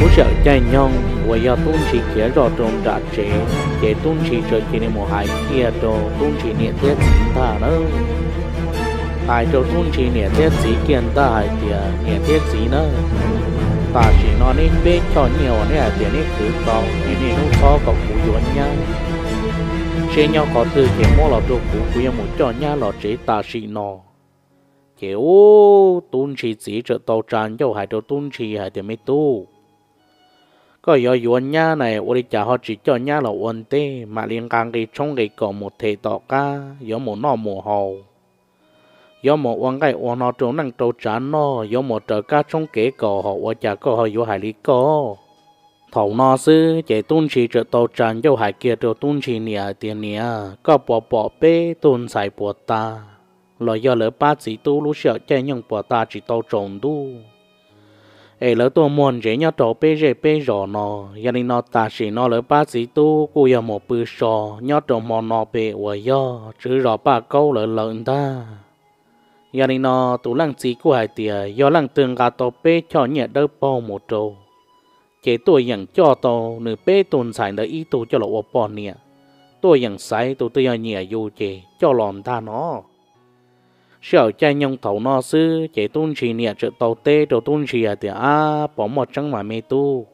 Lub sij hawm caij nyoog uas yog Tub Ntshis khiav zoj rau nram tsev, ces Tub Ntshis txawm cia li mus hais kiag rau Tub Ntshis niam thiab txiv ntag na. Hais rau Tub Ntshis niam thiab txiv kiag ntag hais tias, niam thiab txiv na, tam sim no neb peb choj nyiaj uas neb hais tias neb khwv tau, ces nej hnub txhob kom kuv yuav nyab, seb nyob qhov twg ces muab los rau kuv, kuv yuav mus coj nyab los tsev tam sim no. Ces ub, Tub Ntshis txiv txawm tau tsa ncauj hais rau Tub Ntshis hais tias, me tub, koj yuav yuav nyab na, ua li cas ho tsis coj nyab los ua ntej, mam li nqa nqi tshoob nqi kos mus them tom qab, yuav mus noj mus haus, yuav mus ua nqaij ua no rau neej rau tsav noj, yuav mus raws kab tshoob kev kos, ho ua cas koj ho yuav hais li koj? Thaum no xwb ces Tub Ntshis txawm tau tsa ncauj hais kiag rau Tub Ntshis niam hais tias, niam, koj puas pom peb tug ntxhais puas tas, los yog lawv pab txiv tub lub sij hawm caij nyoog puas tas tsis tau tsaus ntuj, es lawv tuaj muag ntsev nyob rau peb zej peb zos no. Yog li no tam sim no lawv pab txiv tub kuj yog mus pw so nyob rau hmo no pem uas yog tswv zos Paj Kaub lawv lawm ntag. Yog li no tus leej txiv kuj hais tias, yog leej twg nqa tau peb choj nyiaj dawb paug mus rau, ces tuaj yeem coj tau nws peb tug ntxhais ntawd ib tug coj los ua poj niam, tuaj yeem xaiv tus twg yog nyiam yus ces coj los ntag no. Sij hawm caij nyoog thaum no xwb ces Tub Ntshis niam txawm tau teb rau Tub Ntshis hais tias, ab, puas muaj tseeb mas me tub?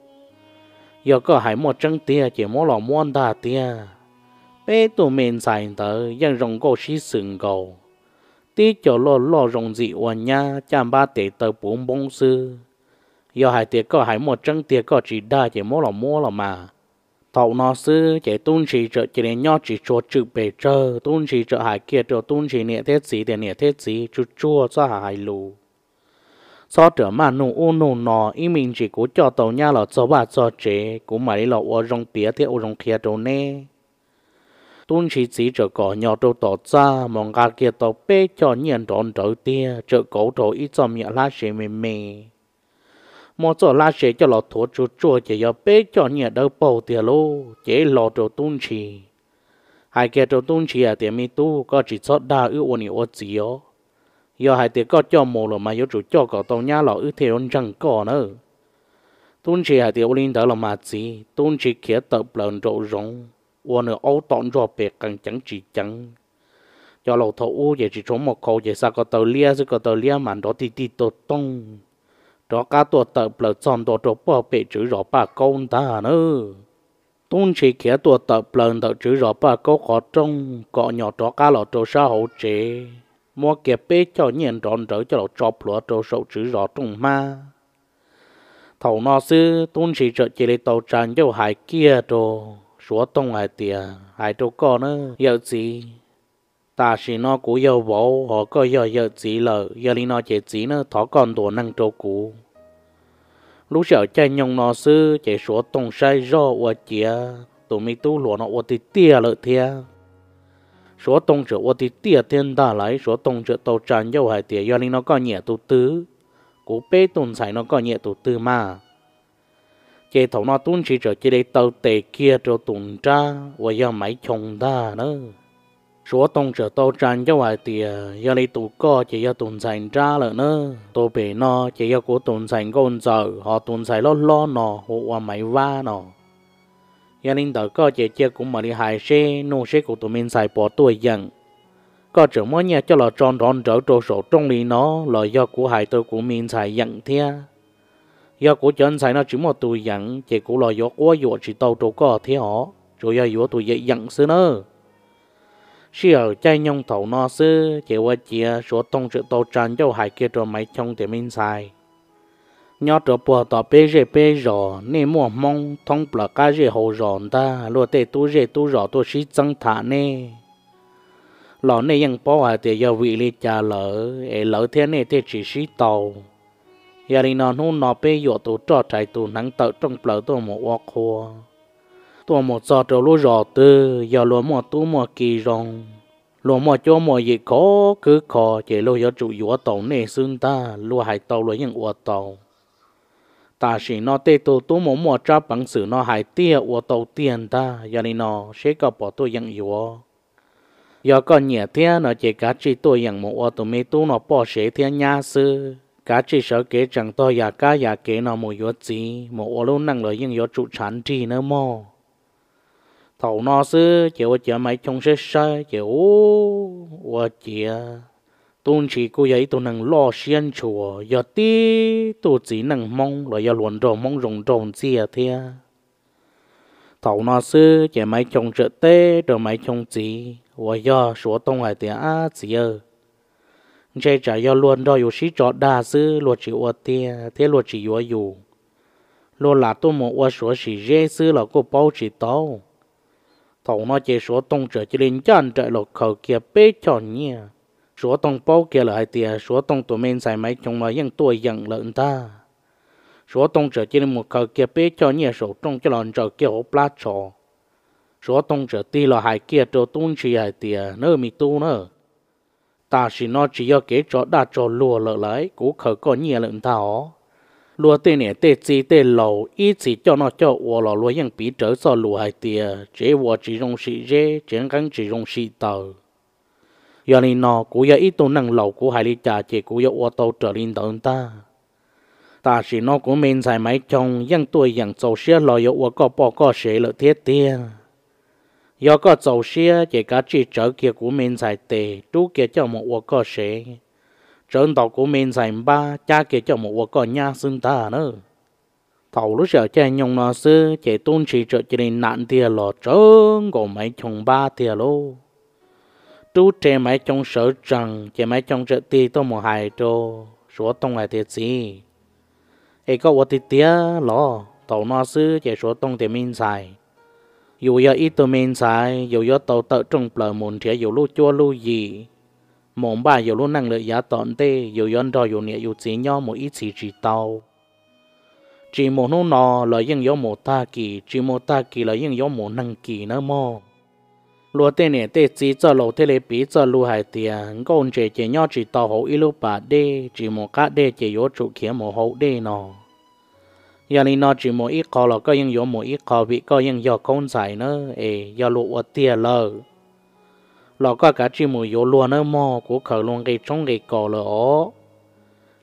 Yog koj hais muaj tseeb tiag ces muab los muab ntag tiag. Peb tug me ntxhais ntawd yeej zoo nkauj sib xws nkaus, tib co loj loj zoo ntxim ua nyab, caj npab tes taw puv npoob xwb. Yog hais tias koj hais muaj tseeb tiag koj tsis dag ces muab los muab los mas. Thaum no xwb ces Tub Ntshis txawm cia li nyob tsis tshua tswm pes tsawg, Tub Ntshis txawm hais kiag rau Tub Ntshis niam thiab txiv tias, niam thiab txiv, tsuag tsuag txhob hais hais lus, txhob rawm maj nug ub nug no, ib me ntsis kuv coj tau nyab los txog vaj txog tsev kuv mam li los ua zoo piav thiab ua zoo qhia rau neb. Tub Ntshis txiv txawm kom nyo rau tom txaj mus nqa kiag tau peb choj nyiaj nrov nrawv tiag, txawm kauv rau ib txoj me nyuam hlab se me me. Muab txoj hlab se coj los thuav tsuag tsuag ces yog peb choj nyiaj dawb paug tiag lauj, ces hlo rau Tub Ntshis. Hais kiag rau Tub Ntshis hais tias, me tub, koj tsis txhob dag wb ua niam ua txiv os. Yog hais tias koj coj mus lawm mas yuav tsum coj kom tau nyab los wb thiaj yuav ntseeg koj nawb. Tub Ntshis hais tias, ua li ntawd los mas txiv. Tub Ntshis khiav tawm plaws nraum zoov, ua nws aub tom ntsuag pes qees ceev tsis ceev. Cov laus thaum ub ces tsis tshua muaj khau ces xa ko taw liab xwb, ko taw liab mas nrov tij tij toog toog, rov qab tuaj tawm plaws txog ntua rau pog pem tswv zos Paj Kaub ntag na. Tub Ntshis khiav tuaj tawm plaws ntawm tswv zos Paj Kaub qhov rooj kom nyo rov qab los rau sab hauv tsev, muab kiag peb choj nyiaj nrov nrawv coj los tso plhuav rau saum tswv zos rooj hmab. Thaum no xwb Tub Ntshis txawm cia li tau tsa ncauj hais kiag rau Suav Toog hais tias, hais rau koj na yawm txiv, tam sim no kuv yog vauv ho koj yog yawm txiv lawm, yog li no ces txiv na, thov koj ntuas neeg rau kuv. Lub sij hawm caij nyoog no xwb ces Suav Toog saib zoj ua ciav tus me tub hluas no ua tiag tiag lawm thiab. Suav Toog txawm ua tiag tiag thiab ntag lauj. Suav Toog txawm tau tsa ncauj hais tias, yog li no koj nyiam tus twg? Kuv peb tug ntxhais no koj nyiam tus twg mas? Ces thaum no Tub Ntshis txawm cia li taw tes kiag rau tus nrab uas yog Maiv Choo ntag na. Suav Toog txawm tau tsa ncauj hais tias, yog li tus koj ces yog tus ntxhais nrab lawm na, tus pem no ces yog kuv tus ntxhais nkauj ntxawm, ho tus ntxhais hlob hlob no hu ua Maiv Vab no. Yog li ntawd koj ces cia kuv mam li hais seb nug seb kuv tus me ntxhais puas tuaj yeem. Koj tseem muab nyiaj coj los tso nrov nrawv rau saum rooj li no, los yog kuv hais rau kuv me ntxhais yeem thiab? Yog kuv cov ntxhais no tsis muaj tus yeem ces kuv los yuav quab yuam tsis tau rau koj thiab os, tsuas yog yuav tus yeem yeem xwb na. Sij hawm caij nyoog thaum no xwb ces ua ciav Suav Toog txawm tau tsa ncauj hais kiag rau Maiv Choo tias, me ntxhais, nyob rau puag tom peb zej peb zos nej muaj Hmoob thoob plaws qab zej hauv zos ntag, luag tej tub zej tub zos tuaj sib txeeb tham nej los nej yeej paub hais tias yog vim li cas lawm es lawv thiab nej thiaj tsis sib tau. Yog li no hnub no peb yuam tus roj rais tus hneev tawm rooj plaws tuaj mus ua qhua, tuaj mus txog rau lub zos twg yog luag muaj tub muaj ki zoo, luag muaj cuab muaj yig khov khwb kho ces luag yuav tsum yuav tau nej xwb ntag, luag hais tau luag yeej ua tau. Tam sim no tej tug tub muaj muaj tsab peev xwm no hais tiag ua tau tiag ntag, yog li no seb koj puas tuaj yeem yuav. Yog koj nyiam thiab no ces kav tsij tuaj yeem mus ua tus me tub no poj sev thiab nyab xwb. kav tsij sawv kev tseem tog yam kab yam kev no mus yuav txiv mus ua lub neej los yeej yuav tsum tshav nrig nawb mog. Thaum no xwb ces ua ciav Maiv Choo saib saib ces ub, ua ciav Tub Ntshis kuj yog ib tug neeg loj siab ntshua, yog tib tug txiv neej Hmoob los yog hluas nraug Hmoob zoo nraug ntxiag thiab. Thaum no xwb ces Maiv Choo txawm teb rau Maiv Choo txiv uas yog Suav Tooj hais tias, Ab txiv aw, ntshe tsam yog luag nrog yus sib tso dag xwb, luag tsis ua tiag thiab luag tsis yuav yus. Luag lam tuaj mus ua Suav sim zeb xwb los kuj paub tsis tau. Thaum no ces Suav Tooj txawm cia li ncaj nraim los khaws kiag peb choj nyiaj. Suav Tooj paub kiag lawm hais tias Suav Tooj tus me ntxhais Maiv Choo los yeej tuaj yeem lawm ntag. Suav Tooj txawm cia li mus khaws kiag peb choj nyiaj saum rooj coj los ntsaws kiag hauv plab tsho. Suav Tooj txawm tig los hais kiag rau Tub Ntshis hais tias, Nawb me tub na, tam sim no tsis yog kev tso dag tso luag lawm lauj, kuv khaws koj nyiaj lawm ntag os. Luag tej niam tej txiv tej laus ib txhis coj noj coj ua los luag yeej piv rawv txoj lus hais tias, Tsev vuas tsis zoo sim zeb, tsev nqeeb tsis zoo sim taws. Yog li no kuv yog ib tug neeg laus, kuv hais li cas ces kuv yuav ua tau raws li ntawd ntag. Tam sim no kuv me ntxhais Maiv Choo yeej tuaj yeem txaus siab hlo yuav ua koj poj koj sev lawm thiab tiag. Yog koj txaus siab ces kav tsij tsawv kiag kuv me ntxhais tes rub kiag coj mus ua koj sev, tsawv ntaus kuv me ntxhais npab cab kiag coj mus ua koj nyab xwb ntag na. Thaum lub sij hawm caij nyoog no xwb ces Tub Ntshis txawm cia li nam ntiag los tsawv nkaus Maiv Choo npab tiag lauj. Rub rhe Maiv Choo sawv tsees ces Maiv Choo txawm tig tuaj mus hais rau Suav Tooj hais tias, Txiv, es koj ua tiag tiag los? Thaum no xwb ces Suav Tooj tias, Me ntxhais, yus yog ib tug me ntxhais, yus yuav tau tawm rooj plaws mus nrhiav yus lub cuab lub yig, mus npaj yus lub neej lawm yav tom ntej yus yuav nrog yus niam yus txiv nyob mus ib txhis tsis tau. Tsis mus hnub no los yeej yuav mus tag kis, tsis mus tag kis los yeej yuav mus neeg kis nawb mog. Luag tej niam tej txiv txoj laus thiaj li piv txoj lus hais tias, Nkauj ntses ces nyob tsis tau hauv ib lub pas dej, tsis mus qab dej ces yuav tsum khiav mus hauv dej no. Yog li no tsis mus ib qho los koj yeej yuav mus ib qho vim koj yeej yog khaub ntxhais na. Es yog luag ua tiag lawm los koj kav tsij mus yuav luag nawb mog, kuv khaws luag nqi tshoob nqi kos lawm os.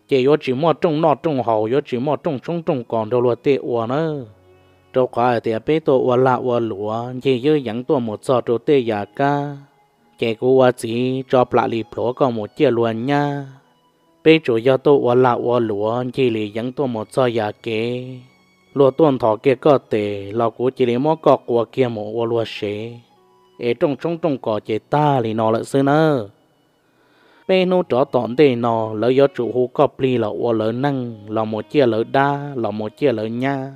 Ces yuav tsis muaj rooj noj rooj haus, yuav tsis muaj rooj tshoob rooj kos nrog luag tej ua nawb. Rau qhov hais tias peb tuaj ua lag ua luam ncig ywb yeev tuaj mus txog rau tej yam kab, ces kuv ua txiv tso plam li plhuav koj mus ciaj luag nyab. Peb tsuas yog tuaj ua lag ua luam ncig li yeev tuaj mus txog yam kev, luag tuaj nthos kiag koj tes los kuv cia li muab koj qua kiag mus ua luag sev, es rooj tshoob rooj kos ces tag li no lawm xwb nawb. Peb hnub rov tom ntej no lawv yuav tsum hu koj plig los ua lawv neej, los mus ciaj lawv dab, los mus ciaj lawv nyab.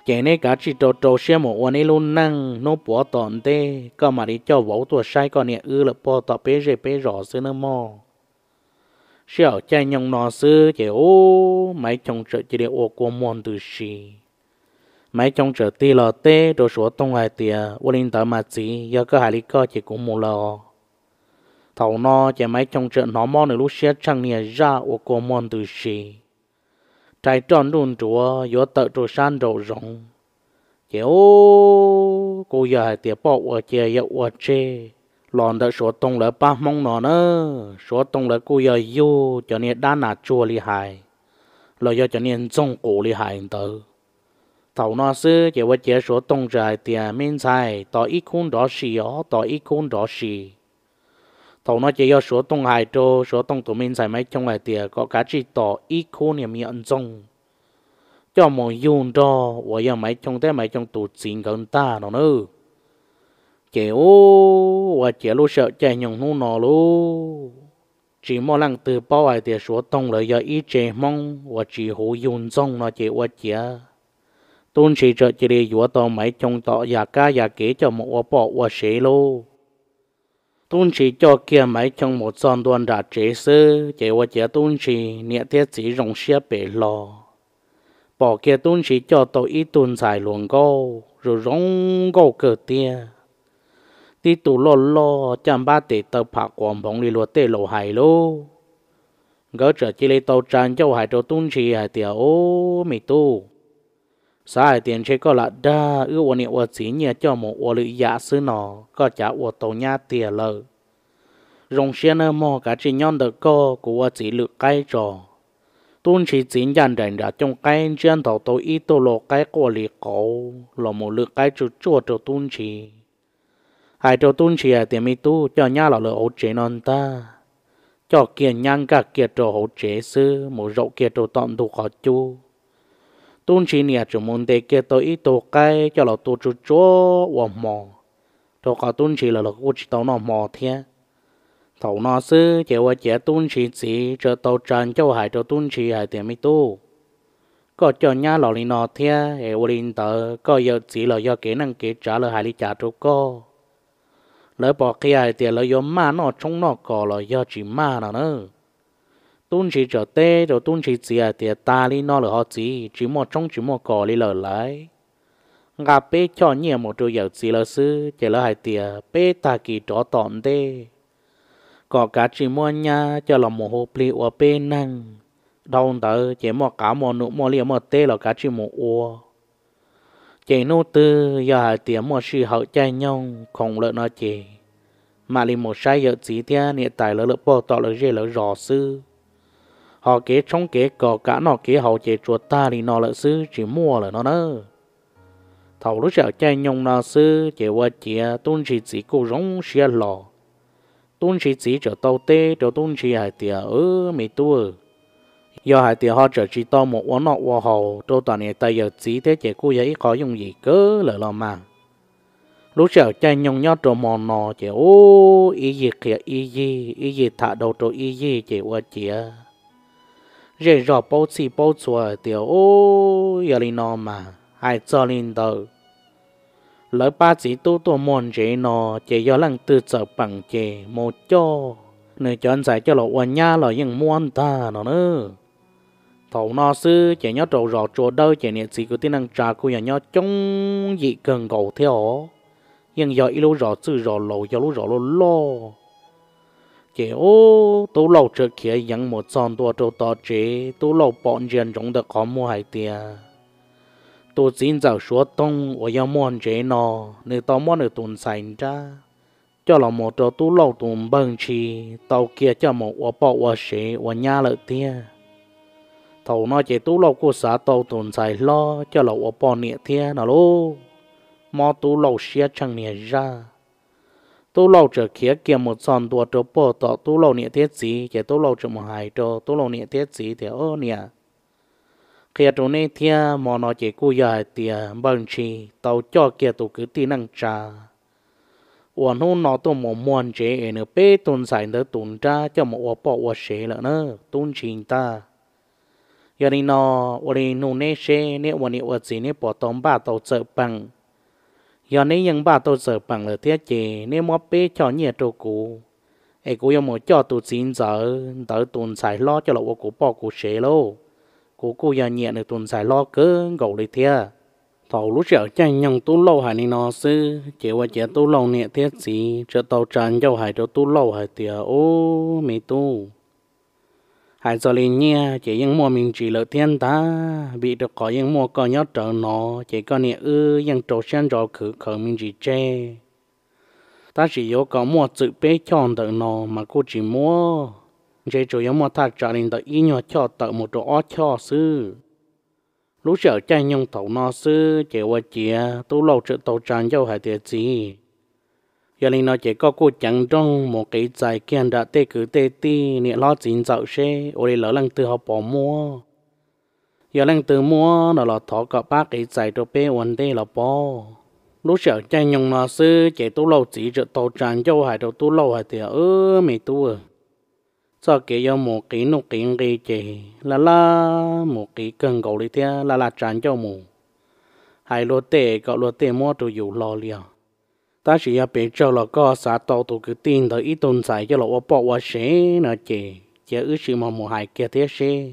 Ces neb kav tsij rau rau siab mus ua neb lub neej, hnub puav tom ntej koj mam li coj vauv tuaj saib koj niam wb lawm puag tom peb zej peb zos xwb nawb mog. Sij hawm caij nyoog no xwb ces ub, Maiv Choo txawm cia li ua kua muag ntws si. Maiv Choo txawm tig los teb rau Suav Tooj hais tias, Ua li ntawd mas txiv, yog koj hais li koj ces kuv mus lawm os. Thaum no ces Maiv Choo txawm hnov mob nws lub siab tsheej niag zaj ua kua muag ntws si, rais roj nruj nruav yuav tawm rau sab nraum zoov. Ces ub, kuj yog hais tias poj ua cia yawg ua tseg, los ntawm Suav Tooj lawv pab Hmoob no na, Suav Tooj lawv kuj yog yug cov niag dab nas tsuag li hais, los yog cov niag ntxoog qus li hais ntawd. Thaum no xwb ces ua ciav Suav Tooj txawm hais tias, Me ntxhais, tos ib khub nrov si os, tos ib khub nrov si. Thaum no ces yog Suav Tooj hais rau Suav Tooj tus me ntxhais Maiv Choo hais tias kom kav tsij tos ib khub niag me nyuam ntxoog coj mus yug nrog uas yog Maiv Choo thiab Maiv Choo tus txiv nkawd ntag no na. Ces ub, ua ciav lub sij hawm caij nyoog hnub no lauj, tsis muaj leej twg paub hais tias Suav Tooj lawv yog ib tse Hmoob uas tsis huv yug ntxoog no ces ua ciav Tub Ntshis txawm cia li yuav tau Maiv Choo tom yam kab yam kev coj mus ua poj ua sev lauj. Tub Ntshis coj kiag Maiv Choo mus txog ntua nram tsev xwb ces ua ciav Tub Ntshis niam thiab txiv zoo siab pem hlo, pom kiag Tub Ntshis coj tau ib tug ntxhais hluas nkauj zoo zoo nkauj kawg tiag. Tib tug loj loj caj npab tes taw pham quas nphoov li luag tej laus hais lauj. Nkawd txawm cia li tau tsa ncauj hais rau Tub Ntshis hais tias, Ub, me tub, xav hais tias ntshe koj lam dag wb ua niam ua txiv nyiaj coj mus ua lwm yam xwb no, koj cav ua tau nyab tiag lawm. Zoo siab nawb mog, kav tsij nyob ntawm koj, kuv ua txiv lwm qaib tso. Tub Ntshis txiv ncaj nraim nram cooj qaib ntsiab ntaus tau ib tug lau qaib quaj li qauv los mus lwm qaib tsuj tsuaj rau Tub Ntshis, hais rau Tub Ntshis hais tias, Me tub, coj nyab los lawm hauv tsev no ntag. Coj kiag nyab nkag kiag rau hauv tsev xwb mus zaum kiag rau tom ntug qhov cub. Tub Ntshis niam tseem mus ntes kiag tau ib tug qaib coj los tua tsuj tsuaj ua hmo, rau qhov Tub Ntshis los los kuj tsis tau noj hmo thiab. Thaum no xwb ces ua ciav Tub Ntshis txiv txawm tau tsa ncauj hais rau Tub Ntshis hais tias, Me tub, koj coj nyab los li no thiab es ua li ntawd koj yawm txiv los yog kev neej kev tsav lawv hais li cas rau koj? Lawv pom qhia hais tias lawv yuav maj noj tshoob noj kos los yog tsis maj no na? Tub Ntshis txawm teb rau Tub Ntshis txiv hais tias, Tas li no lawm ho txiv, tsis muaj tshoob tsis muaj kos li lawm lauj. Nqa peb choj nyiaj mus rau yawm txiv lawv xwb ces lawv hais tias peb tag kis rov tom ntej kom kav tsij muab nyab coj los mus hu plig ua peb neeg. Dhau ntawd ces muaj qav muaj num muaj liaj muaj teb los kav tsij mus ua. Ces hnub twg yog hais tias muaj sij hawm caij nyoog khoom lawm no ces mam li mus saib yawm txiv thiab niam tais lawv lawm puag tom lawv zej lawv zos xwb. Ho kev tshoob kev kos kam noj kev haus ces tsuas tag li no lawm xwb, tsis muaj lawm no na. Thaum lub sij hawm caij nyoog no xwb ces ua ciav Tub Ntshis txiv kuj zoo siab hlo. Tub Ntshis txiv txawm tau teb rau Tub Ntshis hais tias, Me tub, yog hais tias ho txawm tsis tau mus ua noj ua haus rau tom niam tais yawm txiv thiab ces kuj yog ib qho yooj yim kawg lawm los mas. Lub sij hawm caij nyoog nyob rau hmo no ces ub, ib yig qhia ib yig, ib yig tham dhau rau ib yig ces ua ciav zej zog paub txhij paub txhua tias, Ub, yog li no mas hais txog li ntawm lawv pab txiv tub tuaj muag ntsev no ces yog leej twg txawm peem ces mus coj nws cov ntxhais coj los ua nyab los yeej muab ntag no na. Thaum no xwb ces nyob rau zos Tsua Dawb ces niam txiv kwv tij neej tsa kuj yog nyob coob yim kawg nkaus thiab os. Yeej yog ib lub zos txwj zos laus, yog lub zos loj loj. Ces ub, Tub Lauj txawm khiav yeev mus txog ntua rau tom tsev. Tub Lauj pom ntsia ntsoov ntawm qhov muag hais tias tus txiv ntxawm Suav Toog uas yog muag ntsev no, nws tau muab nws tus ntxhais nrab coj los mus rau Tub Lauj tus npawg Ntshis tau kiag coj mus ua poj ua sev ua nyab lawm tiag. Thaum no ces Tub Lauj kuj xav tau tus ntxhais hlob coj los ua poj niam thiab no lauj. Mob Tub Lauj siab tsheej niag zaj. Tub Lauj txawm khiav kiag mus txog ntua rau puag tom Tub Lauj niam thiab txiv ces Tub Lauj txawm mus hais rau Tub Lauj niam thiab txiv tias, Ob niam, qhia rau neb thiab, hmo no ces kuj yog hais tias npawg Ntshis tau coj kiag tus kwv tij neej tsa uas hnub no tuaj mus muag ntsev es nws peb tug ntxhais ntawd tus nrab coj mus ua poj ua sev lawm na, Tub Ntshis ntag. Yog li no, ua li nug neb seb neb ua niam ua txiv neb puas tau npaj tau txawm peem. Yog neb yeej npaj tau txawm peem lawm thiab ces neb muab peb choj nyiaj rau kuv, es kuv yuav mus coj tus txiv ntxawm ntawd tus ntxhais hlob coj los ua kuv poj kuv sev lauj. Kuv kuj yog nyiam nws tus ntxhais hlob kawg nkaus li thiab. Thaum lub sij hawm caij nyoog Tub Lauj hais li no xwb ces ua ciav Tub Lauj niam thiab txiv txawm tau tsa ncauj hais rau Tub Lauj hais tias, Ub, me tub, hais txog li nyiaj ces yeej muaj me ntsis lawm thiab ntag, vim rau qhov yeej muaj koj nyob rawv no ces koj niam wb yeej rau siab ntso khwv khaws me ntsis tseg. Tab sis yuav kom muaj txwm peb choj ntawm no mas kuj tsis muaj, ntshe tsuas yuav muaj thaj tsam li ntawm ib nyuag choj tawm mus rau ob choj xwb. Lub sij hawm caij nyoog thaum no xwb ces ua ciav Tub Lauj txawm tau tsa ncauj hais tias, Txiv, yog li no ces koj kuj ceev nrooj mus qiv txais kiag nram tej kwv tej tij niam hlob txiv ntxawm seb ua li lawv leej twg ho pom muab. Yog leej twg muab no los thov kom pab qiv txais rau peb ua ntej los pob. Lub sij hawm caij nyoog no xwb ces Tub Lauj txiv txawm tau tsa ncauj hais rau Tub Lauj hais tias, Wb, me tub, txoj kev yuav mus qiv nuj qiv nqi ces laj laj mus qiv kawg nkaus li thiab laj laj tsa ncauj mus hais luag tej kom luag tej muab rau yus hlo li os. Tab sis yog pes tsawg los koj xav tau tus kwv tij ntawd ib tug ntxhais coj los ua poj ua sev no ces cia wb sim mos mus hais kiag thiab seb.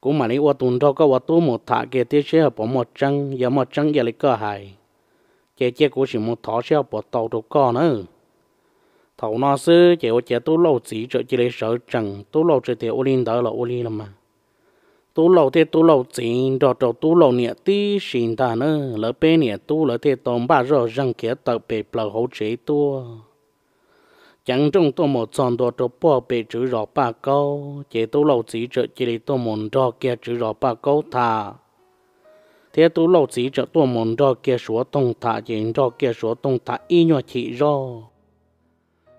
Kuv mam li ua tus nrog koj ua tub mus tham kiag thiab seb ho puas muaj tseeb, yog muaj tseeb ib yam li koj hais ces cia kuv sim mus thov seb ho puas tau rau koj na. Thaum no xwb ces ua ciav Tub Lauj txiv txawm cia li sawv tsees, Tub Lauj txawm tias, Ua li ntawd los ua li los mas. Tub Lauj thiab Tub Lauj txiv nrog rau Tub Lauj niam tib si ntag na, lawv peb niam tub lawv thiaj tau npaj zoj zeeg khiav tawm pes plaws hauv tsev tuaj. ceev nrooj tuaj mus txog ntua rau puag pem tswv zos Paj Kaub, ces Tub Lauj txiv txawm cia li tuaj mus nrog kiag tswv zos Paj Kaub tham, thiab Tub Lauj txiv txawm tuaj mus nrog kiag Suav Toog tham, ces nrog kiag Suav Toog tham ib nyuag chim zog.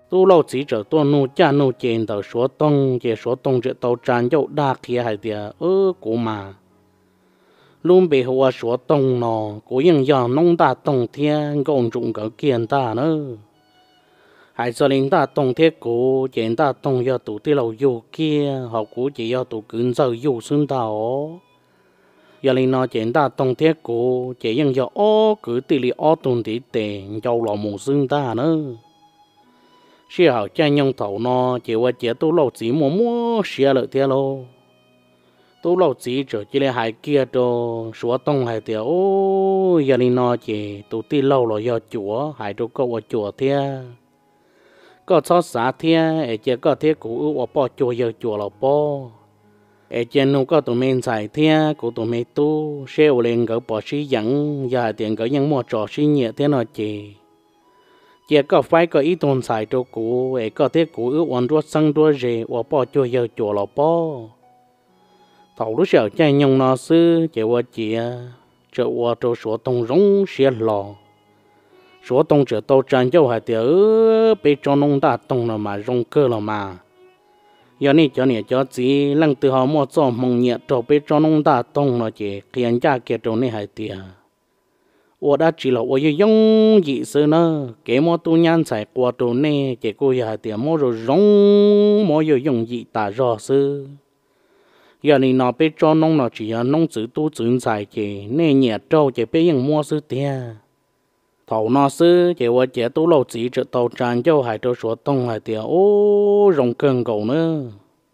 Tub Lauj txiv txawm tuaj nug caj nug ces ntawm Suav Toog, ces Suav Toog txawm tau tsa ncauj dag qhia hais tias, Wb, kuv mas lub npe hu ua Suav Toog no, kuv yeej yog noob Ntaj Toog thiab Nkauj Ntsum nkawd kiag ntag na. Hais txog li Ntaj Toog thiab kuv ces Ntaj Toog yog tus tij laug yug kiag, ho kuv ces yog tus kwv ntxawg yug xwb ntag os. Yog li no ces Ntaj Toog thiab kuv ces yeej yog ob kwv tij li ob tug ntiv tes ncau los mus xwb ntag na. Sij hawm caij nyoog thaum no ces ua ciav Tub Lauj txiv muaj muab siab lawm thiab lauj. Tub Lauj txiv txawm cia li hais kiag rau Suav Toog hais tias, Ub, yog li no ces tus tij laug los yog cuav, hais rau koj ua cuav thiab. Koj txhob xav thiab, es cia koj thiab kuv wb ua poj cuag yawg cuas los pob. Es cia nug koj tus me ntxhais thiab kuv tus me tub seb ua li nkawd puas sib yeem, yog hais tias nkawd yeej muaj tso sib nyiam thiab no ces cia koj faib koj ib tug ntxhais rau kuv, es koj thiab kuv wb ua nruab xeeb nruab ze ua poj cuag yawg cuas los pob. Thaum lub sij hawm caij nyoog no xwb ces ua ciav txawm ua rau Suav Toog zoo siab hlo. Suav Toog txawm tau tsa ncauj hais tias, Peb tsob noob Ntaj Toog no mas zoo kawg los mas. Yog nej cov niam cov txiv leej twg ho muaj txoj hmoo nyiam raug peb tsob noob Ntaj Toog no ces qhia ncaj kiag rau nej hais tias ua dab tsi los ua yooj yooj yim xwb na. Kev muab tub nyab ntxhais qua rau nej ces kuj yog hais tias muab zoo zoo, muab yooj yooj yim tas zog xwb. Yog li no peb tsob noob no tsis yog noob txwv tub txwv ntxhais ces nej nyiam raug ces peb yeej muab xwb tiag. Thaum no xwb ces ua ciav Tub Lauj txiv txawm tau tsa ncauj hais rau Suav Toog hais tias, Ub, zoo kawg nkaus na,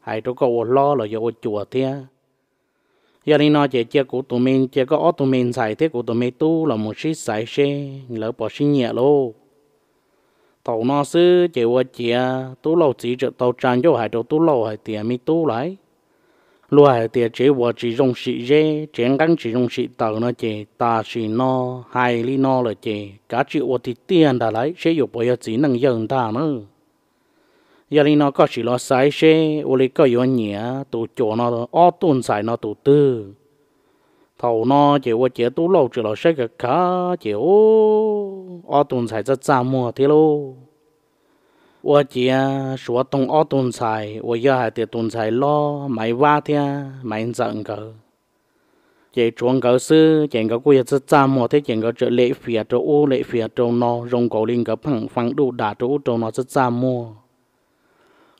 hais rau koj ua hlob los yog ua cuas thiab. Yog li no ces cia kuv tus me, cia koj ob tug me ntxhais thiab kuv tus me tub los mus sib xaiv seb lawv puas sib nyiam lauj. Thaum no xwb ces ua ciav Tub Lauj txiv txawm tau tsa ncauj hais rau Tub Lauj hais tias, Me tub lauj, luag hais tias tsev vuas tsis zoo sim zeb, tsev nqeeb tsis zoo sim taws no ces tam sim no hais li no lawm ces kav tsij ua tiag tiag ntag lauj, seb yuav puas yog txiv neej yawg ntag na. Yog li no koj sim los xaiv seb ua li koj yuav nyiam tus cuas no ob tug ntxhais no tus twg. Thaum no ces ua ciav Tub Lauj txawm los saib kav khav ces, ub, ob tug ntxhais txaj txaj muag thiab lauj. Ua ciav Suav Toog ob tug ntxhais uas yog hais tias tus ntxhais loj Maiv Vab thiab Maiv Ntxawm nkawd, ces tshuav nkawd xwb ces nkawd kuj yog txaj txaj muag thiab ces nkawd txawm lem fias rau ub lem fias rau no zoo nkaus li nkawd pheej fee duj das rau ub rau no txaj txaj muag.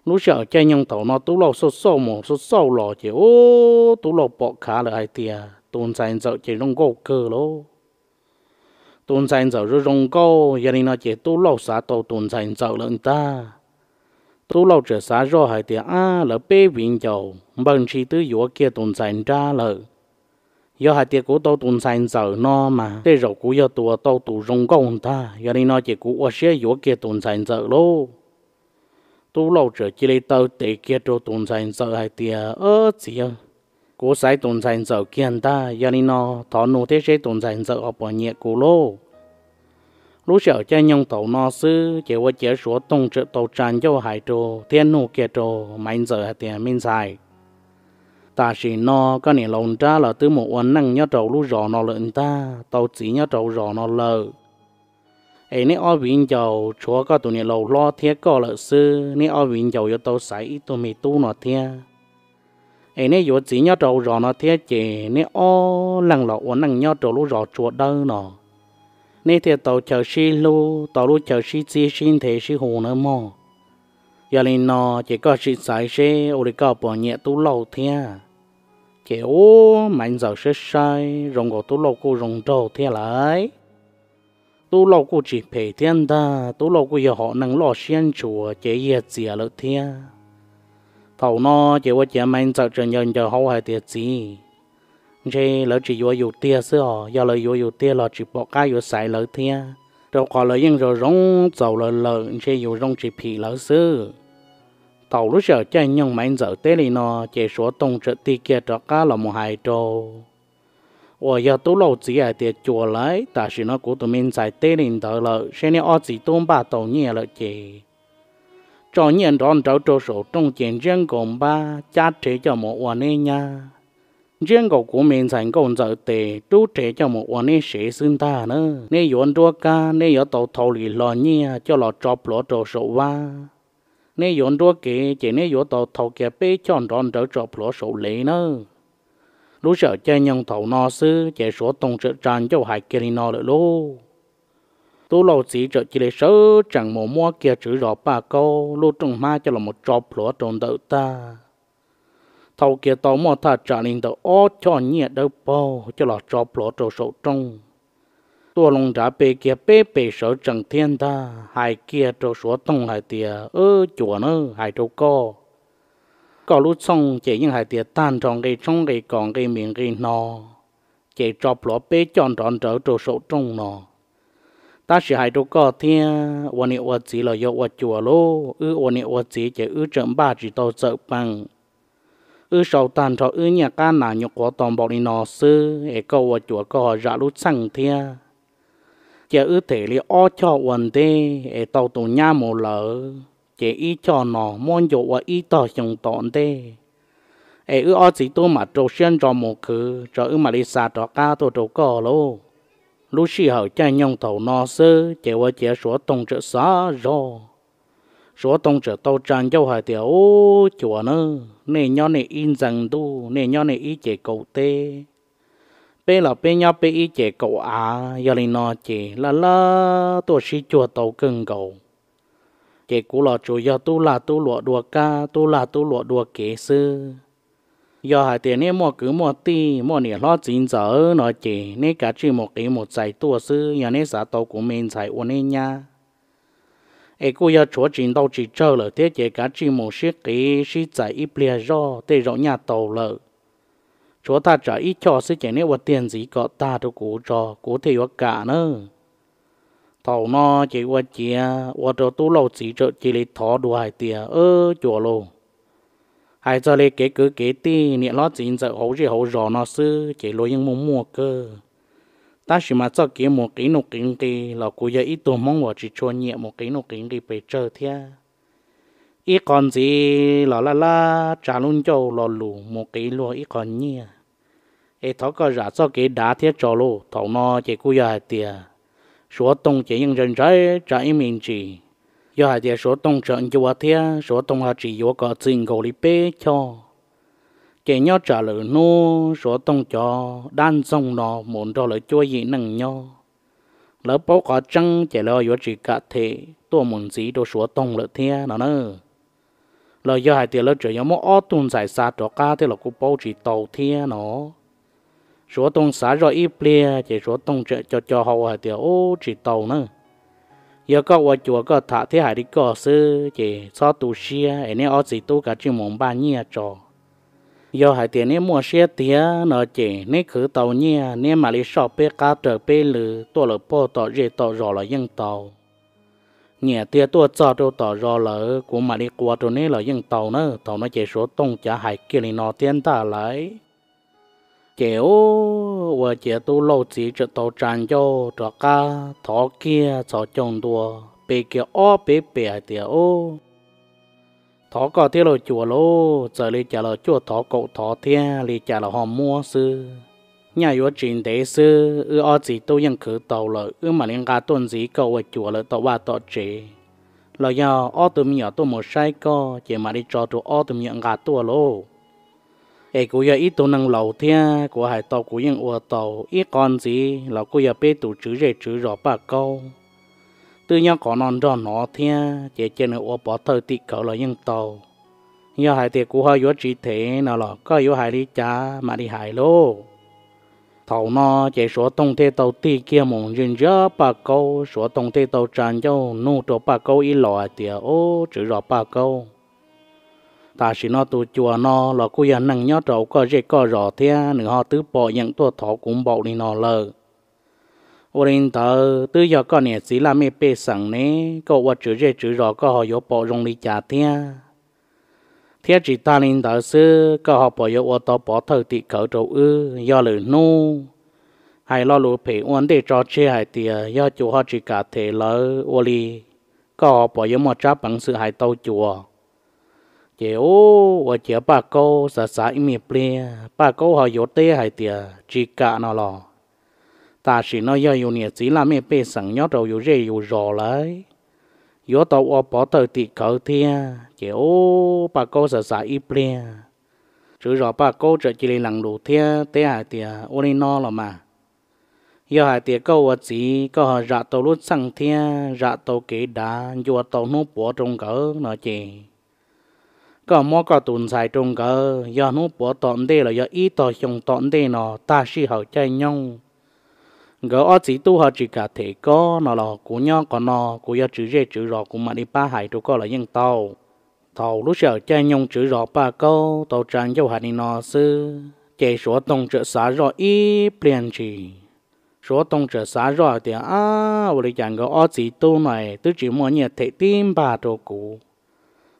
Lub sij hawm caij nyoog thaum no Tub Lauj xauj xauj mus xauj xauj los ces, ub, Tub Lauj pom khav lawm hais tias tus ntxhais Ntxawm ces zoo nkauj kawg lauj. Tus ntxhais Ntxawm zoo zoo nkauj, yog li no ces Tub Lauj xav tau tus ntxhais Ntxawm lawm ntag. Tub Lauj txawm xav zoj hais tias, Ab, lawv peb viv ncaus npawg ntshis twb yuav kiag tus ntxhais nrab lawm. Yog hais tias kuv tau tus ntxhais Ntxawm no mas tej zaum kuv yog tus uas tau tus zoo nkauj ntag. Yog li no ces kuv ua siab yuav kiag tus ntxhais Ntxawm lauj. Tub Lauj txawm cia li taw tes kiag rau tus ntxhais Ntxawm hais tias, Ab txiv, kuv xaiv tus ntxhais Ntxawm kiag ntag. Yog li no thov nug thiab seb tus ntxhais Ntxawm ho puas nyiam kuv lauj. Lub sij hawm caij nyoog thaum no xwb ces ua ciav Suav Toog txawm tau tsa ncauj hais rau thiab nug kiag rau Maiv Ntxawm hais tias, Me ntxhais, tam sim no koj niam laus nrab los twb mus ua neej nyob rau lub zos no lawm ntag, tau txiv nyob rau zos no lawm. Es neb ob viv ncaus tshuav koj tus niam laus hlob thiab koj lawm xwb, neb ob viv ncaus yuav tau xaiv ib tug me tub no thiab. Es neb yuav txiv nyob rau zos no thiab ces neb ob leeg los ua neej nyob rau lub zos Tsua Dawb no, neb thiaj tau chaw sib hlub, tau lub chaw sib txib sib nthe sib hu nawb mog. Yog li no ces koj sim xaiv seb ua li koj puas nyiam Tub Lauj thiab. Ces ub, Maiv Ntxawm saib saib zoo nkaus Tub Lauj kuj zoo nraug thiab lauj. Tub Lauj kuj tsis phem thiab ntag, Tub Lauj kuj yog hom neeg loj siab ntshua ces yog txias lawm thiab. Thaum no ces ua ciav Maiv Ntxawm txawm ncaws ncaws hauv hais tias, Txiv, ntshe lawv tsis yuav yus tiag xwb os, yog lawv yuav yus tiag los tsis pom qab yuav xaiv lawv thiab, rau qhov lawv yeej zoo zoo txaus lawv lawm, ntshe yus zoo tsis phim lawv xwb. Thaum lub sij hawm caij nyoog Maiv Ntxawm teb li no ces Suav Toog txawm tig kiag rov qab los mus hais rau uas yog Tub Lauj txiv hais tias, Cuas lauj, tam sim no kuv tus me ntxhais teb li ntawd lawm, seb neb ob txiv tub npaj tau nyiaj lawm ces tso nyiaj nrov nrawv rau saum rooj ces ntsiab nkaus npab cab rhe coj mus ua neb nyab, ntsiab nkaus kuv me ntxhais nkauj ntxawm tes rub rhe coj mus ua neb sev xwb ntag na. Neb yuav nruab kab neb yuav tau thau li hlo nyiaj coj los tso plhuav rau saum vab. Neb yuav nruab kev ces neb yuav tau thau kiag peb choj nrov nrawv tso plhuav saum lev nawb. Lub sij hawm caij nyoog thaum no xwb ces Suav Toog txawm tsa ncauj hais kiag li no lawm lauj. Tub Lauj txiv txawm cia li sawv tsees mus muab kiag tswv zos Paj Kaub lub rooj hmab coj los tso plhuav rau ntawm tag. Thau kiag tau muaj thaj tsam li ntawm ob choj nyiaj dawb paug coj los tso plhuav rau saum rooj. Tuaj loo nrad pe kiag peb pes sawv tsees thiab ntag, hais kiag rau Suav Toog hais tias, Cuas na, hais rau koj, koj lub txhooj ces yeej hais tias tag nrho nqi tshoob nqi kos nqi mis nqi hno, ces tso plhuav peb coj nrov nrawv rau saum rooj no. Tab sis hais rau koj thiab, ua niam ua txiv los yog ua cuas lauj, wb ua niam ua txiv ces wb tseem npaj tsis tau txawm peem. Wb sau tag nrho wb nyiaj qab nas nyuam qhuav tau npaum li no xwb es koj ua cuas koj ho zam lub txheej thiab, cia wb them li ob choj ua ntej es tau tus nyab mus lawm ces ib choj no muab ncua ua ib tog xyoo tom ntej, es wb ob txiv tub mam rau siab ntso mus khwv tso wb mam li xa rov qab tuaj rau koj lauj. Lub sij hawm caij nyoog thaum no xwb ces ua ciav Suav Toog txawm xav zog. Suav Toog txawm tau tsa ncauj hais tias, Ub, cuas na, nej nyob nej ib ntxees ntuj, nej nyob nej ib ces kaum teb, peb los peb nyob peb ib ces kaum av, yog li no ces laj laj tuaj sib cuag tau kawg nkaus. Ces kuv los tsuas yog tub lag tub luam dua kab, tub lag tub luam dua kev xwb. Yog hais tias neb muaj kwv muaj tij, muaj niam hlob txiv ntxawm no ces neb kav tsij mus qiv mus txais tuaj xwb, yog neb xav tau kuv me ntxhais ua neb nyab. Es kuj yog tshuav tsis ntau tsis tsawg lawm thiab ces kav tsij mus sib qiv sib txais ib pliag zoj tej zaum nyaj tau lawm. Tshuav thaj tsam ib choj xwb ces neb ua tiag ntxiv kom tag rau kuv tso kuv thiaj yuav kam na. Thaum no ces ua ciav ua rau tub Lauj txiv txawm cia li thov dua hais tias, Cuas lauj, hais txog li kev kwv kev tij niam hlob txiv ntxawm hauv zej hauv zos no xwb ces luag yeej muaj muaj kawg. Tab sis mas txoj kev mus qiv nuj qiv nqi los kuv yog ib tug Hmoob uas tsis tshua nyiam mus qiv nuj qiv nqi pes tsawg thiab. Ib qho ntxiv los laj laj tsa lub ncauj lo lus mus qiv luag ib qho nyiaj. Es thov koj zam txoj kev dav thiab tso lauj. Thaum no ces kuj yog hais tias Suav Toog ces yeej ntshai ntshai tsa ib me ntsis. Yog hais tias Suav Toog tseem ncua thiab Suav Toog ho tsis yuav kom txwm nkaus li peb choj, ces nyob tsam lwm hnub Suav Toog cov dab ntxoog no mus nrog lawv cuab yim neej nyob, lawv paub qhov tseeb ces lawv yuav tsis kam them tuaj mus ntxiv rau Suav Toog lawm thiab no na. Los yog hais tias lawv tseem yuav muab ob tug ntxhais xa rov qab thiab los kuj paub tsis tau thiab no. Suav Toog xav zoj ib pliag ces Suav Toog tseem co co hau hais tias, Ub, tsis tau na. Yog koj ua cuas koj tham thiab hais li koj xwb ces txhob tu siab es neb ob txiv tub kav tsij mus npaj nyiaj tso. Yog hais tias neb muaj siab tiag no ces neb khwv tau nyiaj neb mam li soj peb qab raws peb lw tuaj lawm pog tom zej tom zos los yeej tau. Nyiam tiag tuaj txog rau tom zos lawm kuv mam li qua rau neb los yeej tau na. Thaum no ces Suav Toog cav hais kiag li no thiab ntag lauj. Ces ua ciav tub Lauj txiv tseem tau tsa ncauj rov qab thov kiag txhos caug ntua pe kiag ob peb pes hais tias, Ub, thov koj thiab lauj cuas lauj, txawm li cas los cuaj thov kaum thov thiab li cas los ho muab xwb. Nyaj yuav tsis ntev xwb wb ob txiv tub yeej khwv tau lawm, wb mam li nqa tuaj ntxiv koj ua cuas lawm tom vaj tom tsev, los yog ob tug me nyuam tuaj mus saib koj ces mam li tso rau ob tug me nyuam nqa tuaj lauj. Es kuv yog ib tug neeg laus thiab kuv hais tau kuv yeej ua tau, ib qho ntxiv los kuj yog peb tus tswv zej tswv zos Paj Kaub twb nyob qhov no nrog hnov thiab ces cia nws ua pov thawj tim khawv los yeej tau. Yog hais tias kuv ho yuav tsis them no los koj yuav hais li cas mam li hais lauj. Thaum no ces Suav Toog thiaj tau tig kiag mus ntsia ntsia Paj Kaub, Suav Toog thiaj tau tsa ncauj nug rau Paj Kaub ib los hais tias, Ub, tswv zos Paj Kaub, tam sim no tus cuas no los kuj yog neeg nyob rau koj zej koj zos thiab nws ho twb pom yeem tuaj thov kuv npaum li no lawm. Ua li ntawd twb yog koj niam txiv laj mej pej xeem ne, koj ua tswv zej tswv zos koj ho yuav pom zoo li cas thiab? Thiab tsis tag li ntawd xwb, koj ho puas yuav ua tau pov thawj tim khawv rau wb? Yog lwm hnub hais lo lus phem ua ntej tso tseg hais tias yog cuas ho tsis kam them lawv ua li koj ho puas yuav muaj tsab peev xwm hais tau cuav? Ces u, ua ciav Paj Kaub xav xav ib me pliag, Paj Kaub ho yuav teb hais tias tsis kam no los, tam sim no yog yus niam txiv laj mej pej xeem nyob rau yus zej yus zos lawm, yuav tau ua pov thawj tim khawv thiab. Ces u, Paj Kaub xav xav ib pliag, tswv zos Paj Kaub txawm cia li lees lus thiab teb hais tias, ua li no los mas, yog hais tias koj ua txiv koj ho zam tau lub txheej thiab zam tau kev dav ncua tau hnub puav rau nkawd no ces, koj muab koj tus ntxhais rau nkawd, yog hnub puav tom ntej los yog ib tog xyoo tom ntej no tag sij hawm caij nyoog, nkawd ob txiv tub ho tsis kam them koj no los kuv nyob qhov no kuv yog tswv zej tswv zos kuv mam li pab hais rau koj los yeej tau. Thaum lub sij hawm caij nyoog tswv zos Paj Kaub tau tsa ncauj hais li no xwb ces Suav Toog txawm xav zoj ib pliag ntsis. Suav Toog txawm xav zoj hais tias, ab, ua li cas nkawd ob txiv tub no twb tsis muaj nyiaj them tib npag rau kuv,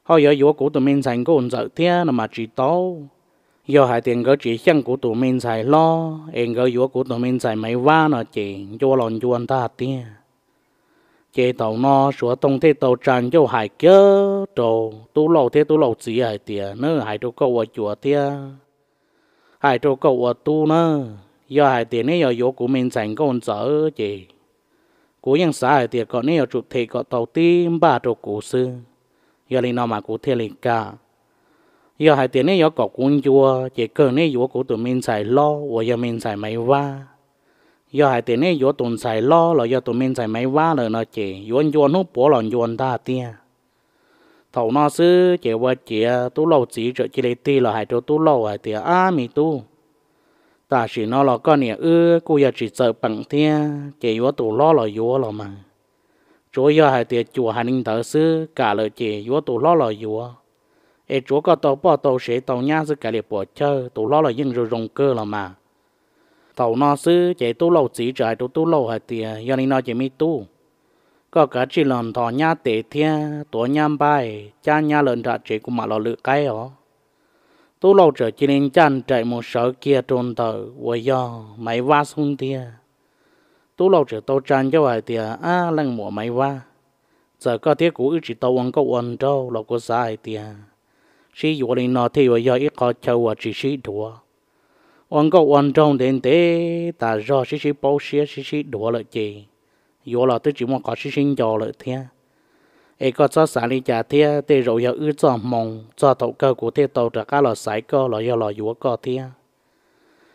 ho yuav yuav kuv tus me ntxhais nkauj ntxawm thiab no mas tsis tau. Yog hais tias nkawd tsis xyeej kuv tus me ntxhais hlob es nkawd yuav kuv tus me ntxhais Maiv Vab no ces ncua los ncua ntag tiag. Ces thaum no Suav Toog thiaj tau tsa ncauj hais kiag rau Tub Lauj thiab Tub Lauj txiv hais tias, neb, hais rau koj ua cuav thiab hais rau koj ua tub na, yog hais tias neb yuav yuav kuv me ntxhais nkauj ntxawm ces kuv yeej xav hais tias kom neb yuav tsum them kom tau tib npag rau kuv xwb, yog li no mas kuv thiaj li kam. Yog hais tias neb yuav kom kuv ncua ces kawg neb yuav kuv tus me ntxhais hlob uas yog me ntxhais Maiv Vab. Yog hais tias neb yuav tus ntxhais hlob los yog tus me ntxhais Maiv Vab lawm no ces yuav ncua hnub puav los ncua ntag tiag. Thaum no xwb ces ua ciav Tub Lauj txiv txawm cia li tig los hais rau Tub Lauj hais tias, ab, me tub, tam sim no los koj niam wb kuj yog tsis txawm peem thiab ces yuav tus hlob los yuav los mas, tsuav yog hais tias cuam hais li ntawd xwb, kam lawm ces yuav tus hlob los yuav, es tsuav koj tau poj tau sev tau nyab xwb kav liam puas chawj, tus hlob los yeej zoo zoo kawg los mas. Thaum no xwb ces Tub Lauj txiv txawm hais rau Tub Lauj hais tias, yog li no ces me tub, koj kav tsij los nthos nyab tes thiab tuav nyab npab, cab nyab lawm nram tsev kuv mam los lwm qaib os. Tub Lauj txawm cia li ncaj nraim mus sawv kiag rau ntawm uas yog Maiv Vab xub ntiag. Tub Lauj txawm tau tsa ncauj hais tias, ab, leej muam Maiv Vab, txawm koj thiab kuv wb tsis tau ua nkauj ua nraug los kuv xav hais tias sib yuav li no thiaj yuav yog ib qho chaw uas tsis sib dhuav. Ua nkauj ua nraug ntev ntev tas zog sib sib paub siab sib sib dhuav lawm ces yuav los twb tsis muaj qhov sib sib nco lawm thiab. Es koj txhob xav li cas thiab, tej zaum yog wb txoj hmoo, txog thaum kawg kuv thiaj tau rov qab los xaiv koj los yog los yuav koj thiab.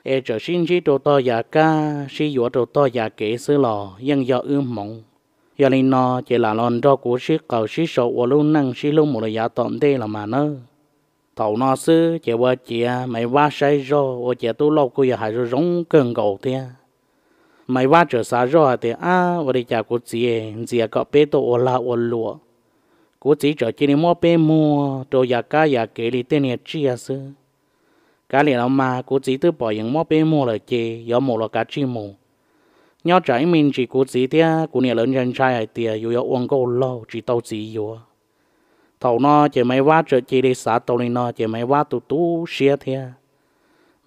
Es txawm sib ntsib rau tog yav kab, sib yuav rau tog yav kev xwb los yeej yog wb hmoov. Yog li no ces lam los nrog kuv sib qaws sib sau ua lub neej sib hlub mus li yav tom ntej los mas nawb. Thaum no xwb ces ua ciav Maiv Vab saib zog ua ciav Tub Lauj kuj yog hais zoo zoo kawg nkaus thiab. Maiv Vab txawm xav zoj hais tias, ab, ua li cas kuv txiv ntxias kom peb tuaj ua lag ua luam, kuv txiv txawm cia li muab peb muag rau yav kab yav kev li tej niag tsiaj xwb. Kav liam los mas, kuv txiv twb pom yeem muab peb muag lawm ces yuav mus los kav tsij mus. Nyob tsam ib me ntsis kuv txiv thiab kuv niam lawv ntshai ntshai hais tias yus yuav ua nkauj laug tsis tau txiv yuav. Thaum no ces Maiv Vab txawm cia li xav tau li no ces Maiv Vab tu tu siab thiab.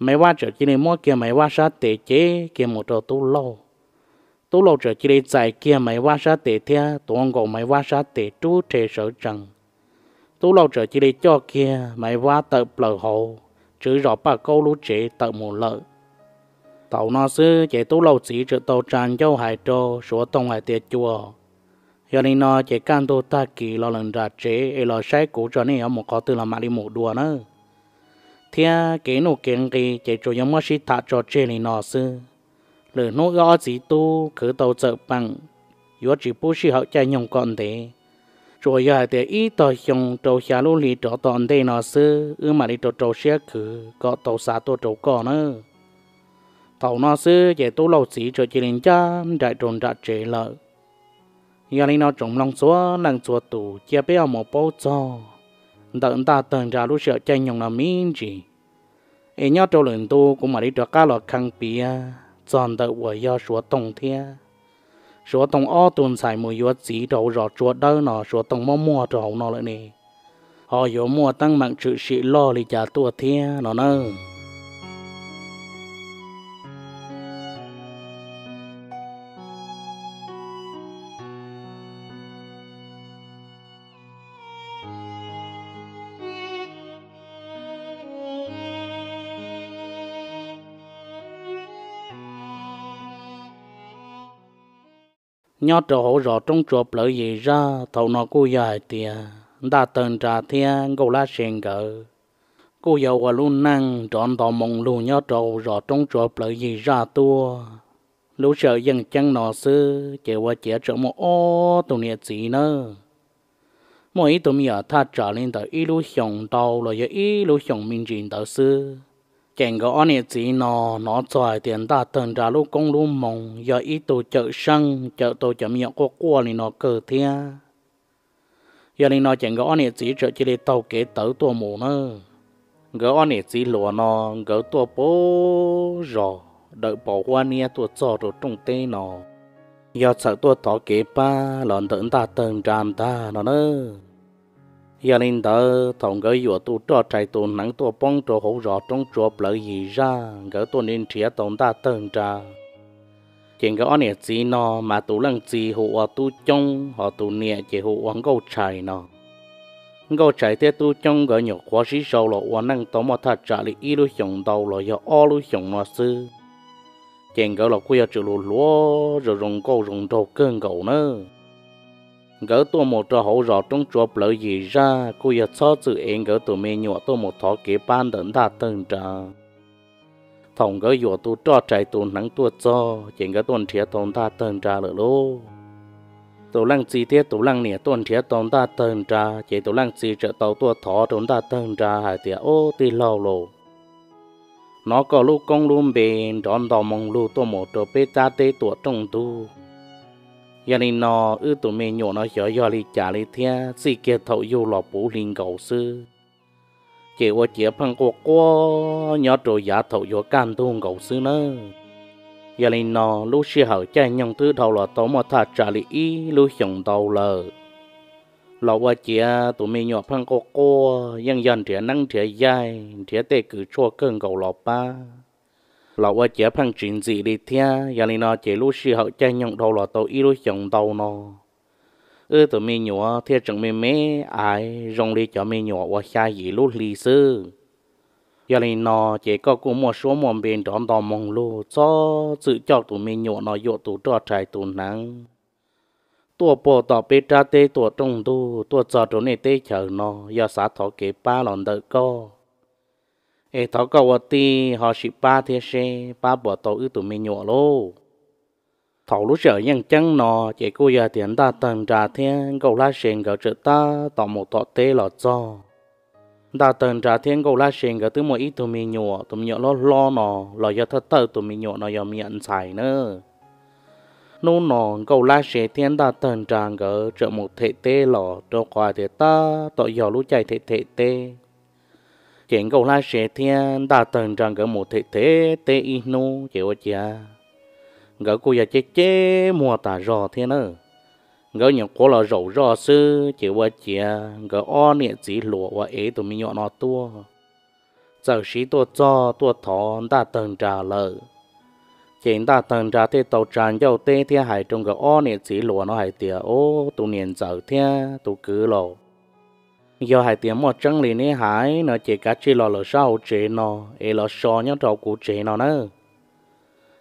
Maiv Vab txawm cia li muab kiag Maiv Vab sab tes cev kiag mus rau Tub Lauj. Tub Lauj txawm cia li txais kiag Maiv Vab sab tes thiab tuav nkaus Maiv Vab sab tes rub rhe sawv tsees. Tub Lauj txawm cia li coj kiag Maiv Vab tawm plaws hauv tswv zos Paj Kaub lub tsev tawm mus lawm. Thaum no xwb ces Tub Lauj txiv txawm tau tsa ncauj hais rau Suav Toog hais tias, cuas, yog li no ces kaj ntug tag kis los lawm nram tsev es los saib kuv tso nej yuav mus qhov twg los mam li mus dua nawb. Thiab kev nuj kev nqi ces tsuas yuav muab sib tham tso tseg li no xwb. Lwm hnub wb ob txiv tub khwv tau txawm peem, yuav tsis pub sij hawm caij nyoog kom ntev. Tsuas yog hais tias ib tog xyoo rau xya lub hli rov tom ntej no xwb wb mam li rau rau siab khwv kom tau xa tuaj rau koj nawb. Thaum no xwb ces Tub Lauj txiv txawm cia li ncaj nraim rau nram tsev lawm. Yog li no tsoom mloog txhua leej txhua tus, cia peb ho mus paub txog ntawm ntaj tawg nra lub sij hawm caij nyoog no me ntsis, es nyob rau lwm ntu kuv mam li rov qab los kheev piav txog ntawm uas yog Suav Toog thiab Suav Toog ob tug ntxhais mus yuav txiv rau hauv zos Tsua Dawb no Suav Toog muab muag rau hauv no lawm ne, ho yuav muaj teeb meem tshwm sim loj li cas tuaj thiab no nawb. Nyob rau hauv zos Roob Tsua Plawv Yis Zaj thaum no kuj yog hais tias Ntaj Tawg Nra thiab Nkauj Lab Se nkawd kuj yog ua lub neej nrov nto moo lug nyob rau hauv zos Roob Tsua Plawv Yis Zaj tuaj. Lub sij hawm yeej ceeb no xwb ces ua ciav tseem muaj ob tug niam txiv nawb. Muaj ib tug me nyuam thaj tsam li ntawm ib lub xyoos ntau los yog ib lub xyoos me ntsis ntawd xwb. Ces nkawd ob niam txiv no hnov txog hais tias Ntaj Tawg Nra lub koob lub moo yog ib tug cawm seej cawm tau cov me nyuam quaj quaj li no kawg thiab. Yog li no ces nkawd ob niam txiv txawm cia li taug kev tawv tuaj mus na. Nkawd ob niam txiv hluas no nkawd tuaj puag zos dawm pos huab niab tuaj txog rau rooj teb no, yog txhawm tuaj thov kev pab los ntawm Ntaj Tawg Nra ntag no na. Yog li ntawd thaum nkawd yuam tus roj rais tus hneev tuaj poob rau hauv zos Roob Tsua Plawv Yis Zaj nkawd tuaj nrhiav tau Ntaj Tawg Nra, ces nkawd ob niam txiv no mas tus leej txiv hu ua Tub Coob ho tus niam ces hu ua Nkauj Tshais no. Nkauj Tshais thiab Tub Coob nkawd nyuam qhuav sib sau los ua neej tau muaj thaj tsam li ib lub xyoos ntau los yog ob lub xyoos no xwb, ces nkawd los kuj yog tseem hluas hluas zoo zoo nkauj zoo nraug kawg nkaus na. Nkawd tuaj mus rau hauv zos Roob Tsua Plawv Yis Zaj kuj yog txhob txwm ev nkawd tus me nyuam tuaj mus thov kev pab ntawm Ntaj Tawg Nra. Thaum nkawd yuam tus roj rais tus hneev tuaj txog ces nkawd tuaj nrhiav tau Ntaj Tawg Nra lawm lauj. Tus leej txiv thiab tus leej niam tuaj nrhiav tau Ntaj Tawg Nra ces tus leej txiv txawm tau tuaj thov rau Ntaj Tawg Nra hais tias, Ob tij laug lauj, hnov koj lub koob lub npe nrov nto moo lug tuaj mus rau peb rab teb tuam rooj ntug. Yog li no, wb tus me nyuam no xyov yog li cas li thiab txij kiag thaum yug los puv hli nkaus xwb, ces ua ciav pheej quaj quaj nyob rau yav thaum yuav kaj ntug nkaus xwb nawb. Yog li no, lub sij hawm caij nyoog twb dhau los tau muaj thaj tsam li ib lub xyoos ntau lawm, los ua ciav tus me nyuam pheej quaj quaj yeej yog nrhiav neeb nrhiav yaig nrhiav tej kws tshuaj kawg nkaus los pab, los ua ciav pheej tsis ntxim li thiab. Yog li no ces lub sij hawm caij nyoog dhau los tau ib lub xyoos ntau no, wb tus me nyuam thiaj tseem me me aiv zoo li cov me nyuam uas xya yim lub hli xwb. Yog li no ces koj kuj muaj suab muaj npe nrov nto moo lug, txhob txwm coj tus me nyuam no yuam tus roj rais tus hneev tuaj puag tom peb rab teb tuam rooj ntug tuaj txog rau nej teb chaws no yog xav thov kev pab los ntawm koj, es thov koj ua tij ho sim pab thiab seb pab puas tau wb tus me nyuam lauj. Thaum lub sij hawm yeej ceeb no ces kuj yog tias Ntaj Tawg Nra thiab Nkauj Lab Se nkawd txawm tab tom mus tom teb los txog. Ntaj Tawg Nra thiab Nkauj Lab Se nkawd twb muaj ib tug me nyuam, tus me nyuam hlob hlob no los yog thawj thawj tus me nyuam no yog me nyuam ntxhais na. Hnub no Nkauj Lab Se thiab Ntaj Tawg Nra nkawd txawm mus them teb los rau qhov hais tias tab tom yog lub caij them them teb. Ces Nkauj Lab Se thiab Ntaj Tawg Nra nkawd mus them them teb ib hnub ces ua ciav nkawd kuj yog ceb ceb muag tas zog thiab na. Nkawd nyuam qhuav los zaum zoj xwb ces ua ciav nkawd ob niam txiv hluas uas ev tus me nyuam no tuaj txawm siv tuaj txog tuaj thov Ntaj Tawg Nra lawm. Ces Ntaj Tawg Nra thiaj tau tsa ncauj teb thiab hais rau nkawd ob niam txiv hluas no hais tias, Ob, tus niam ntxawm thiab tus kwv lauj, yog hais tias muaj tseeb li neb hais no ces kav tsij los lawm sab hauv tsev no es los so nyob rau kuv tsev no nawb.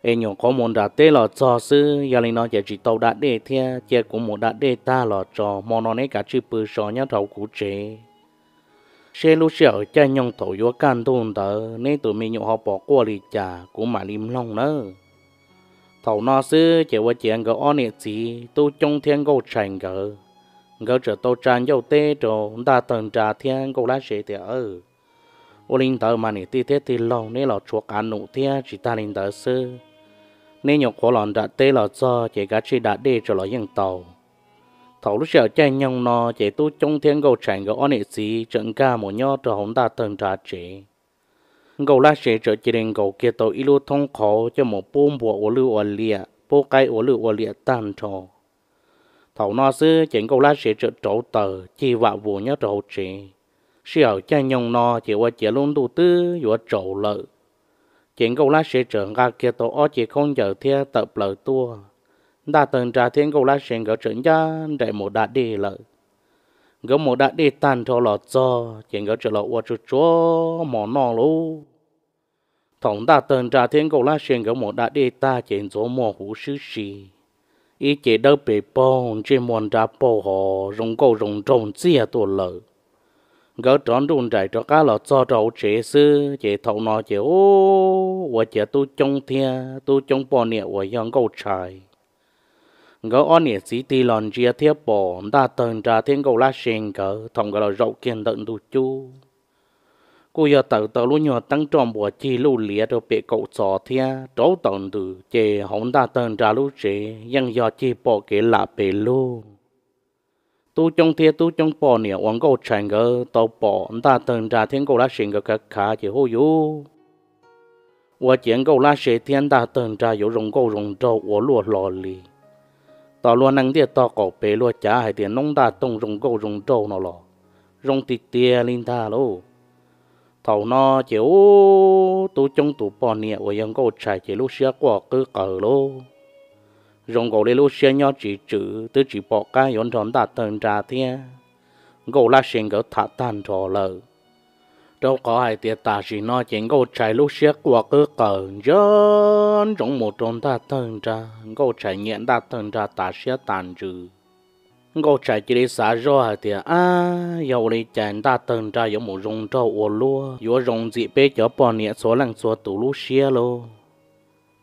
Es nyuam qhuav mus nram teb los txog xwb, yog li no ces tsis tau da dej thiab, cia kuv mus da dej tag los tso, hmo no neb kav tsij pw so nyob rau kuv tsev. Seb lub sij hawm caij nyoog thaum yuav kaj ntug ntawd neb tus me nyuam ho pom quaj li cas kuv mam li mloog nawb. Thaum no xwb ces ua ciav nkawd ob niam txiv Tub Coob thiab Nkauj Tshais nkawd, nkawd txawm tau tsa ncauj teb rau Ntaj Tawg Nra thiab Nkauj Lab Se tias, Ua li ntawd mas niam tij thiab tij laug, neb los tshuav qav num thiab, tsis tag li ntawd xwb, neb nyuam qhuav los nram teb los txog ces kav tsij da dej tso los yeej tau. Thaum lub sij hawm caij nyoog no ces Tub Coob thiab Nkauj Tshais nkawd ob niam txiv txawm nkag mus nyob rau hauv Ntaj Tawg Nra tsev. Nkauj Lab Se txawm cia li nkaus kiag tau ib lub thoob qhauv coj mus pub npua ua lwj ua liam, pub qaib ua lwj ua liam tag nrho. Thaum no xwb ces Nkauj Lab Se txawm rauv taws cig vam vus nyob rau hauv tsev. Sij hawm caij nyoog no ces ua ciav lub ntuj twb yuav tsaus lawm, ces Nkauj Lab Se txawm nqa kiag tau ob ce khaub ncaws thiab tawm plaws tuaj. Ntaj Tawg Nra thiab Nkauj Lab Se nkawd txawm ncaj nraim mus da dej lawm. Nkawd mus da dej tag nrho los txog ces nkawd txawm los ua tsuag tsuag hmo noj lauj. Thaum Ntaj Tawg Nra thiab Nkauj Lab Se nkawd mus da dej tag ces ntxuav muag huv sib si, ib ce dawb pes paug, ntsej muag nra paug hos zoo nkauj zoo nraug ntxiag tuaj lawm. Nkawd rov nruj nraim rov qab los txog rau hauv tsev xwb ces thaum no ces ua ciav Tub Coob thiab Tub Coob poj niam uas yog Nkauj Tshais, nkawd ob niam txiv tig los ntsia thiab pom Ntaj Tawg Nra thiab Nkauj Lab Se nkawd thaum nkawd los zaum kiag ntawm ntug cub, kuj yog tawm tau lub nyuag teeb roj npuas cig luj liav rau pem kaum txos thiab rauv taws ntws ces hauv Ntaj Tawg Nra lub tsev yeej yog cig pom kev lam pes lug. Tub Coob thiab Tub Coob poj niam uas Nkauj Tshais nkawd tau pom Ntaj Tawg Nra thiab Nkauj Lab Se nkawd khav khav ces huj yus, ua ciav Nkauj Lab Se thiab Ntaj Tawg Nra yuav zoo nkauj zoo nraug ua luaj hlo li. Tos luag neeg ntiaj tog qaum pes luag cav hais tias noob ntaj tooj zoo nkauj zoo nraug no los zoo tiag tiag li ntag lauj. Thaum no ces ub, Tub Coob tus poj niam uas yog Nkauj Tshais ces lub siab quaj qwb qaws lauj. Zoo nkaus li lub siab nyob tsis tswm, twb tsis pom qab yuav nrog Ntaj Tawg Nra thiab Nkauj Lab Se nkawd tham tag nrho lawm. Rau qhov hais tias tam sim no ces Nkauj Tshais lub siab quaj qwb qaws ntsia ntsoov mus rau Ntaj Tawg Nra, Nkauj Tshais nyiam Ntaj Tawg Nra tas siab tas ntsws. Nkauj Tshais cia li xav zoj hais tias, ab, yog ua li cas Ntaj Tawg Nra yuav mus zoo nraug ua luaj, yuav zoo ntxim peb cov poj niam txhua leej txhua tus lub siab lauj.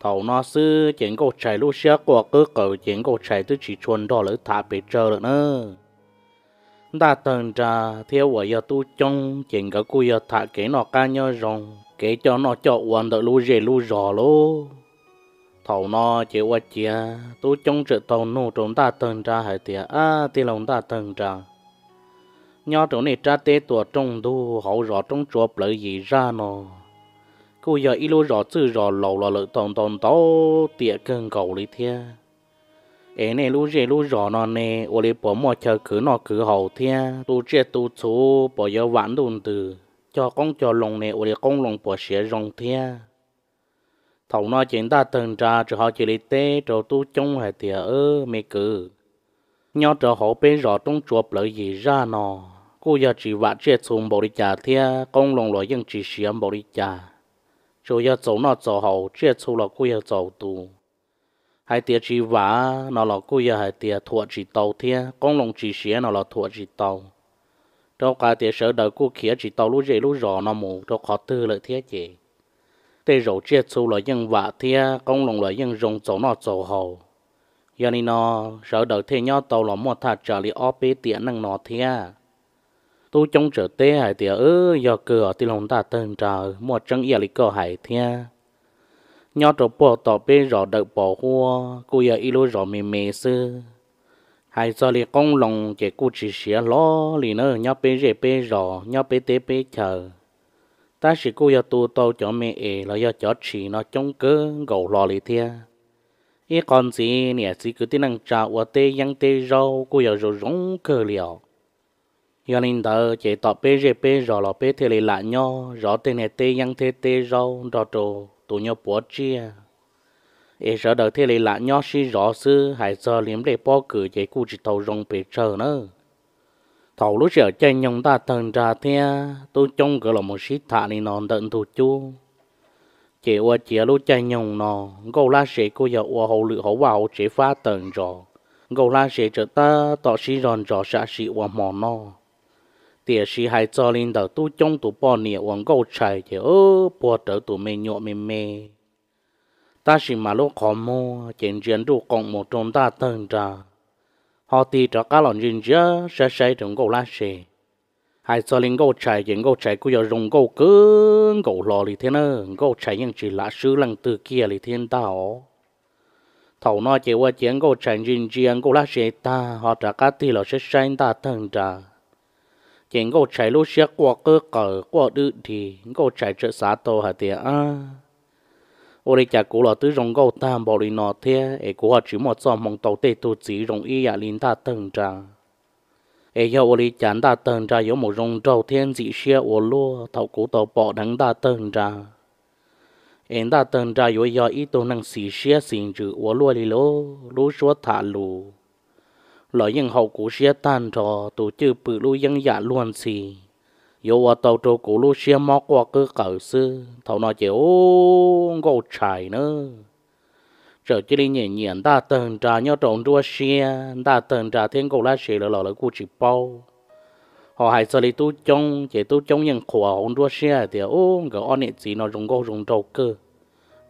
Thaum no xwb ces Nkauj Tshais lub siab quaj qwb qaws ces Nkauj Tshais twb tsis tshua nrog lawv tham pes tsawg lawm na. Ntaj Tawg Nra thiab uas yog Tub Coob ces nkawd kuj yog tham kev noj qab nyob zoo, kev coj noj coj ua ntawm lub zej lub zos lauj. Thaum no ces ua ciav Tub Coob txawm tau nug rau Ntaj Tawg Nra hais tias, ab, tij laug Ntaj Tawg Nra, nyob rau nej rab teb tuam rooj ntug hauv zos Roob Tsua Plawv Yim Zaj no, kuj yog ib lub zos txwj zos laus los lawm tau ntau ntau tiam kawg nkaus li thiab. Es nej lub zej lub zos no ne ua li puas muaj chaw khwv noj khwv haus thiab tu tsiaj tu txhu puas yuav vam ntuj ntws, cog qoob cog loo ne ua li qoob loo puas siav zoo thiab? Thaum no ces Ntaj Tawg Nra txawm ho cia li teb rau Tub Coob hais tias, me kwv, nyob rau hauv peb zos Roob Tsua Plawv Yim Zaj no, kuj yog tsis vam tsiaj txhu npaum li cas thiab qoob loo los yeej tsis siav npaum li cas. Tsuas yog txaus noj txaus haus, tsiaj txhu los kuj yog txaus tu. Hais tias tsis vam no los kuj yog hais tias thuam tsis tau thiab, qoob loo tsis siav no los thuam tsis tau. Rau qhov tias sawv daws kuj khiav tsis tau lub zej lub zos no mus rau qhov twg lawm thiab ces tej zaum tsiaj txhu los yeej vam thiab qoob loo los yeej zoo txaus noj txaus haus. Yog li no sawv daws thiaj nyob tau los muaj thaj tsam li ob peb tiam neej no thiab. Tub Coob txawm teb hais tias, yog kawg os tij laug Ntaj Tawg Nra, muaj tseeb ib yam li koj hais thiab. Nyob rau puag tom peb zos Dawm Pos Huab kuj yog ib lub zos me me xwb. Hais txog li qoob loo ces kuj tsis siav hlo li na, nyob peb zej peb zos, nyob peb teb peb chaws. Tab sis kuj yog tu tau cov me es los yog cov tshis no coob kawg nkaus hlo li thiab. Ib qho ntxiv niam txiv kwv tij neej tsa ua teb yeeb teb zaub kuj yog zoo zoo kawg li os. Yog li ntawd ces tom peb zej peb zos los peb thiaj li lam nyob zov tej niag teb yeeb thiab teb zaub nrog rau tus nyuag puav tsiaj, es sawv daws thiaj li lam nyob sib zov xwb. Hais txog li nplej pob kws ces kuj tsis tau zoo pes tsawg na. Thaum lub sij hawm caij nyoog Ntaj Tawg Nra thiab Tub Coob nkawd los mus sib tham li no ntawm ntug cub, ces ua ciav lub caij nyoog no Nkauj Lab Se kuj yog ua hauj lwm hauv vaj hauv tsev fab tawm ntsos. Nkauj Lab Se txawm tab tom sib zog ntsos sam sim ua hmo noj. Tiam sis hais txog li ntawm Tub Coob tus poj niam uas Nkauj Tshais ces puag rawv tus me nyuam me me, tab sis mas lub qhov muag ces ntsia nruj qoom mus rau Ntaj Tawg Nra, ho tig rov qab los ntsia ntsia saib saib rau Nkauj Lab Se. Hais txog li Nkauj Tshais ces Nkauj Tshais kuj yog zoo nkauj kawg nkaus hlo li thiab na, Nkauj Tshais yeej tsis lam swb leej twg kiag li thiab ntag os. Thaum no ces ua ciav Nkauj Tshais ntsia ntsia Nkauj Lab Se tag ho rov qab tig los saib saib Ntaj Tawg Nra, ces Nkauj Tshais lub siab quaj qwb qaws quaj dwb dig. Nkauj Tshais txawm xav tau hais tias, ab, ua li cas kuv los twb zoo nkauj tag npaum li no thiab es kuv ho tsis muaj txoj hmoo tau tej tug txiv zoo ib yam li Ntaj Tawg Nra? Es yog ua li cas Ntaj Tawg Nra yuav mus zoo nraug thiab ntxim siab ua luaj? Thaum kuv tau pom dheev Ntaj Tawg Nra, es Ntaj Tawg Nra yuav yog ib tug neeg xis siab xis ntsws ua luaj li lauj. Lub suab tham lus los yeej haum kuv siab tag nrho, tus cwj pwm lub yeeb yam luag ntxhi yuav ua tau rau kuv lub siab mob quaj qwb qaws xwb. Thaum no ces ub, Nkauj Tshais na, txawm cia li nyiam nyiam Ntaj Tawg Nra nyob rau nruab siab. Ntaj Tawg Nra thiab Nkauj Lab Se lawv los lawv kuj tsis paub. Ho hais txog li Tub Coob ces Tub Coob yeej qhuas hauv nruab siab hais tias, ub, nkawd ob niam txiv no zoo nkauj zoo nraug kawg.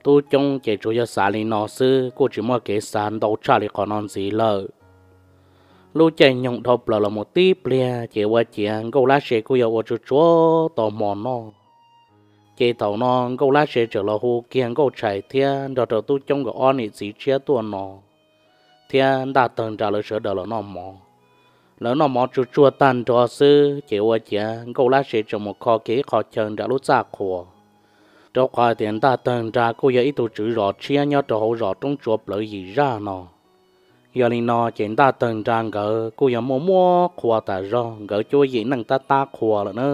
Tub Coob ces tsuas yog xav li no xwb, kuj tsis muaj kev xav ntau tshaj li qhov no ntxiv lawm. Lub caij nyoog dhau plaws los mus tib pliag ces ua ciav Nkauj Lab Se kuj yog ua tsuag tsuag tau hmo noj. Ces thaum no Nkauj Lab Se txawm los hu kiag Nkauj Tshais thiab nrog rau Tub Coob nkawd ob niam txiv tshiab tuaj no, thiab Ntaj Tawg Nra lawv sawv daws los noj mov. Lawv noj mov tsuag tsuag tag nrho xwb ces ua ciav Nkauj Lab Se txawm mus kho kiag ib qho chaw nram lub txaj qhua, rau qhov hais tias Ntaj Tawg Nra kuj yog ib tug tswv zos tshiab nyob rau hauv zos Roob Tsua plawv yim zaj no. Yog li no ces Ntaj Tawg Nra nkawd kuj yog muaj muaj qhua tas zog, nkawd cuab yim neej tab tab qhua lawm na.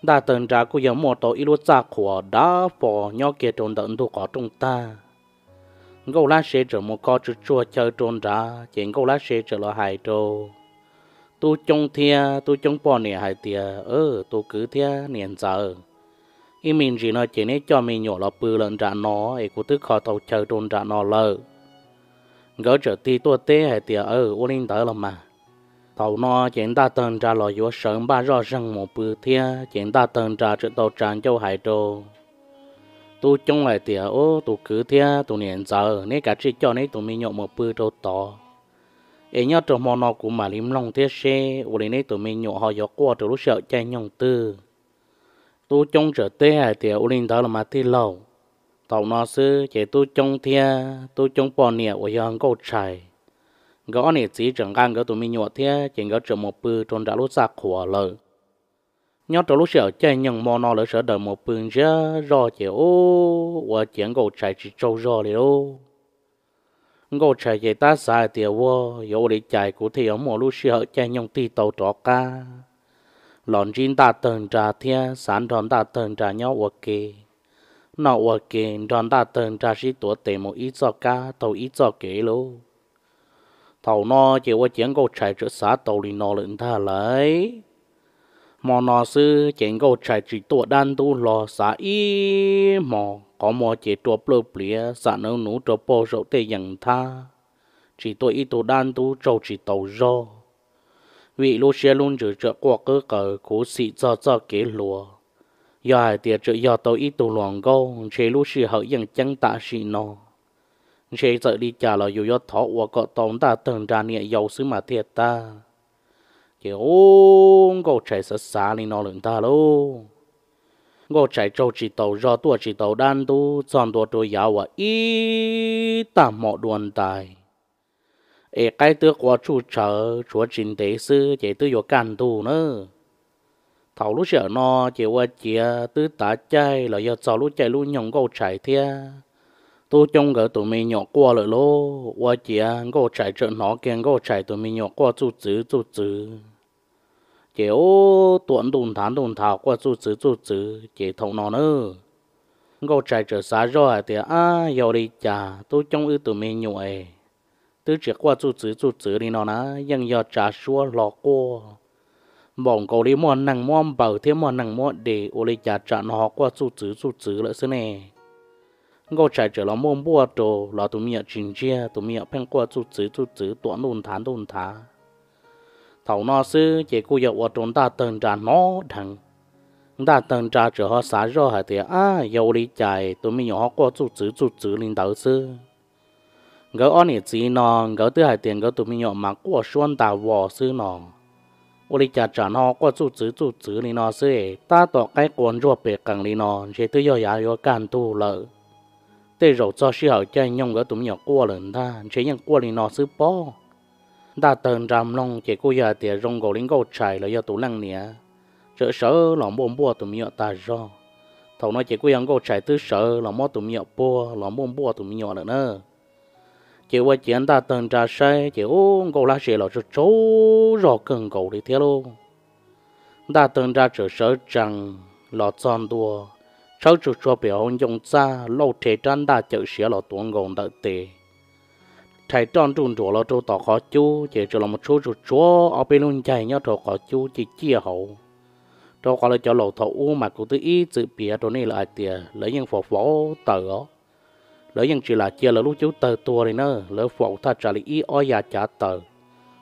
Ntaj Tawg Nra kuj yog muaj tau ib lub txaj qhua dav fo nyob kiag rau ntawm ntug qhov rooj tag. Nkauj Lab Se txawm mus kho tsuag tsuag chaw rau nrad ces Nkauj Lab Se txawm los hais rau Tub Coob thiab Tub Coob poj niam hais tias, tus kwv thiab niam ntxawm, ib me ntsis no ces neb coj me nyuam los pw lawm nram no es kuv twb kho tau chaw rau nram no lawm. Nkawd txawm tig tuaj teb hais tias, ua li ntawd los mas. Thaum no ces Ntaj Tawg Nra los yuav sawv npaj zoj zeeg mus pw thiab ces Ntaj Tawg Nra txawm tau tsa ncauj hais rau Tub Coob hais tias, ub, tus kwv thiab tus niam ntxawm, neb kav tsij coj neb tus me nyuam mus pw rau tod, es nyob rau hmo no kuv mam li mloog thiab seb ua li neb tus me nyuam ho yuav quaj rau lub sij hawm caij nyoog twg. Tub Coob txawm teb hais tias, ua li ntawd los mas tij laug. Thaum no xwb ces Tub Coob thiab Tub Coob poj niam uas yog Nkauj Tshais, nkawd ob niam txiv txawm nqa nkawd tus me nyuam thiab ces nkawd txawm mus pw rau nram lub txaj qhua lawm. Nyob rau lub sij hawm caij nyoog hmo no lawv sawv daws mus pw ntsiag zog ces ub, ua ciav Nkauj Tshais tsis tsaug zog li lauj. Nkauj Tshais ces tab xav hais tias, ua, yuav ua li cas kuv thiaj yuav muaj lub sij hawm caij nyoog tig tau rov qab los ntsib Ntaj Tawg Nra thiab xav nrog Ntaj Tawg Nra nyob ua ke, noj ua ke, nrog Ntaj Tawg Nra sib tuav tes mus ib txoj kab taug ib txoj kev lauj. Thaum no ces ua ciav Nkauj Tshais txawm xav tau li no lawm ntag lauj. Hmo no xwb ces Nkauj Tshais tsis tuaj dab ntub hlo, xav ib hmo qhov muag ces rua plawj pliav, xam nawv nuv rau pauj saum tej yees nthab, tsis tuaj ib tug dab ntub tsaug tsis taus zog. Vim lub siab lub ntsws txawm quaj qwb qaws khuv xim txog txoj kev hluas. Yog hais tias tseem yog tau ib tug hluas nkauj ntshe lub sij hawm yeej ceeb tam sim no. Ntshe txawm li cas los yus yuav thov ua kom tau Ntaj Tawg Nra niam yau xwb mas thiaj tag. Ces ub, Nkauj Tshais xav xav li no lawm ntag lauj. Nkauj Tshais tsaug tsis taus zog tuaj tsis tau dab ntub txog ntua rau yav uas ib tag hmo dua ntais, es qaib twb qua tsuj tshawv tshuav tsis ntev xwb ces twb yuav kaj ntug na. Thaum lub sij hawm no ces ua ciav twb tav caij los yog txog lub caij lub nyoog Nkauj Tshais thiab Tub Coob nkawd tus me nyuam quaj lawm lauj. Ua ciav Nkauj Tshais txawm hnov kiag Nkauj Tshais tus me nyuam quaj txuj txwv txuj txwv. Ces ub, tuam ntuj nthav ntuj nthav quaj txuj txwv txuj txwv ces thaum no na, Nkauj Tshais txawm xav zoj hais tias, ab, yog li cas Tub Coob wb tus me nyuam es twb tsis quaj txuj txwv txuj txwv li no na, yeej yog tsa suab hlo quaj npaum nkaus li muaj neeg muab npaws thiab muaj neeg muab de, ua li cas tsam no ho quaj txuj txwv txuj txwv lawm xwb ne? Nkauj Tshais txawm los npuaj npuaj rau los tus me nyuam tsis ntsiag, tus me nyuam pheej quaj txuj txwv txuj txwv tuam ntuj nthav ntuj nthav. Thaum no xwb ces kuj yog ua rau Ntaj Tawg Nra hnov dheev. Ntaj Tawg Nra txawm ho xav zoj hais tias, ab, yog ua li cas tus me nyuam ho quaj txuj txwv txuj txwv li ntawd xwb? Nkawd ob niam txiv no nkawd twb hais tias nkawd tus me nyuam mas quaj suab nta vos xwb no, ua li cas tsam no quaj txuj txwv txuj txwv li no xwb? Tab tom qaib qua ntsuag pes qees li no ntshe twb yog yav yuav kaj ntug lawm. Tej zaum txog sij hawm caij nyoog nkawd tus me nyuam quaj lawm ntag, ntshe yeej quaj li no xwb pob. Ntaj Tawg Nra mloog ces kuj yog hais tias zoo nkaus li Nkauj Tshais los yog tus leej niam txawm sawv los npuaj npuaj tus me nyuam tag zog. Thaum no ces kuj yog Nkauj Tshais twb sawv los muab tus me nyuam puag los npuaj npuaj tus me nyuam lawm na. Ces ua ciav Ntaj Tawg Nra saib ces ub, Nkauj Lab Se los tsaug tsaug zog kawg nkaus li thiab lauj. Ntaj Tawg Nra txawm sawv tsees los txog ntua, tshawb tsuag tsuag pem hauv ncoo txaj, lauj rhe rab ntaj cawm siav los tuav nkaus ntawm tes, rhais roj nruj nruam los rau tom qhov cub ces txawm los tshub tsuag tsuag ob peb lub ncaig nyob rau qhov cub ciaj ciaj hauv. Rau qhov lawv cov laus thaum ub mas kuv twb ib txwm piav rau nej lawm hais tias lawv yeej faus faus taws os. lawv yeej tsis lam cia lawv lub cub tawg tuag li na, lawv faus thaj tsam li ib ob yav cav taws,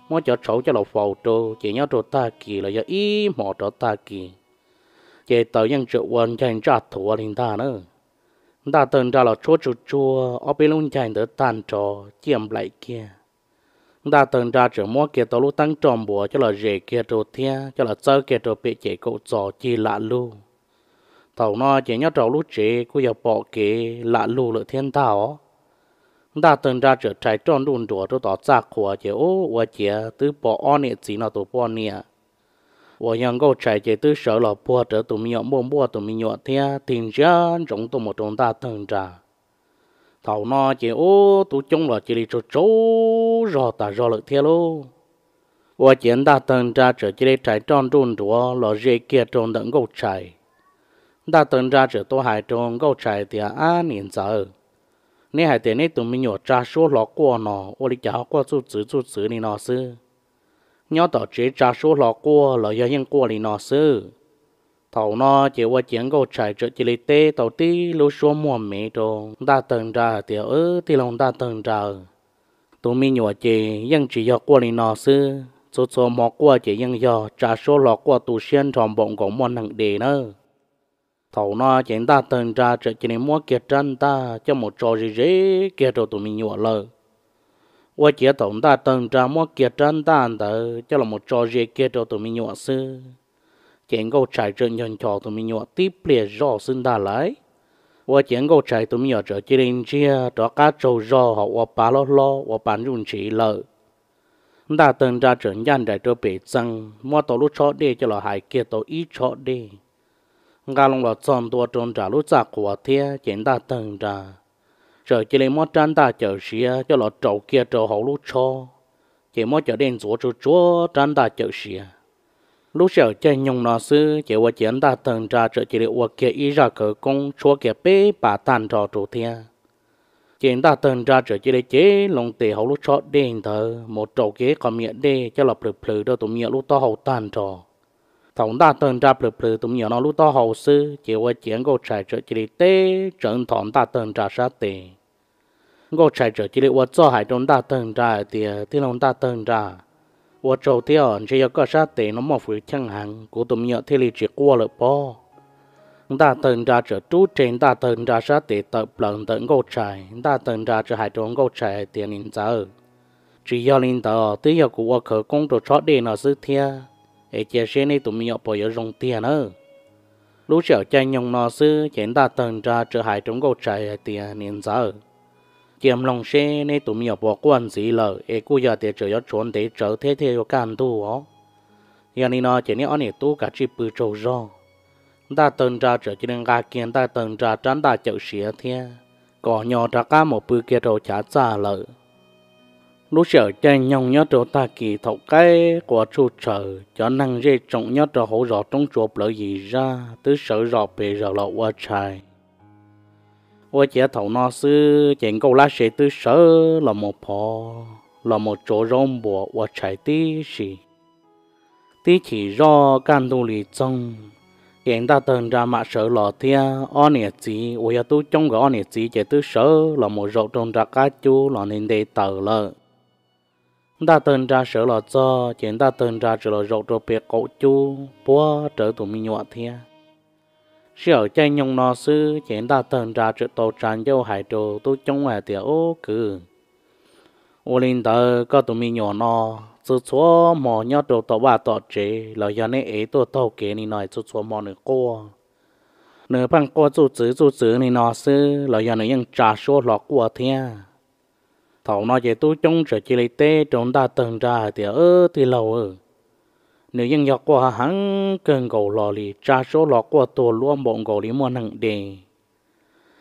muab cov tshauv coj los faus rau, ces nyob rau tag kis los yog ib hmos rov tag kis, ces taws yeej tseem ua ncaig ntsaj thuav li ntag na. Ntaj tawg nra los tshuab tsuag tsuag ob peb lub ncaig ntawd tag nrho, ciaj nplaim kiag. Ntaj tawg nra tseem muab kiag tau lub teeb roj npuas coj los zes kiag rau thiab coj los txawb kiag rau pem ces kaum txos cig lam lug. Thaum no ces nyob rau lub tsev kuj yog pom kev lam lug lawm thiab ntag os. Ntaj tawg nra tseem rhais roj nruj nruas rau tom txaj qhua ces ub, ua ciav twb pom ob niam txiv no tus poj niam uas yog Nkauj Tshais ces twb sawv los puag rawv tus me nyuam npuaj npuaj tus me nyuam thiab tig ntsia ntsoov tuaj mus rau ntaj tawg nra. Thaum no ces ub, tub coob los cia li tsaug tsaug zog tas zog lawm thiab lauj. Ua ciav ntaj tawg nra tseem cia li rhais roj nruj nruas los ze kiag rau ntawm Nkauj Tshais. Ntaj tawg nra tseem tau hais rau Nkauj Tshais tias, Ab niam ntxawm, neb hais tias neb tus me nyuam tsa suab hlo quaj no, ua li cas ho quaj txuj txwv txuj txwv li no xwb? Nyob tom tsev tsa suab hlo quaj los yog yeej quaj li no xwb? Thaum no ces ua ciav Nkauj Tshais tseem cia li teb tau tib lub suab muag mev rau ntaj tawg nra hais tias, Tij laug ntaj tawg nra, tus me nyuam ces yeej tsis yog quaj li no xwb, txhua txhua hmo quaj ces yeej yog tsa suab hlo quaj tu siab nrho npaum nkaus muaj neeg de nawb. Thaum no ces ntaj tawg nra tseem cia li muab kiag rab ntaj coj mus tso ze ze kiag rau tus me nyuam lawm. Ua ciav thaum ntaj tawg nra muab kiag rab ntaj ntawd coj los mus tso ze kiag rau tus me nyuam xwb, ces Nkauj Tshais tseem nco nco tus me nyuam tib pliag zoj xwb ntag lauj. Ua ciav Nkauj Tshais tus me nyuam tseem cia li ntsiag rov qab tsaug zog ho ua pa hlob hlob ua pa ntsuj ntsiv lawm. Ntaj tawg nra tseem ncaj nraim rau pem txee muab tau lub tshob dej coj los hais kiag tau ib tshob dej, nqa loo los txog ntua rau nram lub txaj qhua thiab ces ntaj tawg nra tseem cia li muab rab ntaj cawm siav coj los raus kiag rau hauv lub tshob, ces muab cov dej ntxuav tsuag tsuag rab ntaj cawm siav. Lub sij hawm caij nyoog no xwb ces ua ciav ntaj tawg nra tseem cia li ua kiag ib zaj khawv koob tshuab kiag peb pas tag nrho rau thiab. Ces ntaj tawg nra tseem cia li cev loo tes hauv lub tshob dej ntawd mus raus kiag ib qho miam dej coj los plhws plhws rau tus me nyuam lub taub hau tag nrho. Thaum ntaj tawg nra plhws plhws tus me nyuam no lub taub hau xwb ces ua ciav Nkauj Tshais tseem cia li teb tsawv nthos ntaj tawg nra sab tes. Nkauj Tshais tseem cia li ua txuj hais rau ntaj tawg nra hais tias, Tij laug ntaj tawg nra, ua tsaug thiab, ntshe yog koj sab tes no muaj fwv cheej heev kuv tus me nyuam thiaj li tsis quaj lawm pob. Ntaj tawg nra tseem rub rhe ntaj tawg nra sab tes tawm plaws ntawm Nkauj Tshais. Ntaj tawg nra tseem hais rau Nkauj Tshais hais tias, Niam ntxawm, tsis yog li ntawd, twb yog kuv ua khawv koob rau tshob dej no xwb thiab, es cia seb neb tus me nyuam puas yuav zoo tiag nawb. Lub sij hawm caij nyoog no xwb ces ntaj tawg nra tseem hais rau Nkauj Tshais hais tias, Niam ntxawm, cia mloog seb neb tus me nyuam puas quaj ntxiv lawm, es kuj yog tias tseem yuav tshuav ntev tsawv thiab thiaj yuav kaj ntug os. Yog li no ces neb ob niam tub kav tsij pw tsaug zog. Ntaj tawg nra tseem cia li nqa kiag ntaj tawg nra rab ntaj cawm siav thiab kom nyo rov qab mus pw kiag rau chav txaj lawm. Lub sij hawm caij nyoog nyob rau tag kis thaum qaib qua tshuj tshaws, cov neeg zej tsoom nyob rau hauv zos Roob Tsua plawv yim zaj twb sawv zom pes zaws los ua tshais. Ua ciav thaum no xwb ces Nkauj Lab Se twb sawv los mus phov los mus tsuav zaub npuas ua tshais tib si. Tib chim zoj kaj ntug li txoog, ces ntaj tawg nra mam sawv los thiab ob niam txiv uas yog tub coob nkawd ob niam txiv ces twb sawv los mus zaum rau nram qab cub los nte nte taws lawm. Ntaj tawg nra sawv los txog ces ntaj tawg nra tseem los zaum rau pem qaum cub puag rawv tus me nyuam thiab. Sij hawm caij nyoog no xwb ces ntaj tawg nra tseem tau tsa ncauj hais rau tub coob hais tias, Ub kwv, ua li ntawd koj tus me nyuam no txhua txhua hmo nyob rau tom vaj tom tsev los yog neb ev tuaj taug kev li no txhua txhua hmo nws quaj, nws pheej quaj txuj txwv txuj txwv li no xwb los yog nws yeej tsa suab hlo quaj thiab? Thaum no ces tub coob tseem cia li teb rau ntaj tawg nra hais tias, Tij laug, nws yeej yog quaj heev kawg nkaus hlo li, tsa suab hlo quaj tuag luab npaum nkaus li muaj neeg de.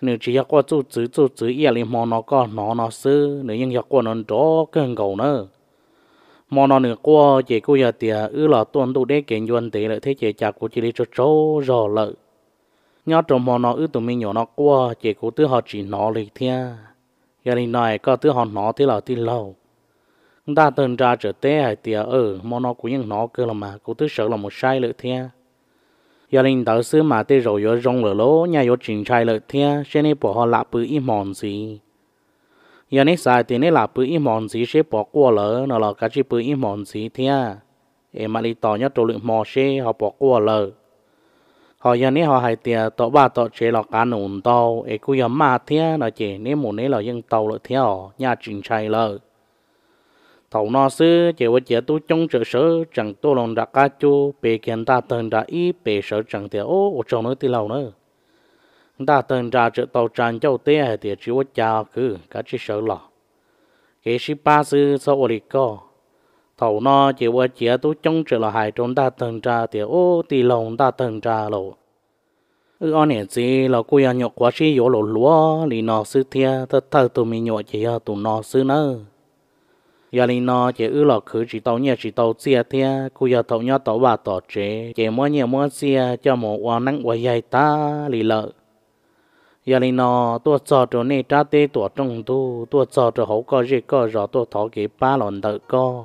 Nws tsis yog quaj txuj txwv txuj txwv ib yam li hmo no koj hnov no xwb, nws yeej yog quaj nrov nrov kawg nkaus na. Hmo no nws quaj ces kuj yog tias wb los tuaj ntuj deb kev ncua ntev lawm thiab ces cas kuv cia li tsaug tsaug zog lawm. Nyob rau hmo no wb tus me nyuam no quaj ces kuv twb ho tsis hnov li thiab. Yog li no es koj twb ho hnov thiab los tij laug? Ntaj tawg nra tseem teb hais tias, Hmo no kuv yeej hnov kawg los mas, kuv twb sawv los mus saib lawm thiab. Yog li ntawd xwb mas tej zaum yuav zoo lawm lauj, nyaj yuav tsis ntshai lawm thiab, seb neb puas ho lam pw ib hmos ntxiv. Yog neb xav hais tias neb lam pw ib hmos ntxiv seb puas quaj lawm no los kav tsij pw ib hmos ntxiv thiab, es mam li tos nyob rau lwm hmo seb ho puas quaj lawm. Ho yog neb ho hais tias tom vaj tom tsev los qav num ntau es kuj yog maj thiab no ces neb mus neb los yeej tau lawm thiab os, nyaj tsis ntshai lawm. Thaum no xwb ces ua ciav tub coob txawm sawv tsees tuaj los nram qab cub pe kiag Ntaj Tawg Nra ib pe sawv tsees tias, Ub, ua tsaug nawb tij laug na. Ntaj Tawg Nra txawm tau tsa ncauj teb hais tias, Tsis ua cas kwv, kav tsij sawv los, kev sib pab xwb txhob ua li koj. Thaum no ces ua ciav tub coob txawm los hais rau Ntaj Tawg Nra tias, Ub, tij laug Ntaj Tawg Nra lauj, wb ob niam txiv los kuj yog nyuam qhuav sib yuav luas hluas li no xwb thiab, thawj thawj tus me nyuam ces yog tus no xwb nawb. Yog li no ces wb los khwv tsis tau nyiaj tsis tau txiaj thiab, kuj yog thaum nyob tom vaj tom tsev ces muab nyiaj muab txiaj coj mus ua neeb ua yaig tag li lawm. Yog li no, tuaj txog rau nej rab teb tuam rooj ntug, tuaj txog rau hauv koj zej koj zos tuaj thov kev pab los ntawm koj.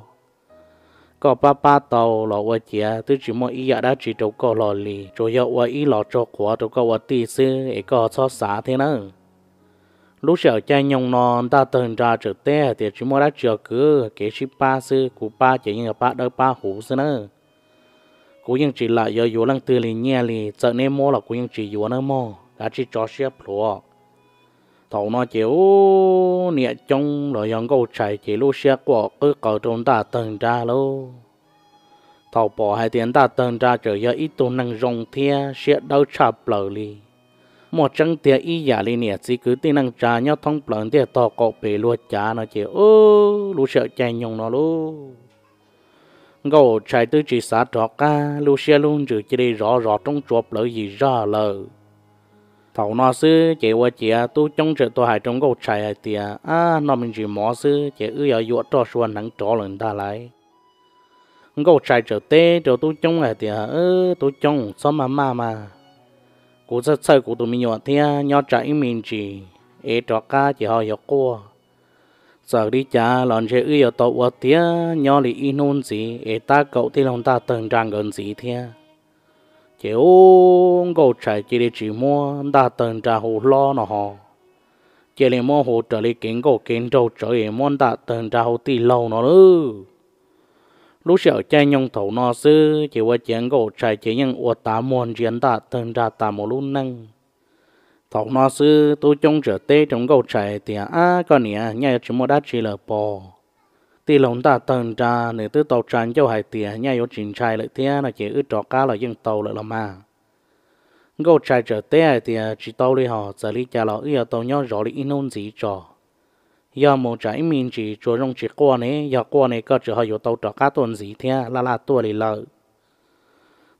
Koj pab pab tau los ua ciav twb tsis muaj ib yam dab tsi rau koj hlo li, tsuas yog ua ib los tsaug qhuav rau koj ua tij xwb es koj txhob xav thiab nawb. Lub sij hawm caij nyoog no Ntaj Tawg Nra txawm teb hais tias, Tsis muaj dab tsi os kwv, kev sib pab xwb, kuv pab ces yeej yog pab dawb pab huv xwb nawb. Kuv yeej tsis lam yuav yuav leej twg li nyiaj li, txawm neb muab los kuv yeej tsis yuav nawb mog, kav tsij tso siab plhuav. Thaum no ces ub, niam coob los yog Nkauj Tshais ces lub siab quaj qwb qaws rau Ntaj Tawg Nra lauj. Thaum pom hais tias Ntaj Tawg Nra txawm yog ib tug neeg zoo thiab siab dawb tshaj plaws li, muaj tseeb tiag ib yam li niam txiv kwv tij neej tsa nyob thoob plaws ntiaj tog qaum pes luag cav no ces ub, lub sij hawm caij nyoog no lauj, Nkauj Tshais twb tsis xav rov qab, lub siab lub ntsws cia li zov zos roob tsua plawv yim zaj lawm. Thaum no xwb ces ua ciav tub coob txawm tuaj hais rau Nkauj Tshais hais tias, Ab, noj me ntsis mov xwb ces wb yuav yuam roj sua hneev rov lawm ntag lauj. Nkauj Tshais txawm teb rau tub coob hais tias, Tub coob, txhob maj maj mas, kuv txhawj txhawj kuv tus me nyuam thiab, nyob tsam ib me ntsis es rov qab ces ho yuav quaj. Txawm li cas los ntshe wb yuav tau ua tiav nyob li ib hnub ntxiv es tab kaum tij laug Ntaj Tawg Nra nkawd ntxiv thiab. Ces ub, Nkauj Tshais cia li tsis muab Ntaj Tawg Nra hu hlob no ho, cia li muab hu raws li kev nkauj kev nraug tsawv es muab Ntaj Tawg Nra hu tij laug no lauj. Lub sij hawm caij nyoog thaum no xwb ces ua ciav Nkauj Tshais ces yeej ua tav muag ntsia Ntaj Tawg Nra tas mus lub neej. Thaum no xwb tub coob txawm teb rau Nkauj Tshais tias, Ab, koj niam, nyaj yuav tsis muaj dab tsi lawm pob. Tij laug Ntaj Tawg Nra nws twb tau tsa ncauj hais tias nyaj yuav tsis ntshai lawm thiab no ces wb rov qab los yeej tau lawm los mas. Nkauj Tshais txawm teb hais tias, Tsis tau li hos, txawm li cas los wb yuav tau nyob zov li ib hnub ntxiv tso. Yog mus tsam ib me ntsis tsuas zoo tsis quaj ne, yog quaj ne koj tseem ho yuav tau rov qab tuaj ntxiv thiab, laj laj tuaj li lawm.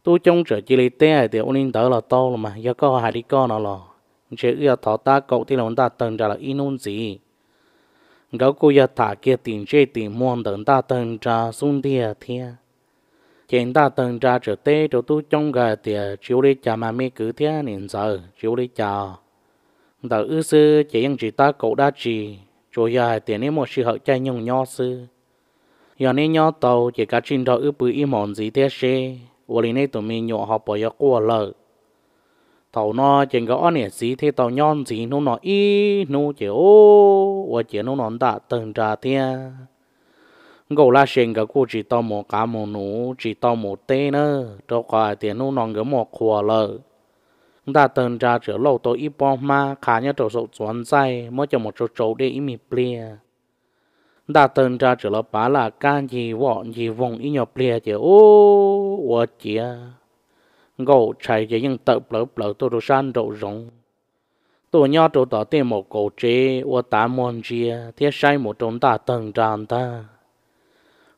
Tub coob txawm cia li teb hais tias, Ua li ntawd los tau los mas, yog koj hais li koj no los ntshe wb yuav thov tab kaum tij laug Ntaj Tawg Nra lawm ib hnub ntxiv. Nkawd kuj yog tham kiag tim ntsej tim muag ntawm Ntaj Tawg Nra xub ntiag thiab. Ces Ntaj Tawg Nra txawm teb rau tub coob nkawd hais tias, Tsis ua li cas mas me kwv thiab niam ntxawm, tsis ua li cas. Ntawm wb xwb ces yeej tsis tab kaum dab tsi, tsuas yog hais tias neb muaj sij hawm caij nyoog nyob xwb. Yog neb nyob tau ces kav tsij nrog wb pw ib hmos ntxiv thiab seb ua li neb tus me nyuam ho puas yuav quaj lawm. Thaum no ces nkawd ob niam txiv thiaj tau nyob ntxiv hnub no ib hnub ces ub, ua ciav hnub no Ntaj Tawg Nra thiab Nkauj Laj Se nkawd kuj tsis tau mus qav mus nuv, tsis tau mus teb na, rau qhov hais tias hnub no nkawd muaj qhua lawm. Ntaj Tawg Nra txawm lauj tau ib pob hmab qha nyob rau saum txuas ntxaij muab coj mus tsau tsau dej ib me pliag. Ntaj Tawg Nra txawm los pav laj kab ncig vom ncig voog ib nyuag pliag ces ub, ua ciav Nkauj Tshais ces yeej tawm plawv plaws tuaj rau sab nraum zoov, tuaj nyob rau tom tej maum kaum tsev ua tav muag ntsia thiab saib mus rau Ntaj Tawg Nra ntag.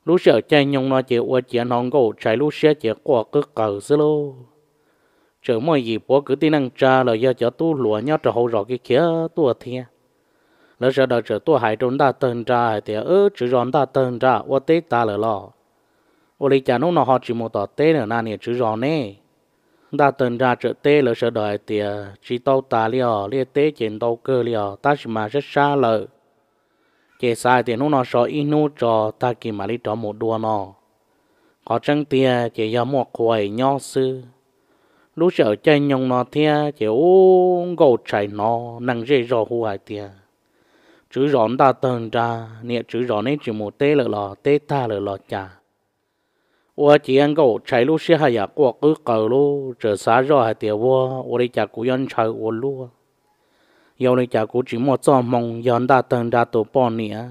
Lub sij hawm caij nyoog no ces ua ciav hnov Nkauj Tshais lub siab ces quaj qwb qaws xwb lauj. Tseem muaj yim puav kwv tij neej tsa los yog cov tub hluas nyob rau hauv zos kiag khiav tuaj thiab. Lawv sawv daws txawm tuaj hais rau Ntaj Tawg Nra hais tias, Tswv zos Ntaj Tawg Nra, ua teb tas lawm los? Ua li cas hnub no ho tsis mus tom teb lawm na niam tswv zos ne? Ntaj Tawg Nra txawm teb lawv sawv daws hais tias, Tsis tau tas li os, liaj teb ces ntau kawg li os, tab sis mas sab sab lawm, ces xav hais tias hnub no so ib hnub tso, tag kis mam li rov mus dua no. Qhov tseeb tiag ces yog muaj qhua es nyob xwb. Lub sij hawm caij nyoog no thiab ces ub, Nkauj Tshais hnov neeg zej zog hu hais tias, tswv zos ntaj tawg nra, niam tswv zos neb tsis mus teb lawm los teb tag lawm los cas? Ua ciav Nkauj Tshais lub siab haj yam quaj qwb qaws lub, txawm xav zoj hais tias, Ua, ua li cas kuv yuav ntshaw ua luaj? Yog li cas kuv tsis muaj txoj hmoo yog ntaj tawg nra tus poj niam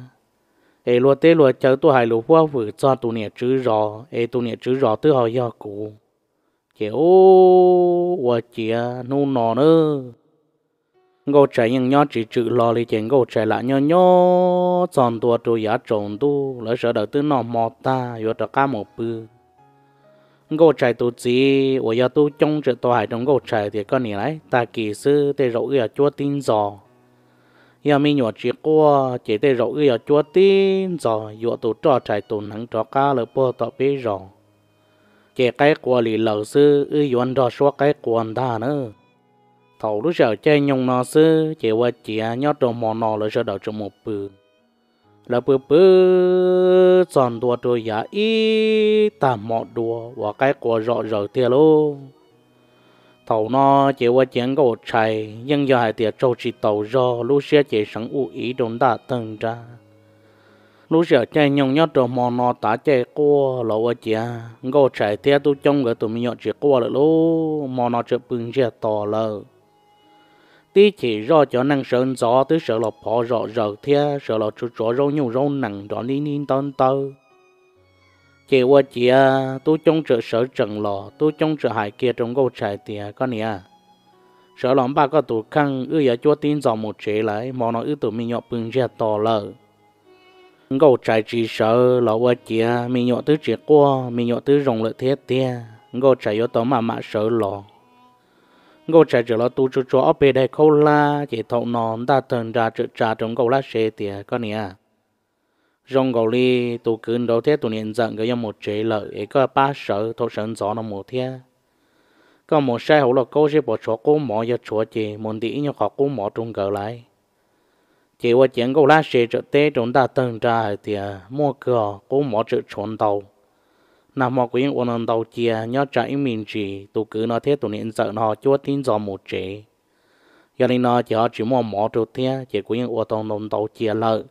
es luag teb luag chaw tuaj hais lus huab hwm txog tus niam tswv zos es tus niam tswv zos twb ho yog kuv? Ces ua ciav hnub no na, Nkauj Tshais yeej nyob tsis tswm hlo li, ces Nkauj Tshais lam nyob nyob txog ntua rau yav tsaus ntuj, lawv sawv daws twb noj hmo tag yuav rov qab mus pw. Nkauj Tshais tus txiv uas yog Tub Coob txawm tau hais rau Nkauj Tshais tias, Koj niam, tag kis xwb tej zaum wb yuav cuab tib ntxos. Yog me nyuam tsis quaj ces tej zaum wb yuav cuab tib ntxos yuam tus roj rais tus hneev rov qab lawm puag tom peb zos, ces qaib qua li lawm xwb wb yuav nrog suab qaib qua ntag na. Thaum lub sij hawm caij nyoog no xwb ces ua ciav nyob rau hmo no lawv sawv daws tseem mus pw. Lawv pw pw txog ntua rau yav ib tag hmo dua uas qaib qua zom zaws tiag lauj. Thaum no ces ua ciav Nkauj Tshais yeej yog hais tias tsaug tsis taus zog, lub siab ces seev ub iv rau ntaj tawg nra. Lub sij hawm caij nyoog nyob rau hmo no tav caij quaj los ua ciav Nkauj Tshais thiab Tub Coob nkawd tus me nyuam tsis quaj lawm lauj, hmo no tseem pw ntsiag to lawm. Tib chim zoj cov neeg sawv ntxov twb sawv los phov zom zaws thiab sawv los tsuav tsuav zaub nyuj zaub nees nrov nib nib ntawb ntawb. Ces ua ciav Tub Coob txawm sawv tsees los, Tub Coob txawm hais kiag rau Nkauj Tshais tias, Koj niam, sawv los npaj koj tus kheej, wb yuav cuab tib ntxos mus tsev lawm, hmo no wb tus me nyuam pw ntsiag to lawm. Nkauj Tshais tsis sawv los ua ciav me nyuam twb tsis quaj, me nyuam twb zoo lawm thiab tiag, Nkauj Tshais yuav tau maj mam sawv los. Nkauj Tshais txawm los tu tsuag tsuag ob peb daim khaub hlab, ces thaum no ntaj tawg nra txawm tsa rau Nkauj Lab Se tias, Koj niam, zoo nkaus li tus kwv nraud thiab tus niam ntxawm nkawd yuav mus tsev lawm es koj pab sawv thaum sawv ntxov no mus thiab. Koj mus saib hauv lauj kaub seb puas tshuav qub mov, yog tshuav ces mus ntim ib nyuag qhov qub mov rau nkawd lauj. Ces ua ciav Nkauj Lab Se txawm teb rau ntaj tawg nra hais tias, Muaj kawg, qub mov tseem tshuav ntau. Nag hmo kuv yeej ua ntau ntau cia nyob tsam ib me ntsis tus kwv no thiab tus niam ntxawm no ho cuab tib ntxos mus tsev. Yog li no ces ho tsis muaj mov rau thiab, ces kuv yeej ua tau ntau ntau cia lawm.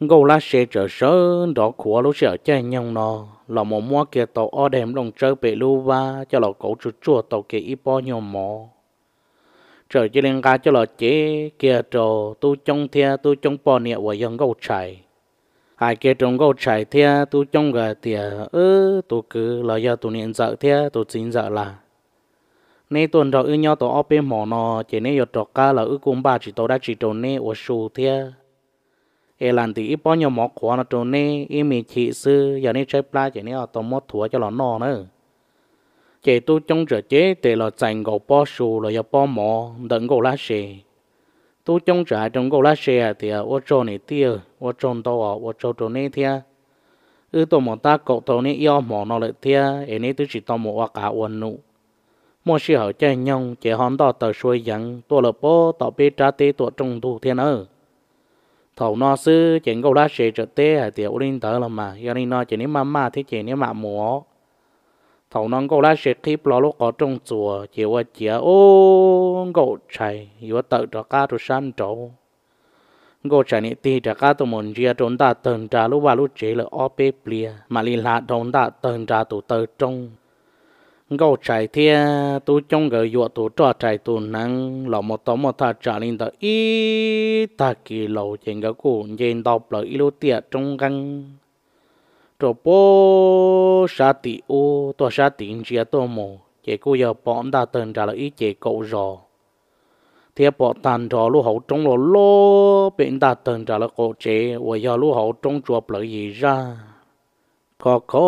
Nkauj Lab Se txawm sawv nrov khuav lub sij hawm caij nyoog no los mus muab kiag tau ob daim nplooj tsawb pem lub vab coj los kauv tsuag tsuag tau kiag ib pob nyuag mov, txawm cia li nqa coj los cev kiag rau Tub Coob thiab Tub Coob poj niam uas yog Nkauj Tshais. Hais kiag rau Nkauj Tshais thiab Tub Coob nkawd hais tias, Wb tus kwv los yog tus niam ntxawm thiab tus txiv ntxawm las, neb tuaj nrog wb nyob tau ob peb hmos no ces neb yuav rov qab los wb kuj npaj tsis tau dab tsi rau neb ua su thiab. Es lam ntim ib pob nyuag mov qhuav no rau neb ib me chim xwb, yog neb tshaib plab ces neb ho tau muab thuav coj los noj na. Ces Tub Coob txawm cev tes los txais nkaus pob su los yog pob mov ntawm Nkauj Lab Se. Tub Coob txawm hais rau Nkauj Lab Se hais tias, Ua tsaug niam tij, ua tsaug ntau, ua tsaug rau neb thiab. Wb tuaj mus tab kaum tau neb ib ob hmos no lawm thiab es neb twb tsis tau mus ua qav ua num. Muaj sij hawm caij nyoog ces ho ntoj taws sua yeev tuaj lawm puag tom peb rab teb tuam rooj ntug thiab nawb. Thaum no xwb ces Nkauj Lab Se txawm teb hais tias, Ua li ntawd los mas, yog li no ces neb maj maj thiab ces neb mam mus. Thaum no Nkauj Lab Se qhib plho lub qhov rooj txuas ces ua ciav ub, Nkauj Tshais yuav tawm rov qab rau sab nraud. Nkauj Tshais niam tig rov qab tuaj mus ntsia rau ntaj tawg nra lub vaj lub tsev lawm ob peb pliag mam li hla dhau ntaj tawg nra tus taw rooj. Nkauj Tshais thiab Tub Coob nkawd yuam tus roj rais tus hneev los mus tau muaj thaj tsam li ntawm ib tag kis laus ces nkawd kuj nce ntau plaws ib lub tiaj roob nqeeb rau puag sab tim ub tuaj sab tid ntsia tuaj mus ces kuj yog pom ntaj tawg nra lawv ib ce kaum zos, thiab pom tag nrho lub hauv roob loj loj pem ntaj tawg nra lawv qaum tsev uas yog lub hauv roob tsua plawv yim zaj. Khov kho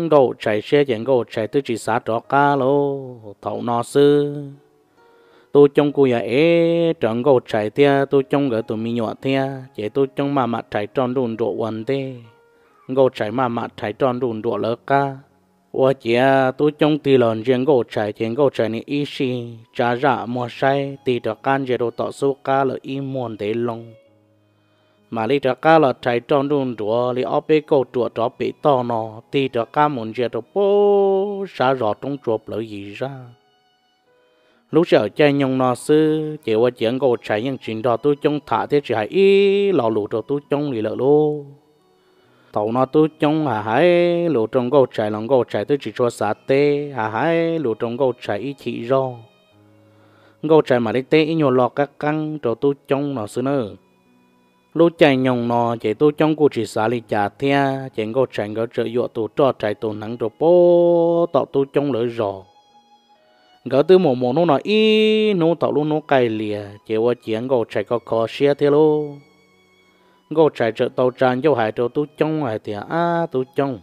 Nkauj Tshais siab ces Nkauj Tshais twb tsis xav rov qab lauj. Thaum no xwb Tub Coob kuj yog ev rawv Nkauj Tshais thiab Tub Coob nkawd tus me nyuam thiab, ces Tub Coob maj mam rhais roj nruj nruam ua ntej, Nkauj Tshais maj mam rhais roj nruj nruam lawv qab. Ua ciav Tub Coob tig los ntsia Nkauj Tshais ces Nkauj Tshais niam ib sij tsa zaj muag saib tig rov qab ntsia rau tom xub qab lawm ib muag ntev loo, mam li rov qab los rhais roj nruj nruam li ob peb kauj ruam rov pem toj no tig rov qab mus ntsia rau puag sab zos roob tsua plawv yim zaj. Lub sij hawm caij nyoog no xwb ces ua ciav Nkauj Tshais yeej tsis nrog Tub Coob tham thiab tsis hais ib lo lus rau Tub Coob li lawm lauj. Thaum no Tub Coob hais hais lus rau Nkauj Tshais los Nkauj Tshais twb tsis tshua xav teb, hais hais lus rau Nkauj Tshais ib chim zog, Nkauj Tshais mam li teb ib nyuag lo qab qeeb rau Tub Coob no xwb nawb. Lub caij nyoog no ces Tub Coob kuj tsis xav li cas thiab ces Nkauj Tshais nkawd txawm yuam tus roj rais tus hneev rau pem tom Tub Coob lawv zos. Nkawd twb mus mus hnub no ib hnub thaum lub hnub qaij lias ces ua ciav Nkauj Tshais kho kho siab thiab lauj. Nkauj Tshais txawm tau tsa ncauj hais rau Tub Coob hais tias, Ab Tub Coob,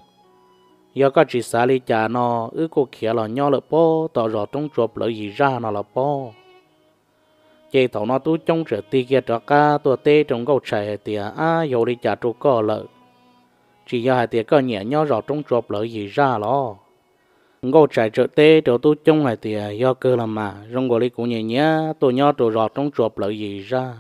yog koj tsis xav li cas no wb kuj khiav los nyob lawm pem tom zos roob tsua plawv yim zaj no los pob. Ces thaum no Tub Coob txawm tig kiag rov qab tuaj teb rau Nkauj Tshais hais tias, Ab, yog ua li cas rau koj lawm? Tsis yog hais tias koj nyiam nyob zos roob tsua plawv yim zaj los? Nkauj Tshais txawm teb rau Tub Coob hais tias, Yog kawg los mas, zoo nkaus li kuv nyiam nyiam tuaj nyob rau zos roob tsua plawv yim zaj.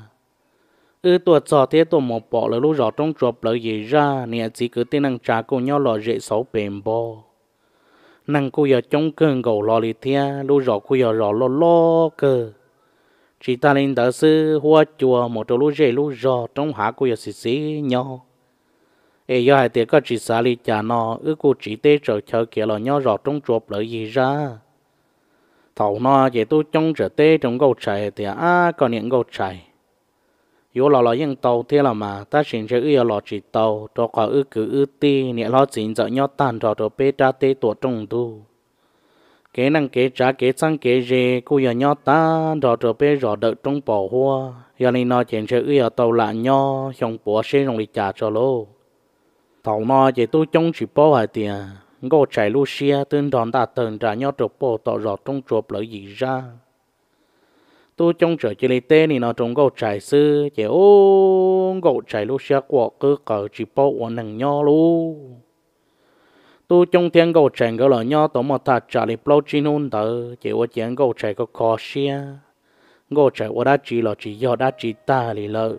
Wb tuaj txog thiab tuaj mus pom lawv lub zos roob tsua plawv yim zaj, niam txiv kwv tij neej tsa kuj nyob lom zem xauv pes npo. Neeg kuj yog coob kawg nkaus hlo li thiab, lub zos kuj yog zos loj loj kawg. Tsis tag li ntawd xwb, huab cua mus rau lub zej lub zog, roob hav kuj yog xis xis nyob. Es yog hais tias koj tsis xav li cas no wb kuj tsiv teb tsaws chaw khiav los nyob zos roob tsua plawv yim zaj. Thaum no ces Tub Coob txawm teb rau Nkauj Tshais hais tias, Ab, koj niam Nkauj Tshais, yuav los los yeej tau thiab los mas, tab sis ntshe wb yuav los tsis tau, rau qhov wb kwv wb tij niam hlob txiv ntxawm nyob tag nrho rau peb rab teb tuam rooj ntug. Kev neej kev tsav kev txheeb kev ze kuj yog nyob tag nrho rau peb zos dawm roob pos huab. Yog li no ces ntshe wb yuav tau lam nyob xyoo puav seb zoo li cas tso lauj. Thaum no ces Tub Coob tsis paub hais tias Nkauj Tshais lub siab twb nrog Ntaj Tawg Nra nyob rau pem tom zos roob tsua plawv yim zaj. Tub Coob txawm cia li teb li no rau Nkauj Tshais xwb ces ub, Nkauj Tshais lub siab quaj qwb qaws tsis paub ua neeg nyob lauj. Tub Coob thiab Nkauj Tshais nkawd los nyob tau muaj thaj tsam li plaub tsib hnub ntawd ces ua ciav Nkauj Tshais kho kho siab. Nkauj Tshais ua dab tsi los tsis yog dab tsi tag li lawm.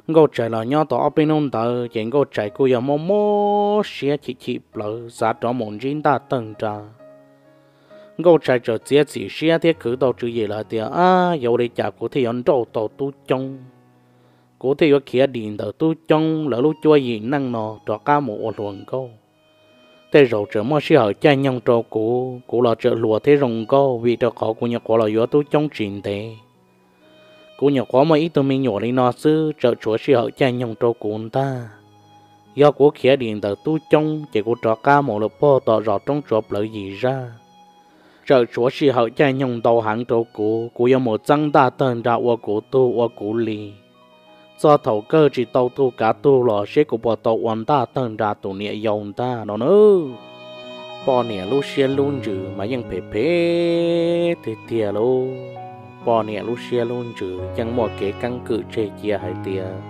Nkauj Tshais los nyob tau ob peb hnub ntawd ces Nkauj Tshais kuj yog mob mob siab chim chim plawv xav rov mus ntsib Ntaj Tawg Nra. Nkauj Tshais txawm txiav txim siab thiab khwv tau tswv yim lawm hais tias, Ab, yuav ua li cas kuv thiaj yuav nrauj tau Tub Coob, kuv thiaj yuav khiav dim ntawm Tub Coob lawv lub cuab yim neej no rov qab mus ua hluas nkauj? Tej zaum tseem muaj sij hawm caij nyoog rau kuv, kuv los tseem hluas thiab zoo nkauj, vim rau qhov kuv nyuam qhuav los yuav Tub Coob tsis ntev. Kuv nyuam qhuav muaj ib tug me nyuam li no xwb, tseem tshuav sij hawm caij nyoog rau kuv ntag. Yog kuv khiav dim ntawm Tub Coob ces kuv rov qab mus lawm pem tom zos roob tsua plawv yim zaj. Tseem tshuav sij hawm caij nyoog ntau heev rau kuv, kuv yuav mus txeeb Ntaj Tawg Nra ua kuv tug ua kuv li. Txog thaum kawg tsis tau tug kav tug los seb kuv puas tau ua Ntaj Tawg Nra tus niam yau ntag no nawb. Poj niam lub siab lub ntsws mas yeej phem phem tiag tiag lauj. Poj niam lub siab lub ntsws yeej muaj kev keeb kwm tseg cia hais tias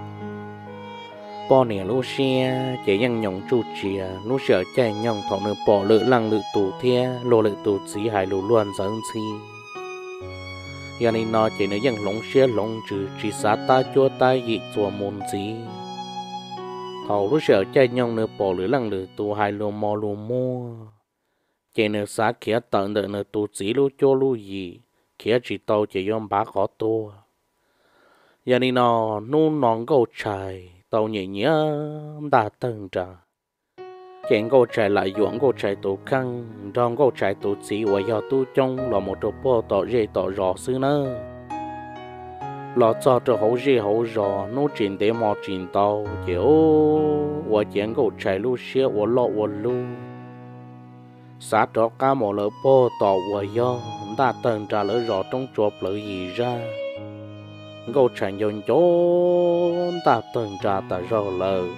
poj niam lub siab ces yeej nyoos tsuj tsias. Lub sij hawm caij nyoog thaum nws pom lwm leej lwm tus thiab luag lwm tus txiv hais lus luag ntxawv ntxhi, yog li no ces nws yeej hloov siab hloov ntsws tsis xav tab cuab tab yim txuas mus ntxiv. Thaum lub sij hawm caij nyoog nws pom lwm leej lwm tus hais lus mos lus muag, ces nws xav khiav tawm ntawm nws tus txiv lub cuab lub yim, khiav tsis tau ces yuav npav qhov tuag. Yog li no, hnub no Nkauj Tshais tau nyiam nyiam Ntaj Tawg Nra, ces Nkauj Tshais lam yuam Nkauj Tshais tus kheej nrog Nkauj Tshais tus txiv uas yog Tub Coob los mus rau pem tom zej tom zos xwb nawb. Los txog rau hauv zej hauv zos hnub tsis ntev hmo tsis ntau ces ua ciav Nkauj Tshais lub siab ua loj ua lug, xav rov qab mus lawm pem tom uas yog Ntaj Tawg Nra lawv zos roob tsua plawv yim zaj. Nkauj Tshais nco nco Ntaj Tawg Nra tas zog lawm.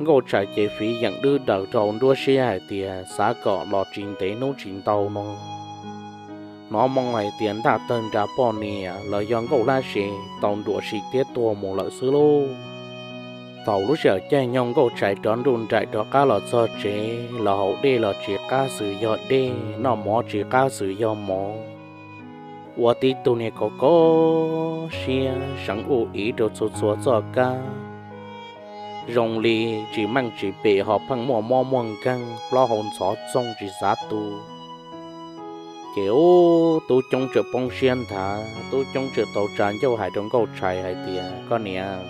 Nkauj Tshais ces fiv yeem dwb daws rau nruab siab hais tias xav kom los tsis ntev hnub tsis ntau no, hnov moo hais tias Ntaj Tawg Nra poj niam los yog Nkauj Hlab Sev tau nruam sim thiab tuag mus lawm xwb lauj. Thaum lub sij hawm caij nyoog Nkauj Tshais rov nruj nraim rov qab los txog tsev los haus dej los tsis qab xwm yog dej, noj mov tsis qab xwm yog mov, ua tib tug niag kho kho siab seev ub iv rau txhua txhua txoj kab, zoo li tsis meej tsis pem ho pheej muaj mob muaj nkeeg, plaub hau ntxhov txoog tsis xav tu. Ces ub, Tub Coob txawm poob siab nthav, Tub Coob txawm tau tsa ncauj hais rau Nkauj Tshais hais tias, Koj niam,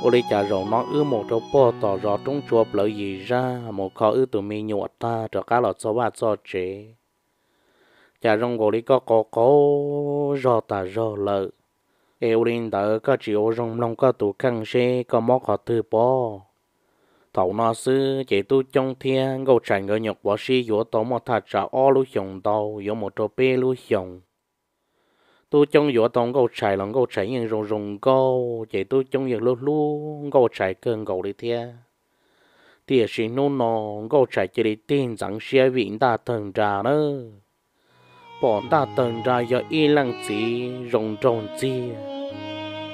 ua li cas zaum no wb mus rau puag tom zos roob tsua plawv yim zaj mus kho wb tus me nyuam tag rov qab los txog vaj txog tsev, cas zoo nkaus li koj qaug qaug zog tas zog lawm. Es ua li ntawd koj tsis ua zoo mloog koj tus kheej seb koj mob qhov twg pob? Thaum no xwb ces Tub Coob thiab Nkauj Tshais nkawd nyuam qhuav sib yuav tau muaj thaj tsam ob lub xyoos ntau yuav mus rau peb lub xyoos. Tub Coob yuav tau Nkauj Tshais los Nkauj Tshais yeej zoo zoo nkauj, ces Tub Coob yeej hlub hlub Nkauj Tshais kawg nkaus li thiab. Tiam sis hnub no Nkauj Tshais cia li tig ntxeev siab vim Ntaj Tawg Nra na. Pom Ntaj Tawg Nra yog ib leej txiv zoo nraug ntxiag,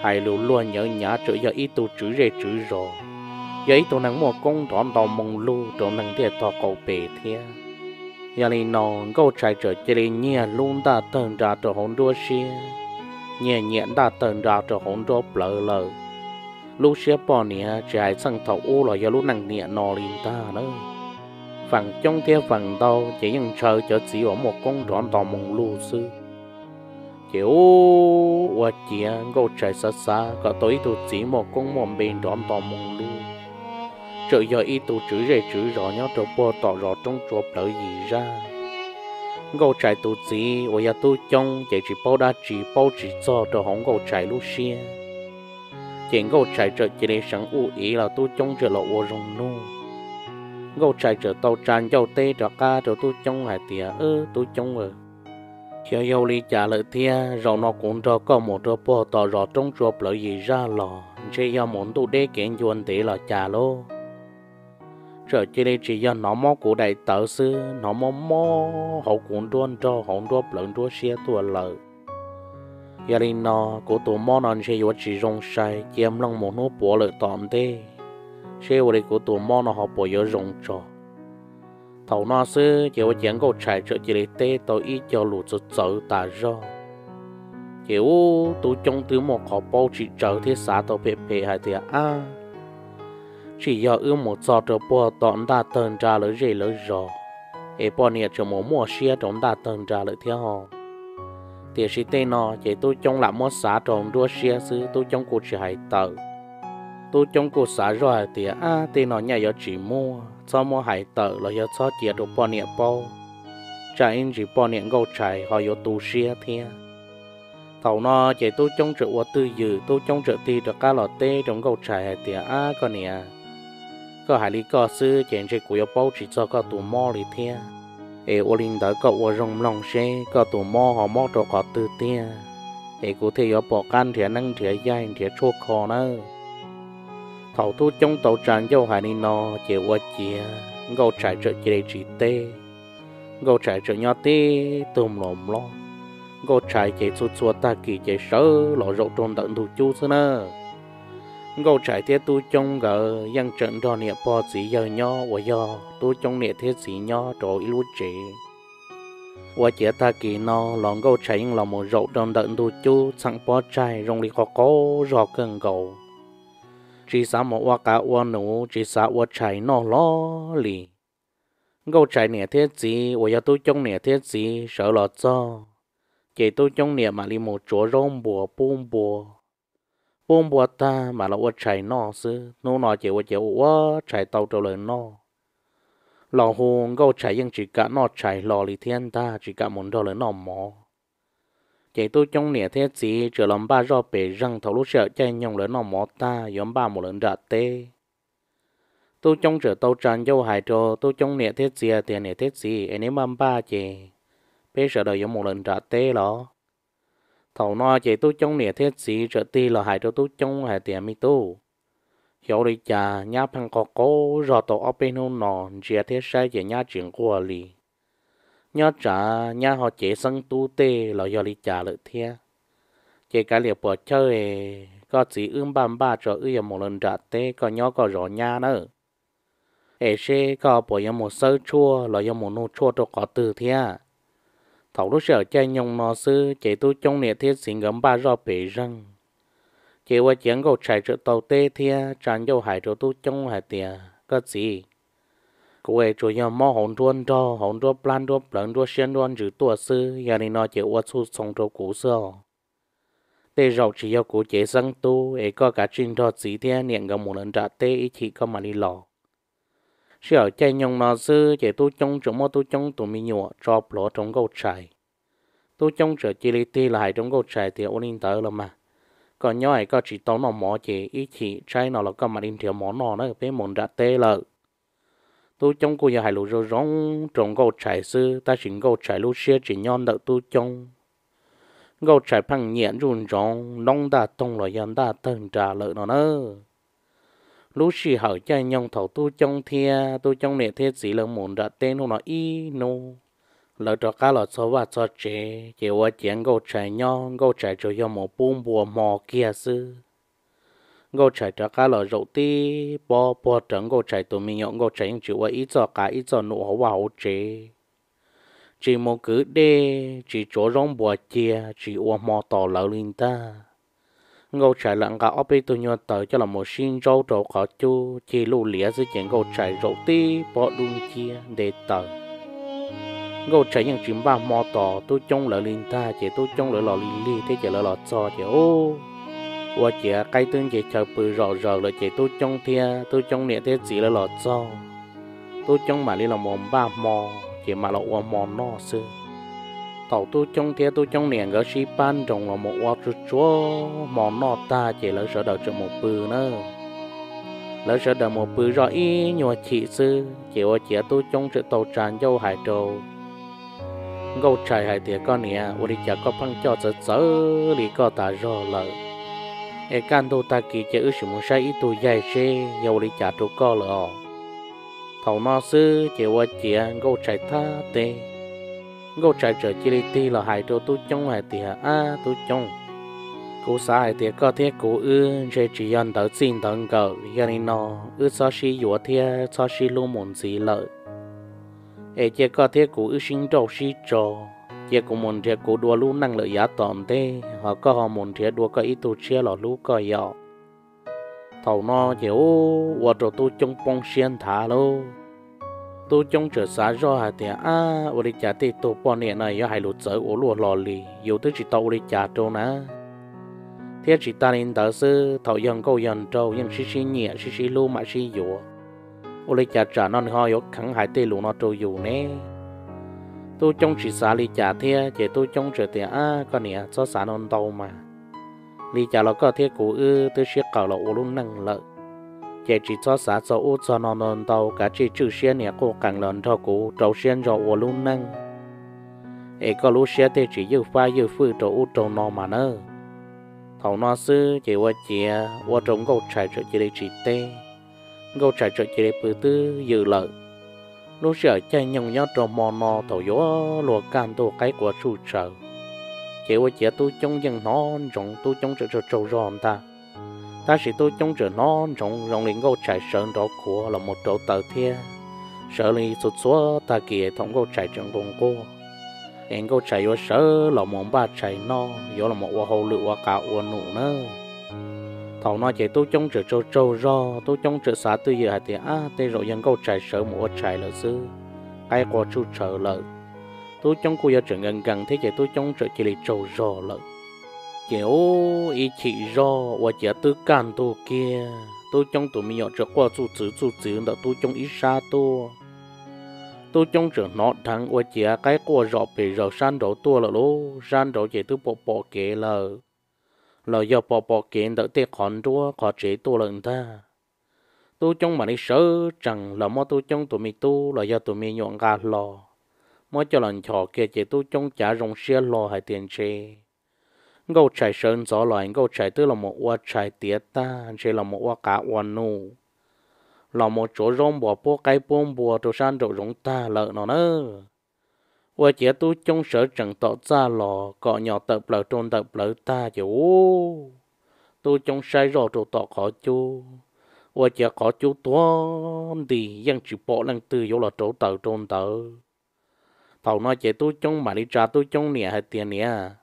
hais lus luag nyawv nyav, tseem yog ib tug tswv zej tswv zos, yog ib tug neeg muaj koob nrov nto moo lug rau neeg ntiaj tog qaum pem thiab. Yog li no Nkauj Tshais txawm cia li nyiag hlub Ntaj Tawg Nra rau hauv nruab siab, nyiag nyiam Ntaj Tawg Nra rau hauv nruab plawv lawm. Lub siab poj niam tsis hais txheej thaum ub los yog lub neej niam no li ntag na. Feem coob thiab feem ntau ces yeej ntshaw cov txiv uas muaj koob nrov nto moo lug xwb. Ces ub, ua ciav Nkauj Tshais xav xav kom tau ib tug txiv muaj koob muaj npe nrov nto moo lug, tseem yog ib tug tswv zej tswv zos nyob rau puag tom zos roob tsua plawv yim zaj. Nkauj Tshais tus txiv uas yog Tub Coob ces tsis paub dab tsi, paub tsis txog rau hauv Nkauj Tshais lub siab. Ces Nkauj Tshais txawm cia li seev ub ib los Tub Coob txawm los ua zoo nug. Nkauj Tshais txawm tau tsa ncauj teb rov qab rau Tub Coob hais tias, Tub Coob, xyov yog li cas lawm thiab, zaum no kuv nrog koj mus rau puag tom zos roob tsua plawv yim zaj los ntshe yog mus ntuj deb kev ncua ntev los cas lauj. Txawm cia li tsis yog hnov mob kuv daim tawv xwb, hnov mob mob hauv kuv nruab nrog hauv nruab plawv nruab siab tuaj lawm. Yog li no, kuv tus mob no ntshe yuav tsis zoo sai, cia mloog mus hnub puav lawm tom ntej, seb ua li kuv tus mob no ho puas yuav zoo tso. Thaum no xwb ces ua ciav Nkauj Tshais txawm cia li teb tau ib co lus txawv txawv tas zog. Ces ub, Tub Coob twb muaj qhov paub tsis tsawv thiab xav tau phem phem hais tias, Ab, tsis yog wb mus txog rau puag tom Ntaj Tawg Nra lawv zej lawv zos, es poj niam tseem mus muaj siab rau Ntaj Tawg Nra lawm thiab ho. Tiam sis tej no ces Tub Coob lam muab xav rau nruab siab xwb, Tub Coob kuj tsis hais tawm. Tub Coob kuj xav zoj hais tias, Ab, tej no nyaj yuav tsis muaj, txhob muab hais tawm los yog txhob cia rau poj niam paub, tsam ib ntsis poj niam Nkauj Tshais ho yuav tu siab thiab. Thaum no ces Tub Coob txawm ua twj ywm, Tub Coob txawm tig rov qab los teb rau Nkauj Tshais hais tias, Ab, koj niam, koj hais li koj xwb ces ntshe kuv yuav paub tsis txog koj tus mob li thiab. Es ua li ntawd koj ua zoo mloog seb koj tus mob ho mob rau qhov twg tiag, es kuv thiaj yuav pom qab nrhiav neeb nrhiav yaig nrhiav tshuaj kho nawb. Thaum Tub Coob tau tsa ncauj hais li no ces ua ciav Nkauj Tshais txawm cia li tsis teb. Nkauj Tshais tseem nyob tib tug mlom mlob. Nkauj Tshais ces txhua txhua tag kis ces sawv los zaum rau ntawm ntug cub xwb na. Nkauj Tshais thiab Tub Coob nkawd yeej tseem nrog niam pog txiv yawg nyob uas yog Tub Coob niam thiab txiv nyob rau ib lub tsev. Ua ciav tag kis no los Nkauj Tshais yeej los mus zaum rau ntawm ntug cub txheem pob tsaig zoo li qhov qaug zog kawg nkaus. Tsis xav mus ua qav ua nuv, tsis xav ua tshais noj hlo li. Nkauj Tshais niam thiab txiv uas yog Tub Coob niam thiab txiv sawv los txog, ces Tub Coob niam mam li mus tsuav zaub npua pub npua. Pub npua tag mam los ua tshais noj xwb. Hnub no ces ua ciav ua ua tshais tau rau lawv noj. Los hu Nkauj Tshais yeej tsis kam noj tshais hlo li thiab ntag, tsis kam mus nrog lawv noj mov. Ces Tub Coob niam thiab txiv txawm los npaj zoj pem zeeg, thaum lub sij hawm caij nyoog lawv noj mov tag yuav npaj mus lawv nram teb. Tub Coob txawm tau tsa ncauj hais rau Tub Coob niam thiab txiv tias, Niam thiab txiv, es neb npaj npaj ces peb sawv daws yuav mus lawv nram teb los? Thaum no ces Tub Coob niam thiab txiv txawm tig los hais rau Tub Coob hais tias, Me tub, xyov li cas nyab pheej qaug qaug zog tau ob peb hnub no, ntsia thiab saib ces nyab tsis nquag li. Nyob tsam nyab ho cev xeeb tub tej los yog li cas lawm thiab. Ces kav liam puas chawj, koj txiv, wb npaj npaj tso, wb yuav mus lawv nram teb, koj nyob koj zov nyab nawb. Es seb koj puas yuav mus xawb tshuaj los yog mus nug tshuaj rau qhov twg thiab. Thaum lub sij hawm caij nyoog no xwb ces Tub Coob niam thiab txiv nkawd npaj zoj pem zeeg. Ces ua ciav Nkauj Tshais txawm tau teb thiab tsa ncauj hais rau Tub Coob hais tias, Koj txiv, Kuv es tsuas yog mob hauv nruab nrog, hauv nruab plab nruab plawv, nruab siab nruab ntsws tuaj xwb, yog li no ces ua txhuj txhoo rau kuv xwb os. Tej zaum tsis yog kuv cev xeeb tub, es koj kav tsij nrog txiv thiab niam nkawd mus lawv nram teb ib chim koj mam li los. Sij hawm caij nyoog no xwb ces Tub Coob tseem muab Tub Coob tus me nyuam tso plhuav rau Nkauj Tshais. Tub Coob txawm cia li tig los hais rau Nkauj Tshais tias, Ua li ntawd los mas, koj nyob es koj tsis tau noj mov ces ib chim tshaib no los koj mam li nrhiav mov noj na, peb mus nram teb lawm. Tub Coob kuj yog hais lus zoo zoo rau Nkauj Tshais xwb, tab sis Nkauj Tshais lub siab tsis nyob ntawm Tub Coob. Nkauj Tshais pheej nyiam ntsuj ntsoov noob ntaj toog los yog ntaj tawg nra lawm no na. Lub sij hawm caij nyoog thaum Tub Coob thiab Tub Coob niam thiab txiv lawv mus nram teb hnub no ib hnub, lawv rov qab los txog vaj txog tsev ces ua ciav Nkauj Tshais nyob, Nkauj Tshais tsuas yog mus pub npua hmo kiag xwb. Nkauj Tshais rov qab los zaum tib pob puag rawv Nkauj Tshais tus me nyuam, Nkauj Tshais yeej tsis ua ib txoj qav ib txoj num hauv vaj hauv tsev, tsis mus kwv dej, tsis tsuav zaub npua cia, tsis ua hmo tos lawv li ntag. Nkauj Tshais lam nqa ob peb tug nyuag taws coj los mus sib ntsaub rau qhov cub cig luj liav xwb ces Nkauj Tshais zaum tib pob dub nciab nte taws. Nkauj Tshais yeej tsis npaj hmo tos Tub Coob lawv li ntag ces Tub Coob lawv los lig lig thiab ces lawv los txog ces ub, ua ciav qaib twb nce chaw pw zom zaws lawm ces Tub Coob thiab Tub Coob niam thiab txiv lawv los txog. Tub Coob mam li los mus npaj hmo, ces mam los ua hmo noj xwb. Thaum Tub Coob thiab Tub Coob niam nkawd sib pab nroos los mus ua tsuag tsuag hmo noj tag ces lawv sawv daws tseem mus pw na. Lawv sawv daws mus pw zoj ib nyuag chim xwb ces ua ciav Tub Coob tseem tau tsa ncauj hais rau Nkauj Tshais hais tias, Koj niam, ua li cas koj pheej coj txawv txawv li koj tas zog lawm? Es kaj ntug tag kis ces wb sim mus saib ib tug yaig seb yog ua li cas rau koj lawm os. Thaum no xwb ces ua ciav Nkauj Tshais thab teb, Nkauj Tshais txawm cia li tig los hais rau Tub Coob hais tias, Ab Tub Coob, kuv xav hais tias koj thiab kuv wb ntshe tsis yog ntawv txij ntawv nkawm, yog li no wb txhob sib yuav thiab txhob sib hlub mus ntxiv lawm. Es cia koj thiab kuv wb sib nrauj sib tso, cia kuv mus nrhiav kuv dua lub neej lawm yav tom ntej, ho koj ho mus nrhiav dua koj ib tug tshiab los hlub koj yom. Thaum no ces ua rau Tub Coob poob siab nthav lauj. Tub Coob txawm xav zoj hais tias, Ab, ua li cas tej tug poj niam no yuav hais lus txawv ua luaj hlo li, yus twb tsis tau ua li cas rau na. Thiab tsis tas li ntawd xwb, thaum yog nkauj yog nraug yeej sib sib nyiam sib sib hlub mam sib yuav, ua li cas tsam no nws ho yuav kheev hais tej lus no rau yus ne? Tub Coob tsis xav li cas thiab ces Tub Coob txawm tias, Ab, koj niam, txhob xav no ntau mas. Li cas los koj thiab kuv wb twb sib qawm los ua lub neej lawm, ces tsis txhob xav txog ub txog no ntau ntau, kav tsij tswj siab nias quj qees los nrog kuv rau siab ntso ua lub neej, es koj lub siab thiaj tsis ywj fab ywj fwj rau ub rau no mas nawb. Thaum no xwb ces ua ciav ua rau Nkauj Tshais txawm cia li tsis teb, Nkauj Tshais txawm cia li pw twb ywm lawm. Lub sij hawm caij nyoog nyob rau hmo no thaum yuav luag kaj ntug qaib qua tsuj tshaws, ces ua ciav Tub Coob yeej hnov ntsoov, Tub Coob txawm tsaug tsaug zog ntag. Tab sis Tub Coob txawm hnov ntsoov zoo li Nkauj Tshais sawv nrov khuav los mus rauv taws thiab sawv li txhua txhua tag kis thaum Nkauj Tshais tseem nquag nquag, es Nkauj Tshais yuav sawv los mus npaj tshais noj, yuav los mus ua hauj lwm ua qav ua num na. Thaum no ces Tub Coob txawm tsaug tsaug zog, Tub Coob txawm xav twj ywm hais tias, Ab, tej zaum yog Nkauj Tshais sawv mus ua tshais lawm xwb, qaib qua tsuj tshaws lawm. Tub Coob kuj yuav tseem nkees nkees thiab ces Tub Coob txawm cia li tsaug zog lawm. Ces ub, ib chim zog ua ciav twb kaj ntug kiag, Tub Coob tus me nyuam txawm quaj txuj txwv txuj txwv ntawm Tub Coob ib sab tuaj. Tub Coob txawm hnov dheev ua ciav qaib quaj zom pes zaws sab nraud tuaj lawm lauj, sab nraud ces twb pom pom kev lawm, los yog pom pom kev ntawm tej qhov nruab qhov tsev tuaj lawm ntag. Tub Coob mam li sawv tsees los muab Tub Coob tus me tub los yog tus me nyuam nqa hlo, muab coj los nchos kiag ces Tub Coob cav zoo siab hlo hais tias ntshe Nkauj Tshais sawv ntxov los Nkauj Tshais twb los mus ua tshais tiav tag, ntshe los mus ua qav ua num, los mus tsuav zaub npua pub qaib pub npua rau sab nraum zoov tag lawm no na. Ua ciav Tub Coob sawv tsees tom txaj los kom nyom tawm plaws rau ntawm plawv tag ces ub, Tub Coob saib zoj rau tom qhov cub, ua ciav qhov cub tuag nti yeej tsis pom leej twg yuav los rauv taws rau ntawd. Thaum no ces Tub Coob mam li tsa Tub Coob niam hais tias, Niam,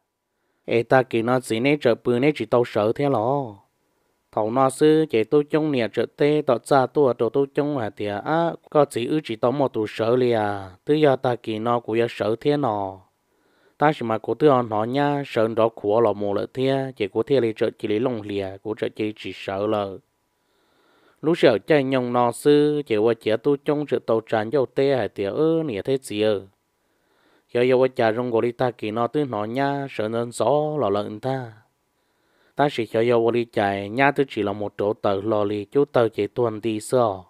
es tag kis no txiv neb txawm pw neb tsis tau sawv thiab los? Thaum no xwb ces tub Coob niam txawm teb tom txaj tuaj rau tub Coob hais tias, Ab, koj txiv, wb tsis tau muaj tus sawv li as, twb yog tag kis no kuv yuav sawv thiab no, tab sis mas kuv twb ho hnov nyab sawv nrov khuav los mus lawm thiab ces kuv thiaj li txawm cia li looj hlias, kuv txawm cia li tsis sawv lawm. Lub sij hawm caij nyoog no xwb ces ua ciav tub Coob txawm tau tsa ncauj teb hais tias, Niam thiab txiv, xyov yog ua cas zoo nkaus li tag kis no twb hnov nyab sawv ntxov ntxov los lawm ntag, tab sis xyov yog ua li cas nyab twb tsis los mus rauv taws hlo li, cub tawg ces tuag nti xwb os.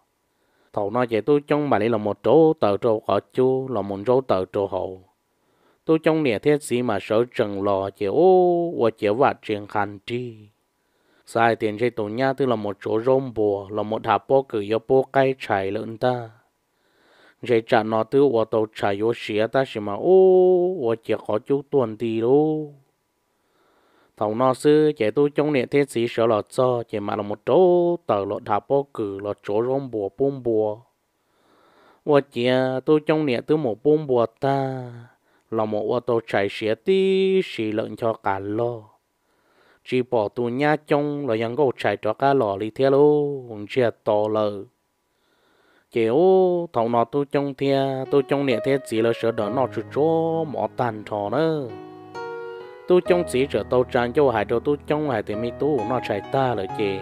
Thaum no ces tub Coob mam li los mus rauv taws rau qhov cub los mus ntsaub taws rau hauv. Tub Coob niam thiab txiv mas sawv tsees los ces ub, ua ciav vaj tse nqha nrig, xav hais tias ntshe tus nyab twb los mus tsuav zaub npua los mus dhos pob kws yuav pub qaib tshais lawm ntag. Ntshe tsam no twb ua tau tshais yuav siav tab sis mas ub, ua ciav qhov cub tuag nti lauj. Thaum no xwb ces tub Coob niam thiab txiv sawv los txog ces mam los mus rauv taws los dhos pob kws los tsuav zaub npua pub npua. Ua ciav tub Coob niam twb mus pub npua tag, los mus ua tau tshais siav tib si lawm ncho qas loj, tsis pom tus nyab Coob los yog Nkauj Tshais rov qab los li thiab lauj, ntsiag to lawm. Ces ub, thaum no tub Coob thiab tub Coob niam thiab txiv lawv sawv daws noj tsuj tsuav mov tag nrho na. Tub Coob txiv txawm tau tsa ncauj hais rau tub Coob hais tias, Me tub, noj tshais tag lawm ces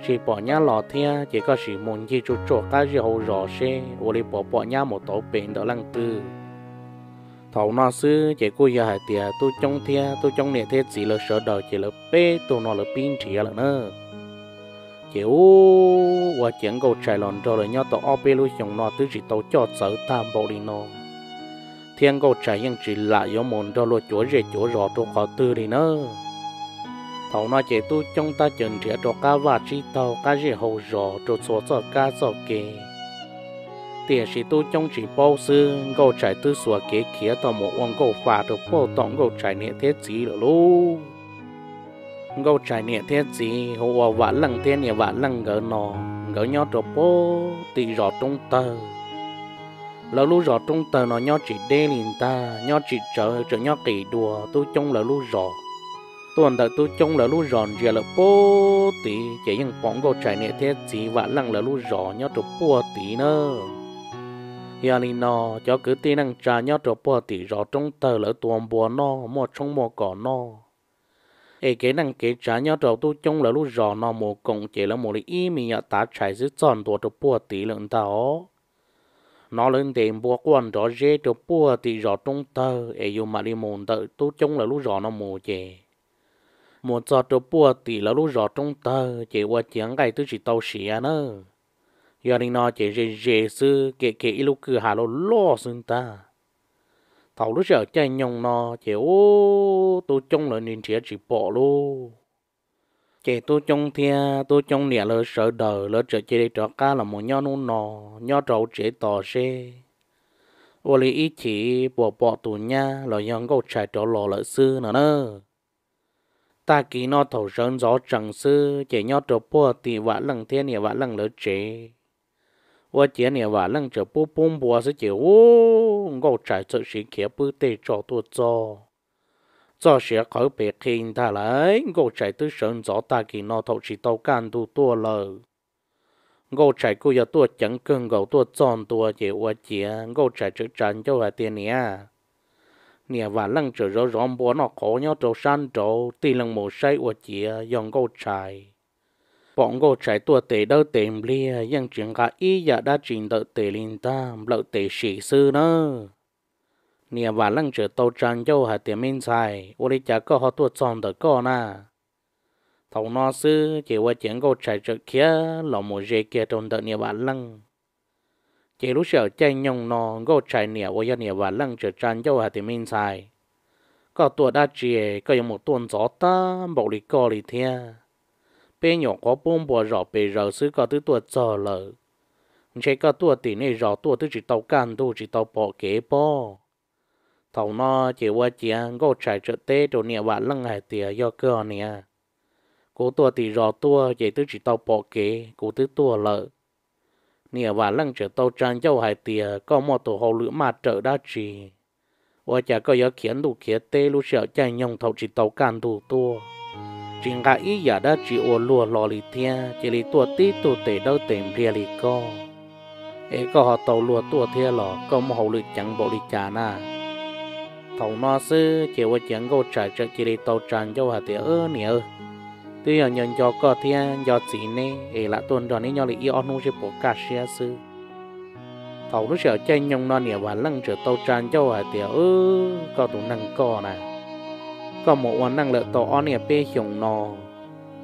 tsis pom nyab los thiab ces koj sim mus ncig tsuj tsuav qab zej hauv zos seb ua li puas pom nyab mus tau pem ntawm leej twg. Thaum no xwb ces kuj yog hais tias tub Coob thiab tub Coob niam thiab txiv lawv sawv daws ces lawv peb tug no lawv pib nrhiav lawm na. Ces ub, ua ciav Nkauj Tshais los nrog lawv nyob tau ob peb lub xyoos no twb tsis tau coj txawv tag npaum li no, thiab Nkauj Tshais yeej tsis lam yuav mus nrog luag cuav zej cuav zos rau qhov twg li na. Thaum no ces tub Coob tab cawm nrhiav rau qab vaj tsib taug qab zej hauv zos rau txhua txoj kab txoj kev. Tiam sis tub Coob tsis paub xwb, Nkauj Tshais twb xuas kev khiav tau mus ua nkauj fa rau puag tom Nkauj Tshais niam thiab txiv lawm lauj. Nkauj Tshais niam thiab txiv hu ua Vam Leej thiab niam Vam Leej nkawd no, nkawd nyob rau puag tim zos Roob Tawg. Lawv lub zos Roob Tawg no nyob tsis deb li ntag, nyob tsis tsawv, tseem nyob qis dua tub Coob lawv lub zos. Tuaj ntawm tub Coob lawv lub zos ntsia lawm puag tid ces yeej pom Nkauj Tshais niam thiab txiv Vam Leej lawv lub zos nyob rau puag tid na. Yog li no, cov kwv tij neej tsa nyob rau puag tim zos Roob Tawg lawv tua npua noj, muaj tshoob muaj kos noj, es kev neej kev tsav nyob rau tub Coob lawv lub zos no mus koom ces lawv mus li ib me nyuam tav tshais xwb txog ntua rau puag tid lawm ntag os. Hnov lawv ntes npua quaj nrov zeb rau puag tim zos Roob Tawg es yus mam li mus ntawm tub Coob lawv lub zos no mus ces mus txog rau puag tim lawv lub zos Roob Tawg ces ua ciav nqaij twb tsis tau siav na. Yog li no ces ze ze xwb, kem kem ib lub kwj ha loj loj xwb ntag. Thaum lub sij hawm caij nyoog no ces ub, tub Coob lawv nrhiav tsis pom lauj. Ces tub Coob thiab tub Coob niam lawv sawv daws lawv txawm cia li rov qab los mus nyob hnub no, nyob rau hauv tsev tos seb ua li ib chim puas pom tus nyab los yog Nkauj Tshais rov los lawm xwb no na. Tag kis no thaum sawv ntxov tsees xwb ces nyob rau puag tim Vam Leej thiab niam Vam Leej lawv tsev, ua ciav niam Vam Leej txawm pub pub npua xwb ces ub, Nkauj Tshais txawm siv khiav pwb tej tso tuaj txog, txoj sia qhawv pes qhi ntag lauj. Nkauj Tshais twb sawv ntxov tag kis no thaum tsis tau kaj ntug tuaj lawm. Nkauj Tshais kuj yog tuaj ceev kawg nkaus tuaj txog ntua ces ua ciav Nkauj Tshais txawm tsa ncauj hais tias, Niam, niam Vam Leej txawm zov zov npua noj qhauv nyob rau sab nraud, tij leej mus saib ua ciav yog Nkauj Tshais. Pom Nkauj Tshais tuaj tes dawb tes npliag, yeej tsis nqa ib yam dab tsi ntawm tes li ntag, nplawm tes sim xwb na. Niam Vam Leej txawm tau tsa ncauj hais tias, Me ntxhais, ua li cas koj ho tuaj txog ntawm koj na? Thaum no xwb ces ua ciav Nkauj Tshais txawm khiav los mus ze kiag rau ntawm niam Vam Leej. Ces lub sij hawm caij nyoog no Nkauj Tshais niam uas yog niam Vam Leej txawm tsa ncauj hais tias, Me ntxhais, koj tuaj dab tsi, koj yuav mus tuaj ntxov tag npaum li koj li thiab? Peb nyuam qhuav pub npua zom pes zaws xwb koj twb tuaj txog lawm. Ntshe koj tuaj tim nej zos tuaj twb tsis tau kaj ntug tsis tau pom kev pob. Thaum no ces ua ciav Nkauj Tshais txawm teb rau niam Vam Leej hais tias, Yog kawg niam, kuv tuaj tim zos tuaj ces twb tsis tau pom kev, kuv twb tuaj lawm. Niam Vam Leej txawm tau tsa ncauj hais tias, Koj muaj tus hauj lwm maj rawm dab tsi, ua cas koj yuav khiav ntuj khiav teb lub sij hawm caij nyoog thaum tsis tau kaj ntug tuaj? tsis nqa ib yam dab tsi ua luag hlo li thiab, cia li tuaj tib tug tes dawb tes npliag li koj, es koj ho tau luag tuaj thiab los koj muaj hauj lwm ceev npaum li cas na? Thaum no xwb ces ua ciav Nkauj Tshais txawm cia li tau tsa ncauj hais tias, Niam, twb yog nco nco koj thiab nco txiv neb es lam tuaj nrog neb nyob li ib ob hnub seb puas kaj siab xwb. Thaum lub sij hawm caij nyoog no niam Vam Leej txawm tau tsa ncauj hais tias, Koj tus neeg koj na, koj mus ua neej lawm tau ob niaj peb xyoos no,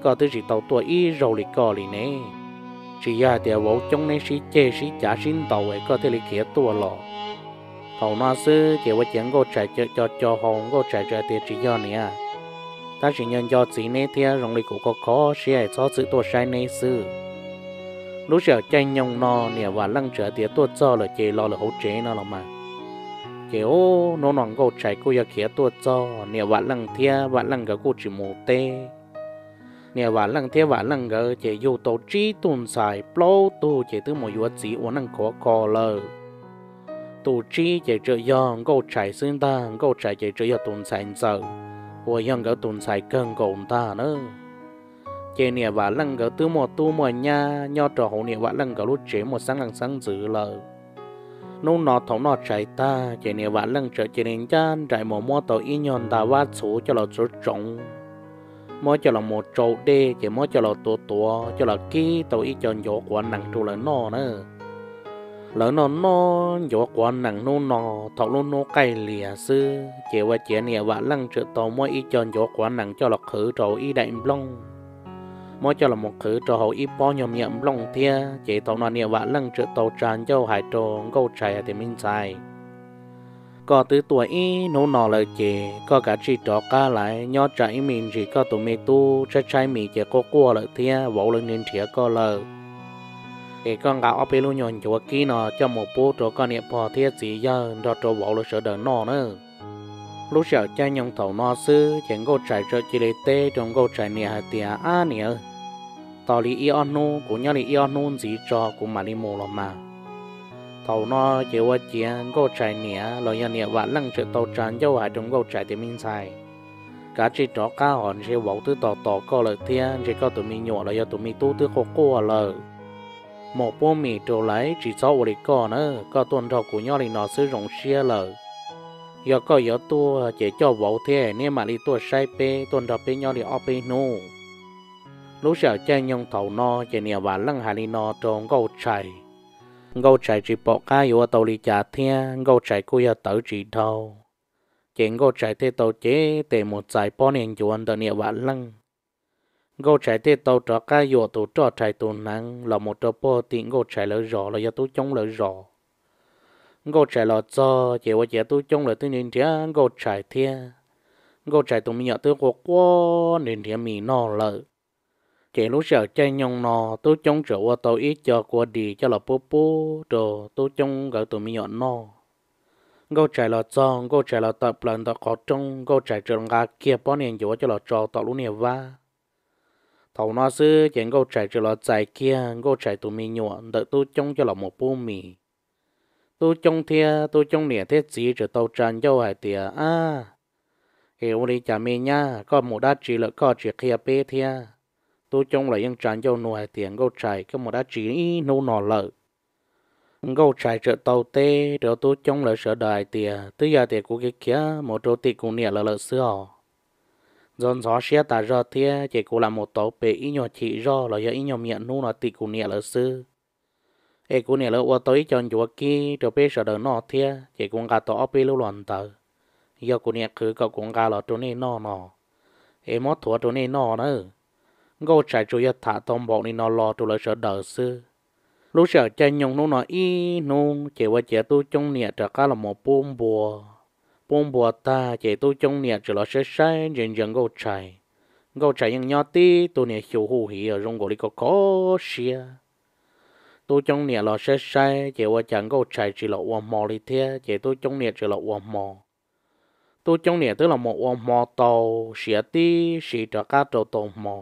koj twb tsis tau tuaj ib zaug li koj li ne. Tsis yog hais tias vauv coob neb sib ceg sib cav sib ntaus es koj thiaj li khiav tuaj los? Thaum no xwb ces ua ciav Nkauj Tshais co co hau, Nkauj Tshais txawm tias, Tsis yog niam, tab sis nco nco txiv neb thiab zoo li kuv kho kho siab es txhob txwm tuaj saib neb xwb. Lub sij hawm caij nyoog no niam Vam Leej txawm hais tias, Tuaj txog lawm ces los lawm hauv tsev no los mas. Ces hnub no Nkauj Tshais kuj yog khiav tuaj txog, niam Vam Leej thiab Vam Leej nkawd kuj tsis mus teb. Niam Vam Leej thiab Vam Leej nkawd ces yug tau tsib tug ntxhais, plaub tug ces twb mus yuav txiv ua neej khov kho lawm. Tus tsib ces txawm yog Nkauj Tshais xwb ntag, Nkauj Tshais ces txawm yog tus ntxhais ntxawm uas yog nkawd tus ntxhais kawg nkaus ntag na. Ces niam Vam Leej nkawd twb muaj tub muaj nyab nyob rau hauv niam Vam Leej nkawd lub tsev muaj xeeb leej xeeb ntxwv lawm. Hnub no thaum noj tshais tag ces niam Vam Leej txawm cia li ncaj nraim mus muab tau ib nyuag nta vab txhuv coj los txuav tsoov, muab coj los mus tsau dej ces muab coj los tuav tuav coj los kib tau ib co ncuav quav nees rau lawv noj na. Lawv noj noj ncuav quav nees hnub no, thaum lub hnub qaij lias xwb ces ua ciav niam Vam Leej txawm tau muab ib co ncuav quav nees coj los qhwv rau ib daim nplooj, muab coj los mus qhwv rau hauv ib pob nyuag me nyuam nplooj thiab. Ces thaum no niam Vam Leej txawm tau tsa ncauj hais rau Nkauj Tshais hais tias, Me ntxhais, koj twb tuaj ib hnub no lawm ces koj kav tsij rov qab lawm, nyob tsam ib me ntsis koj tus me tub tshaib tshaib mis ces quaj quaj lawm thiab vauv lawv nrhiav nrhiav koj lawm. Es koj nqa ob peb lub nyuag ncuav kib no coj mus pub rau koj niam pog thiab txiv yawg nrog rau vauv lawv sawv daws noj na. Lub sij hawm caij nyoog thaum no xwb ces Nkauj Tshais txawm cia li teb rau Nkauj Tshais niam hais tias, Ab niam, tos li ib ob hnub, kuv nyob li ib ob hnub ntxiv tso kuv mam li mus los mas. Thaum no ces ua ciav Nkauj Tshais niam los yog niam Vam Leej txawm tau tsa ncauj hais rau Nkauj Tshais tias, Me ntxhais, kav tsij rov qab hos, ntshe vauv twb tos tos koj lawm thiab ntshe koj tus me nyuam los yog tus me tub twb quaj quaj lawm. Mus pub mis rau lawv, tsis txhob ua li koj na, koj tuaj nrog kuv nyob li no xwb zoo siab lawm. Yog koj yuav tuaj ces coj vauv thiab neb mam li tuaj saib peb, tuaj nrog peb nyob li ob peb hnub. Lub sij hawm caij nyoog thaum no ces niam Vam Leej hais li no rau Nkauj Tshais. Nkauj Tshais tsis pom qab yuav ua tau li cas thiab Nkauj Tshais kuj yog tawv tsis dhau. Ces Nkauj Tshais thiaj tau cev tes mus txais pob niag ncuav ntawm niam Vam Leej. Nkauj Tshais thiaj tau rov qab yuam tus roj rhais tus hneev los mus rau puag tim Nkauj Tshais lawv zos los yog Tub Coob lawv zos. Nkauj Tshais los txog ces ua ciav Tub Coob lawv twb nrhiav nrhiav Nkauj Tshais thiab. Nkauj Tshais tus me nyuam twb quaj quaj nrhiav nrhiav mis noj lawm. Ces lub sij hawm caij nyoog no Tub Coob txawm ua tau ib co kua dis coj los pub pub rau Tub Coob nkawd tus me nyuam noj. Nkauj Tshais los txog, Nkauj Tshais los tawm plaws ntawm qhov rooj, Nkauj Tshais txawm nqa kiag pob niag ncuav coj los tso tom lub niag vab. Thaum no xwb ces Nkauj Tshais txawm los txais kiag Nkauj Tshais tus me nyuam ntawm Tub Coob coj los mus pub mis. Tub Coob thiab Tub Coob niam thiab txiv txawm tau tsa ncauj hais tias, Ab, es ua li cas me nyab, koj mus dab tsi lawm koj tsis qhia peb thiab? Tub Coob los yeej tsa ncauj nug hais tias, Nkauj Tshais, koj mus dab tsi ib hnub no lawm? Nkauj Tshais txawm tau teb rau Tub Coob lawv sawv daws hais tias, Twb yog tias kuv khiav khiav mus rau tim kuv niam lawv lawm xwb os. Ntxhov ntxhov siab tas zog thiab ces kuv lam mus tauv pem ib nyuag chim zog los yog ib nyuag me nyuam hnub no tim kuv niam lawv xwb. Es kuv niam lawv ua tau ib co ncuav kib rau peb sawv daws noj thiab ces kuv nqa tau ob peb lub los ntawd, yog kuv niam qhwv kom kuv nqa los rau nej noj no, es muab thuav rau nej noj na. Nkauj Tshais tsuas yog tham tau npaum li no los rau lawv sawv daws xwb. Lub sij hawm caij nyoog hnub no ib hnub ces ua ciav Tub Coob niam rov qab los mus pub npua. Pub npua tag ces Tub Coob niam txawm los saib saib ntsia ntsia Nkauj Tshais. Nkauj Tshais yeej nyob tib tug niag xyu hu hiv zoo nkaus li kho kho siab. Tub Coob niam los saib saib ces ua cas Nkauj Tshais tsis los ua hmo li thiab ces Tub Coob niam txawm los ua hmo. Tub Coob niam twb los mus ua hmo tau siav tib si rov qab rau tau hmo,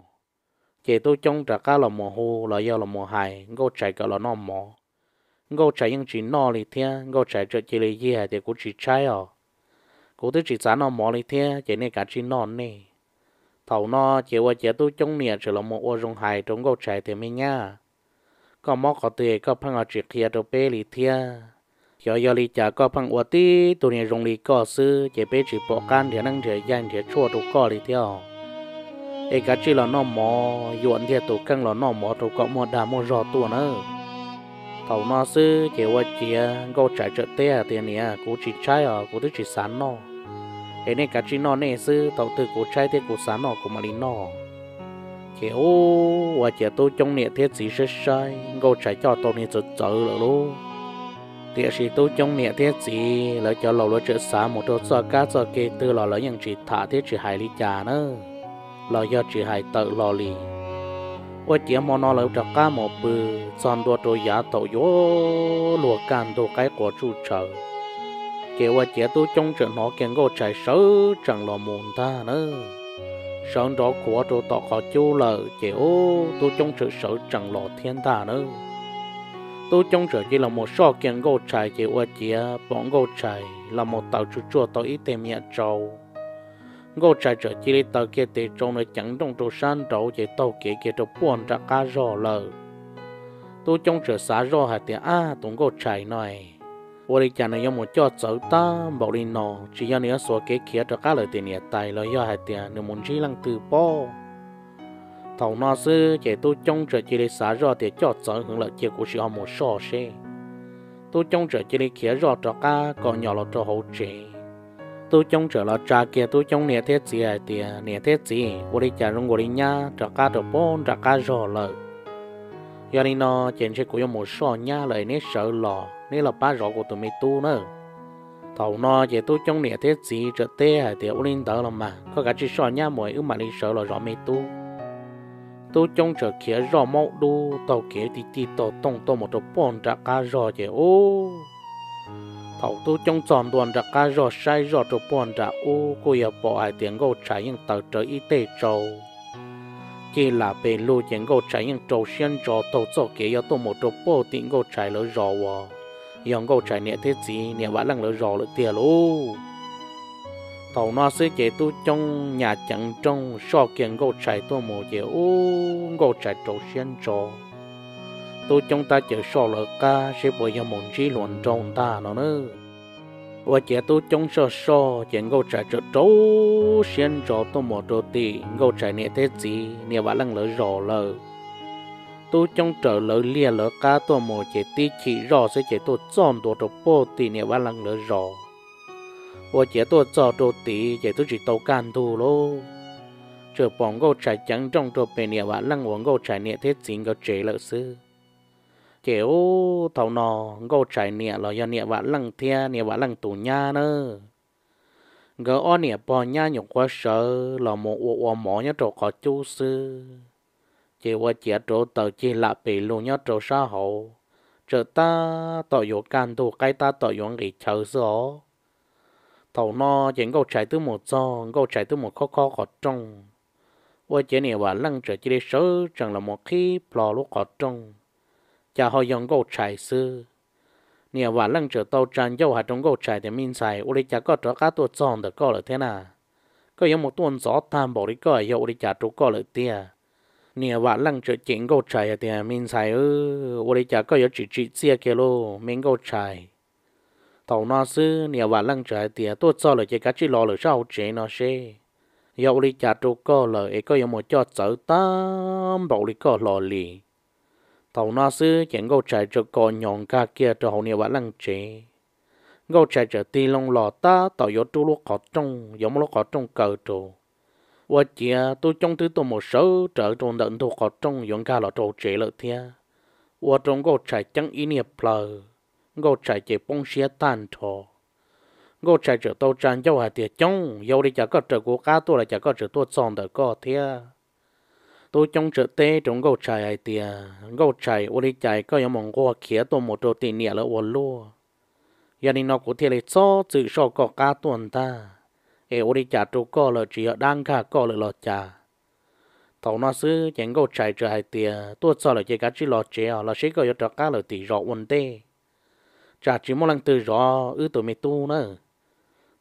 ces Tub Coob rov qab los mus hu los yog los mus hais Nkauj Tshais kom los noj mov. Nkauj Tshais yeej tsis noj li thiab, Nkauj Tshais txawm cia li yig hais tias, Kuv tsis tshaib os, kuv twb tsis xav noj mov li thiab ces nej kav tsij noj nej. Thaum no ces ua ciav Tub Coob niam txawm los mus ua zoo hais rau Nkauj Tshais tias, Me nyab, koj mob qhov twg koj pheej ho tsis qhia rau peb li thiab? Xyov yog li cas koj pheej ua tib tug niag zoo li koj xwb ces peb tsis pom qab nrhiav neeb nrhiav yaig nrhiav tshuaj rau koj li thiab. Es kav tsij los noj mov, yuam ntiag tus kheej los noj mov rau kom muaj dag muaj zog tuaj nawb. Thaum no xwb ces ua ciav Nkauj Tshais txawm teb hais tias, Niam, kuv tsis tshaib os, kuv twb tsis xav noj. Es nej kav tsij noj nej xwb, thaum twg kuv tshaib thiab kuv xav noj kuv mam li noj. Ces ua ciav Tub Coob niam thiab txiv saib saib Nkauj Tshais coj tau niag txawv txawv lawm lauj. Tiam sis Tub Coob niam thiab txiv lawv cov laus lawv tseem xav mus rau txoj kab txoj ke twg los lawv yeej tsis tham thiab tsis hais li cas na, los yog tsis hais tawm hlo li. Ua ciav hmo no lawv rov qab mus pw, txog ntua rau yav thaum yuav luag kaj ntug qaib qua tsuj tshawv, ces ua ciav Tub Coob txawm hnov kiag Nkauj Tshais sawv tsees los mus ntag na. Sawv nrov khuav rau tom qhov cub lawm ces ub, Tub Coob txawm sawv tsees los thiab ntag na. Tub Coob txawm cia li los mus soj kiag Nkauj Tshais ces ua ciav pom Nkauj Tshais los mus taws tsuj tsuag tau ib teg me nyuam tsau. Nkauj Tshais txawm cia li taws kiag tes tsau ntawd ceev nrooj rau sab nraud ces taug kev kiag rau puag nram qab zog lawm. Tub Coob txawm xav zoj hais tias, Ab, tus Nkauj Tshais no, ua li cas nws yuav mus coj txawv tag npaum li no? Tsis yog nws yuav xuas kev khiav rov qab lawm tim niam tais los yog hais tias nws mus ntsib leej twg pob? Thaum no xwb ces Tub Coob txawm cia li xav zoj tias, Coj txawv heev lawm, cia kuv sim ho mus soj seb. Tub Coob txawm cia li khiav zoj rov qab kom nyom los rau hauv tsev. Tub Coob txawm los tsa kiag Tub Coob niam thiab txiv hais tias, Niam thiab txiv, ua li cas zoo nkaus li nyab rov qab rau puag nram qab zog lawm? Yog li no ces ntshe kuv yuav mus soj nyab lawm, neb sawv los neb los pab zov kuv tus me tub nawb. Thaum no ces Tub Coob niam thiab txiv txawm teb hais tias, Ua li ntawd los mas koj kav tsij soj nyab mus, wb mam li sawv los zov me tub. Tub Coob txawm khiav zoj maub dub taug kev ti ti tog toog tuaj mus rau puag nram qab zog ces ub, thaum Tub Coob txog ntua nram qab zog saib zoj rau puag nram ub kuj yog pom hais tias Nkauj Tshais yeej taws rawv ib teg tsau cig lam pes lug ces Nkauj Tshais yeej rau siab ntso taug txoj kev yuav tuaj mus rau puag tim Nkauj Tshais lawv zos uas yog Nkauj Tshais niam thiab txiv niam Vam Leej lawv zos lawm tiag lauj. Thaum no xwb ces Tub Coob nyas ceev nrooj soj kiag Nkauj Tshais tuaj mus ces ub, Nkauj Tshais rau siab ntso. Tub Coob tab caws soj lawv qab seb puas yog mus ntsib hluas nraug ntag no na. Ua ciav Tub Coob soj soj ces Nkauj Tshais txawm rau siab ntso tuaj mus rau tim Nkauj Tshais niam thiab txiv niam Vam Leej lawv zos lawm. Tub Coob raws lawv liaj lawv qab tuaj mus ces tib chim zoj xwb ces tuaj txog ntua rau puag tim niam Vam Leej lawv zos. Ua ciav tuaj txog rau tid ces twb tsis tau kaj ntug lauj, tsuas pom Nkauj Tshais ceev nrooj rau pem niam Vam Leej uas Nkauj Tshais niam thiab txiv nkawd tsev lawm xwb. Ces ub, thaum no Nkauj Tshais niam los yog niam Vam Leej thiab niam Vam Leej tus nyab na, nkawd ob niam pog nyab nyuam qhuav sawv los mus ua ua mov nyob rau qhov cub xwb, ces ua ciav rauv taws cig lam pes lug nyob rau sab hauv, txawm tab tom yuav kaj ntug qaib tab tom yuav nqis chaw xwb os. Thaum no ces Nkauj Tshais twb mus txog, Nkauj Tshais twb mus khob khob qhov rooj, ua ciav niam Vam Leej txawm cia li sawv tsees los mus qhib plho lub qhov rooj, cas ho yog Nkauj Tshais xwb. Niam Vam Leej txawm tau tsa ncauj hais rau Nkauj Tshais tias, Me ntxhais, ua li cas koj rov qab tuaj txog ntawm koj lawm thiab na? Koj yuav mus tuaj ntxov tag npaum li koj yog ua li cas rau koj lawm tiag? Niam Vam Leej txawm cem Nkauj Tshais hais tias, Me ntxhais, ua li cas koj yuav tsis tsim txiaj kiag lauj me Nkauj Tshais? Thaum no xwb niam Vam Leej txawm hais tias, Tuaj txog lawm ces kav tsij los lawm sab hauv tsev no seb yog ua li cas rau koj lawm es koj yuav mus coj txawv tag npaum li koj hlo li. Thaum no xwb ces Nkauj Tshais txawm kom nyom nkag kiag rau hauv niam Vam Leej tsev. Nkauj Tshais txawm tig loo los tab tom yuav rub lub qhov rooj, yuav muab lub qhov rooj kaw rau, ua ciav Tub Coob twb tuaj mus sawv rawv rau ntawm ntug qhov rooj yuav nkag los rau hauv tsev lawm thiab, ua rau Nkauj Tshais ceeb ib niag plhaw. Nkauj Tshais ces poob siab tag nrho. Nkauj Tshais txawm tau tsa ncauj hais tias, Coob, yog ua li cas koj raws kuv qab tuaj los cas koj txawm tuaj txog ntawm koj thiab? Tub Coob txawm teb rau Nkauj Tshais hais tias, Nkauj Tshais, ua li cas koj yuav mus nquag khiav tuaj mus rau tim niam lawv ua luaj? Yog li no kuv thiaj li txhob txwm soj koj qab tuaj ntag. Es ua li cas rau koj lawm, tsis yog dab nkag koj lawm los cas? Thaum no xwb ces Nkauj Tshais txawm hais tias, Tuaj txog lawm ces kav tsij los tsev os, los seb koj yuav rov qab lawm tim zos ua ntej, tsam tsis muaj leej twg zov wb tus me tub nawb.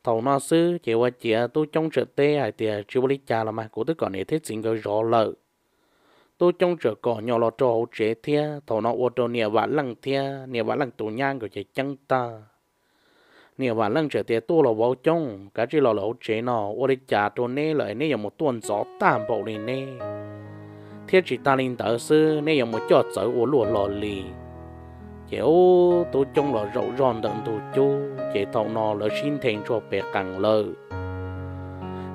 Thaum no xwb ces ua ciav Tub Coob txawm teb hais tias, Tsis ua li cas los mas, kuv twb kom niam thiab txiv nkawd zov lawm. Tub Coob txawm kom nyo los rau hauv tsev thiab. Thaum no ua rau niam Vam Leej thiab niam Vam Leej tus nyab nkawd ces ceeb tag. Niam Vam Leej txawm tias, Tuaj los vauv Coob, kav tsij los lawm hauv tsev no, ua li cas rau neb lawm neb yuav mus tuaj ntxov tag npaum li neb, thiab tsis tas li ntawd xwb, neb yuav mus coj txawv ua luaj hlo li. Ces ub, Tub Coob los zaum zog ntawm ntug cub, ces thaum no lawv sib nthe ntsuag pes qees lawm.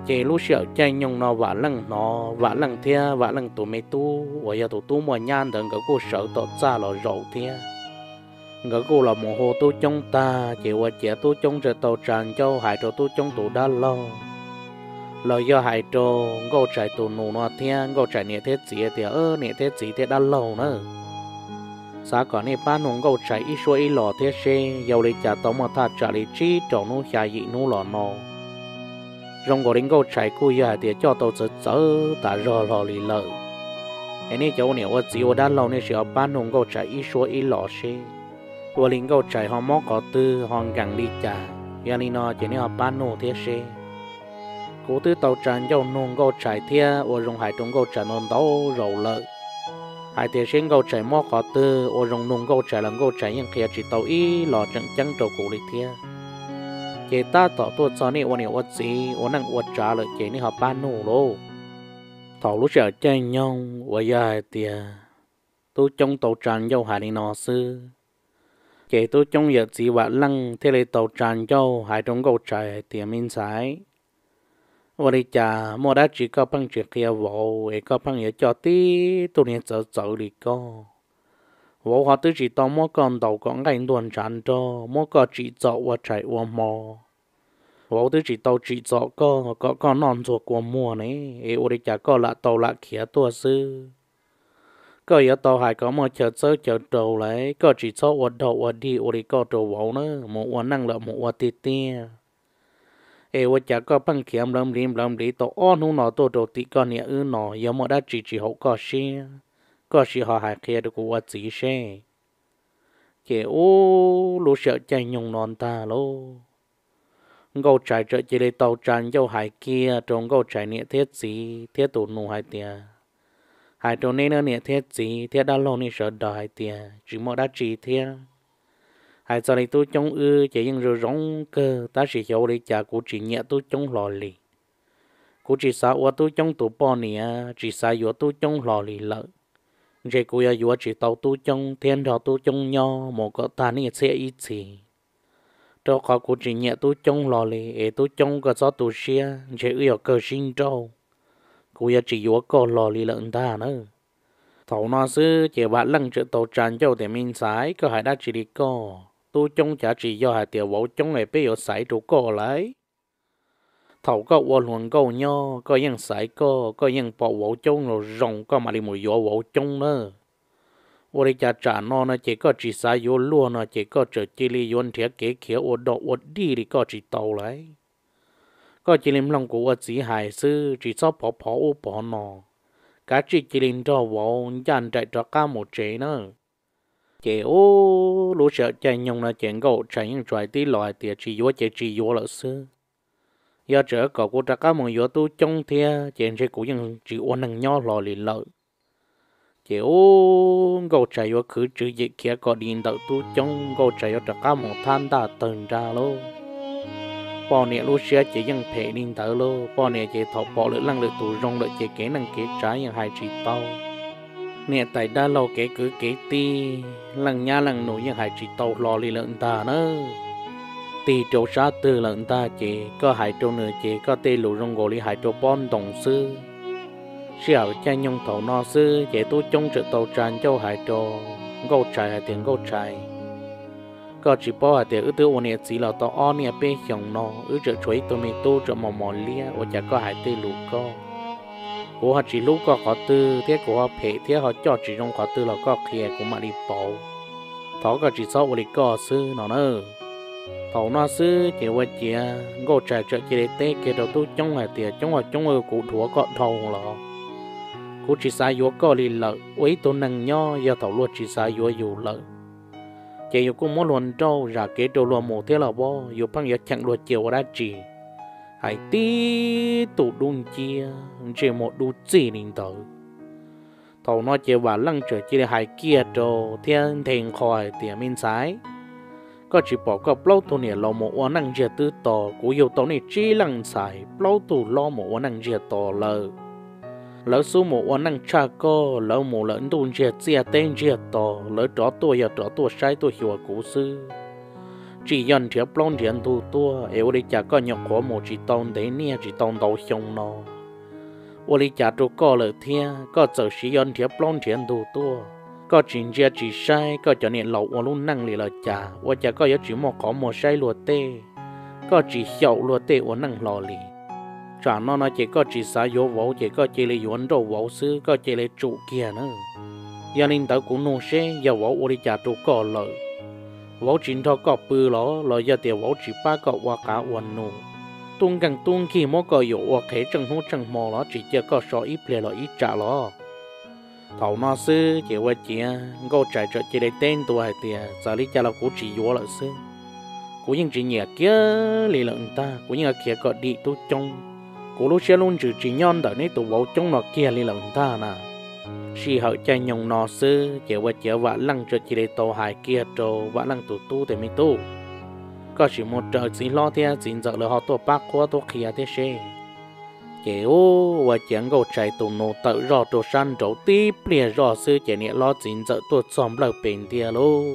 Ces lub sij hawm caij nyoog no Vam Leej hnov, Vam Leej thiab Vam Leej tus me tub uas yog tus tub muaj nyab ntawd nkawd kuj sawv tom txaj los zaum thiab. Nkawd kuj los mus hu Tub Coob tag, ces ua ciav Tub Coob txawm tau tsa ncauj hais rau Tub Coob tus dab laug, los yog hais rau Nkauj Tshais tus nus no thiab Nkauj Tshais niam thiab txiv tias, Niam thiab txiv thiab dab laug na, xav kom nej pab nug Nkauj Tshais ib suab ib los thiab seb yog ua li cas tau muaj thaj tsam li tsib rau hnub xya yim hnub los no, zoo nkaus li Nkauj Tshais kuj yog hais tias coj tau txawv txawv tas zog hlo li lawm. Es nej cov ua niam ua txiv ua dab laug nej sim ho pab nug Nkauj Tshais ib suab ib los seb ua li Nkauj Tshais ho mob qhov twg ho nkees li cas. Yog li no ces nej ho pab nug thiab seb. Kuv twb tau tsa ncauj nug Nkauj Tshais thiab ua zoo hais rau Nkauj Tshais ntau ntau zaus lawm, hais tias seb Nkauj Tshais mob qhov twg, ua zoo nug Nkauj Tshais los Nkauj Tshais yeej qhia tsis tau ib los tseem ceeb rau kuv li thiab. Ces tab tom tuaj txog nej ua niam ua txiv ua neej ua tsav lawm ces nej ho pab nug lauj. Thaum lub sij hawm caij nyoog uas yog hais tias Tub Coob tau tsa ncauj hais li no xwb, ces Tub Coob yawm txiv Vam Leej thiaj li tau tsa ncauj hais rau Nkauj Tshais hais tias, Me ntxhais, ua li cas muaj dab tsi koj pheej tsis qhia vauv es koj pheej yuav coj tib tug niag txawv txawv li koj? Vauv ho twb tsis tau muab koj ntaus kom nqaij ntuag ntshav nrog, muab koj tsim txom ua tshais ua hmo. Vauv twb tsis tau tsim txom koj kom koj noj ntxuag kua muag ne, es ua li cas koj lam tau lam khiav tuaj xwb? Koj yuav tau hais kom muaj chaw txawb chaw rau lawm, koj tsis txhob ua dog ua dig ua li koj rau vauv na, mus ua neej lawm mus ua tiag tiag. Es ua cas koj pheej khiav nplawv npliv nplawv npliv tau ob hnub no tuaj rau tim koj niam wb no, yog muaj dab tsi tsis haum koj siab, koj sim ho hais qhia rau kuv ua txiv seb. Ces ub, lub sij hawm caij nyoog no ntag lauj, Nkauj Tshais txawm cia li tau tsa ncauj hais kiag rau Nkauj Tshais niam thiab txiv thiab tus nus hais tias, Hais rau neb niam thiab txiv thiab dab laug nej sawv daws hais tias tsis muaj dab tsi thiab. Hais txog li Tub Coob wb ces yeej zoo zoo kawg, tab sis xyov ua li cas kuv tsis nyiam Tub Coob hlo li. Kuv tsis xav ua Tub Coob tus poj niam, tsis xav yuav Tub Coob hlo li lawm. Ntshe kuv yuav yuav tsis tau Tub Coob thiab nrog Tub Coob nyob mus kom tag niaj txhiab ib txhis, rau qhov kuv tsis nyiam Tub Coob hlo li. Es Tub Coob, koj txhob tu siab, ntshe wb yog kawg sib nrauj, kuv yuav tsis yuav koj hlo li lawm ntag na. Thaum no xwb ces Vam Leej txawm tau tsa ncauj tias, Me ntxhais, koj hais dab tsi li koj? Tub Coob cav tsis yog hais tias vauv coob es peb yuav xaiv rau koj lauj. Thaum koj ua hluas nkauj nyob koj yeej xaiv koj, koj yeej pom vauv coob los zoo koj mam li mus yuav vauv coob na. Ua li cas tsam no no ces koj tsis xav yuav luag no ces koj txawm cia li yuav nrhiav kev khiav ua dog ua dig li koj tsis tau lauj. Koj cia li mloog kuv ua txiv hais xwb, tsis txhob phov phov ub phov no. Kav tsij cia li nrog vauv ncaj nraim rov qab mus tsev na. Ces ub, lub sij hawm caij nyoog no ces Nkauj Tshais yeej tsuas hais tib los hais tias, Tsis yuav ces tsis yuav lawm xwb. Yog tseem kom kuv rov qab mus yuav Tub Coob thiab ces ntshe kuv yeej tsis ua neeg nyob hlo li lawm. Ces ub, Nkauj Tshais yuav khwv tswv yim khiav kom di ntawm Tub Coob, Nkauj Tshais yuav rov qab mus thab ntaj tawg nra lauj. Poj niam lub siab ces yeej phem li ntawd lauj. Poj niam ces thaum pom lwm leej lwm tus zoo lawm ces kev neej kev tsav yeej hais tsis tau. Niam tais dab laug kev kwv kev tij, leej nyab leej nus yeej hais tsis tau hlo li lawm ntag na. Tig rau sab twg lawm ntag ces koj hais rau nws ces koj tej lus zoo nkaus li hais rau pob ntoos xwb. Sij hawm caij nyoog thaum no xwb ces Tub Coob txawm tau tsa ncauj hais rau Nkauj Tshais hais tias, Nkauj Tshais, koj tsis paub hais tias wb twb ua niam txiv los tau ob niaj peb xyoos no, wb tseem tshuav ib tug me tub tseem mos mos liab, ua cas koj hais tej lus koj? Kuv ho tsis hlub koj qhov twg thiab kuv ho phem thiab ho coj tsis zoo qhov twg los koj qhia kuv mam li pauv. Thov koj tsis txhob ua li koj xwb no na. Thaum no xwb ces ua ciav Nkauj Tshais txawm cia li teb kiag rau Tub Coob hais tias, Coob aw Coob aw, kuv dhuav koj dhau los? Kuv tsis xav yuav koj li lawm. Ua ib tug neeg nyob yog thaum luag tsis xav yuav yus lawm, ces yus kuj muab luag nrauj zam kev rau luag mus thiab los pob, yus pheej yuav cheem luag cia ua dab tsi? Hais tib tug dub nciab ntsej muag dub txij li ntawd. Thaum no ces Vam Leej txawm cia li hais kiag rau thiab nthe nqho hais tias, Me ntxhais, koj tsis pom koj plaub tug niam laus mus ua neej ntsiag twb to, kuv yug tau nej tsib leej ntxhais, plaub tug hlob mus ua neej ntsiag to lawm. Lawv xub mus ua neej tshaj koj, lawv mus lawm ntuj ntsiag txiaj teb ntsiag to, lawv rov tuaj yog rov tuaj saib tuaj xyuas kuv xwb, tsis yog nrhiav plaub nrhiav ntug tuaj. Es ua li cas koj nyuam qhuav mus tsis tau ntev niaj tsis tau ntau xyoo no, ua li cas rau koj lawm thiab? Koj txawm siv yuav nrhiav plaub nrhiav ntug tuaj, koj tsis ntsia tsis saib koj cov niam laus ua lub neej li los cas? Ua cas koj yuav tsis muaj qhov muag saib luag tej, koj tsis xyaum luag tej ua neej hlo li? Tsam no no ces koj tsis xav yuav vauv ces koj cia li yuav nrauj vauv xwb, koj cia li tsum kiag na. Yog li ntawd kuv nug seb yog vauv ua li cas rau koj lawm? Vauv tsis nrog koj pw los, los yog tias vauv tsis pab koj ua qav ua num, tub nkeeg tub nkig muab koj yuam ua qhev tseej hnub tseej hmo los tsis cia koj so ib pliag los ib tsam los? Thaum no xwb ces ua ciav Nkauj Tshais txawm cia li teb ntua hais tias, Txawm li cas los kuv tsis yuav lawm xwb. Kuv yeej tsis nyiam kiag li lawm ntag, kuv yeej yuav khiav kom dim tub coob. Kuv lub siab lub ntsws tsis nyob ntawm neb tus vauv coob no kiag li lawm ntag na. Sij hawm caij nyoog no xwb ces ua ciav Vam Leej txawm cia li tau hais kiag rau Vam Leej tus tub tias, Me tub, koj sim mus raws txiv hlob thiab txiv ntxawm lawv ho tuaj pab qhuab tub qhia thiab seb. Ces ua ciav Nkauj Tshais tus nus tawm zoj rau sab nraud tib pliag zoj xwb ces niam hlob txiv ntxawm tuaj txog nplawg pes ntiag lauj.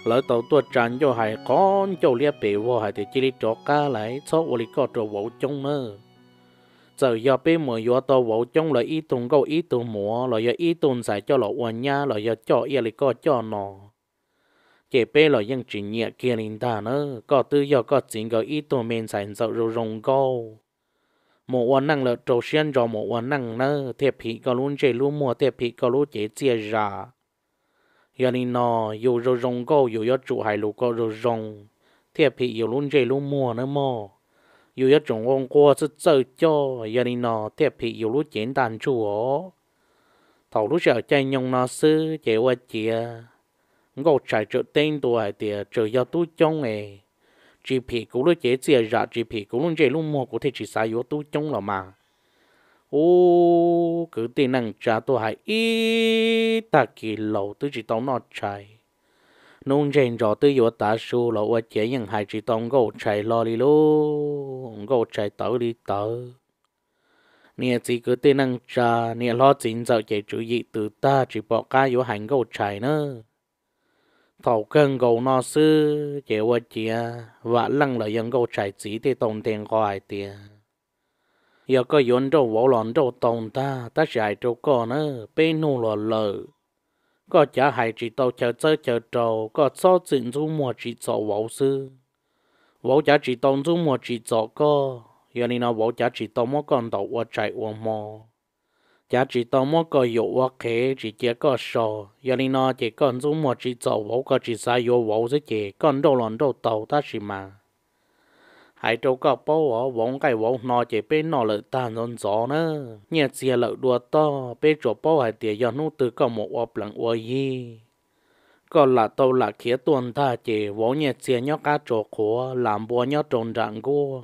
Lawv tau tuaj tsa ncauj hais qhov ncauj liab pes vog hais tias, Cia li rov qab lais, txhob ua li koj rau vauv coob nawb. Txawm yog peb mus yuav tau vauv coob lawv ib tug nkauj ib tug muam los yog ib tug ntxhais coj los ua nyab los yog coj ib yam li koj coj no, ces peb los yeej tsis nyiam kiag li ntag na. Koj twb yog koj txiv nkawd ib tug me ntxhais ntxawm zoo zoo nkauj, mus ua neej lawm rau siab ntso mus ua neej nawb, thiaj phim koj lub ntsej lub muag, thiaj phim koj lub cev txiaj zam. Yog li no, yus zoo zoo nkauj yus yuav tsum hais lus kom zoo zoo, thiaj phim yus lub ntsej lub muag nawb mog. Yus yuav tsum nquag nquag txawj txawj coj, yog li no thiaj phim yus lub cev ntaj ntsug os. Thaum lub sij hawm caij nyoog no xwb ces ua ciav Nkauj Tshais txawm teb ntua hais tias, Txawm yog tub coob es tsis phim kuv lub cev txiaj zam, tsis phim kuv lub ntsej lub muag, kuv thiaj tsis xav yuav tub coob los mas. Ub, kwv tij neej tsa tuaj hais ib tag kis laus twb tsis tau noj tshais, hnub ntseg ntsos twb yuav tav su los ua ciav yeej hais tsis tau Nkauj Tshais hlo li lauj. Nkauj Tshais tawv li tawv. Niam txiv kwv tij neej tsa, niam hlob txiv ntxawm ces tswv yim tws tag tsis pom qab yuav hais Nkauj Tshais na. Thaum kawg nkaus no xwb ces ua ciav Vam Leej los yog Nkauj Tshais txiv thiaj tau nthe nqho hais tias, Yog koj yuav nrauj vauv los nrauj tau ntag, tab sis hais rau koj na, peb nug los lawm, koj cav hais tsis tau chaw txawb chaw rau, koj txhob txwm ntxub muag tsim txom vauv xwb. Vauv cav tsis tau ntxub muag tsim txom koj, yog li no vauv cav tsis tau muab koj ntaus ua tshais ua hmo, cav tsis tau muab koj yuam ua qhev tsis cia koj so. Yog li no ces koj ntxub muag tsim txom vauv, koj tsis xav yuav vauv xwb ces koj nrauj los nrauj tau tab sis mas hais rau koj paub os, vauv nqaij vauv hno ces peb noj lawm tag ntxov ntxov na, nyiaj txiag lawm dua tog, peb tsuas paub hais tias yog hnub twg koj mus ua plees ua yig, koj lam tau lam khiav tuaj ntag ces vauv nyiaj txiag nyob qab tsua qhuav, lam npua nyob rau nram nkuaj.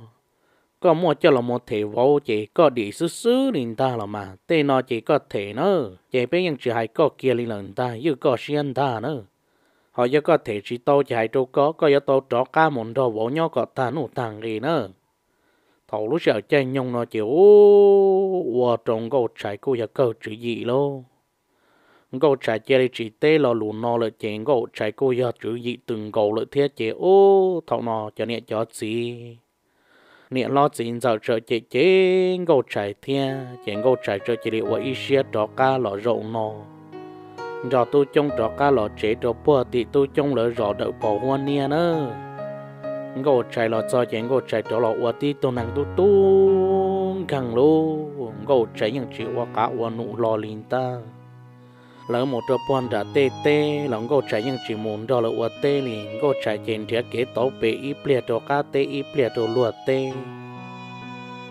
Koj muaj coj los mus them vauv ces koj dim xwb xwb li ntag los mas, tej no ces koj them na, ces peb yeej tsis hais koj kiag li lawm ntag, ywj koj siab ntag na. Ho yog koj them tsis tau ces hais rau koj, koj yuav tau rov qab mus nrog vauv nyob kom tag nuj tag nqi na. Thaum lub sij hawm caij nyoog no ces ua rau Nkauj Tshais kuj yog kawg tswv yim lauj. Nkauj Tshais cia li tsis teb lo lus no lawm ces Nkauj Tshais kuj yog tswv yim tws nkaus lawm thiab ces ub, thaum no cov niam cov txiv, niam hlob txiv ntxawm txawm cem cem Nkauj Tshais thiab ces Nkauj Tshais txawm cia li ua ib siab rov qab los zaum no, nrog Tub Coob rov qab los tsev rau puag tim Tub Coob lawv zos Dawm Paus Huab Niab na. Nkauj Tshais los txog ces Nkauj Tshais rov los ua tib tug neeg tub tub nkeeg lauj. Nkauj Tshais yeej tsis ua qav ua num hlo li ntag. Lawv mus rau puag nram tej teb los Nkauj Tshais yeej tsis mus nrog lawv ua teb li. Nkauj Tshais ces nrhiav kev tauv pem ib pliag rau qab teb ib pliag rau luag teb.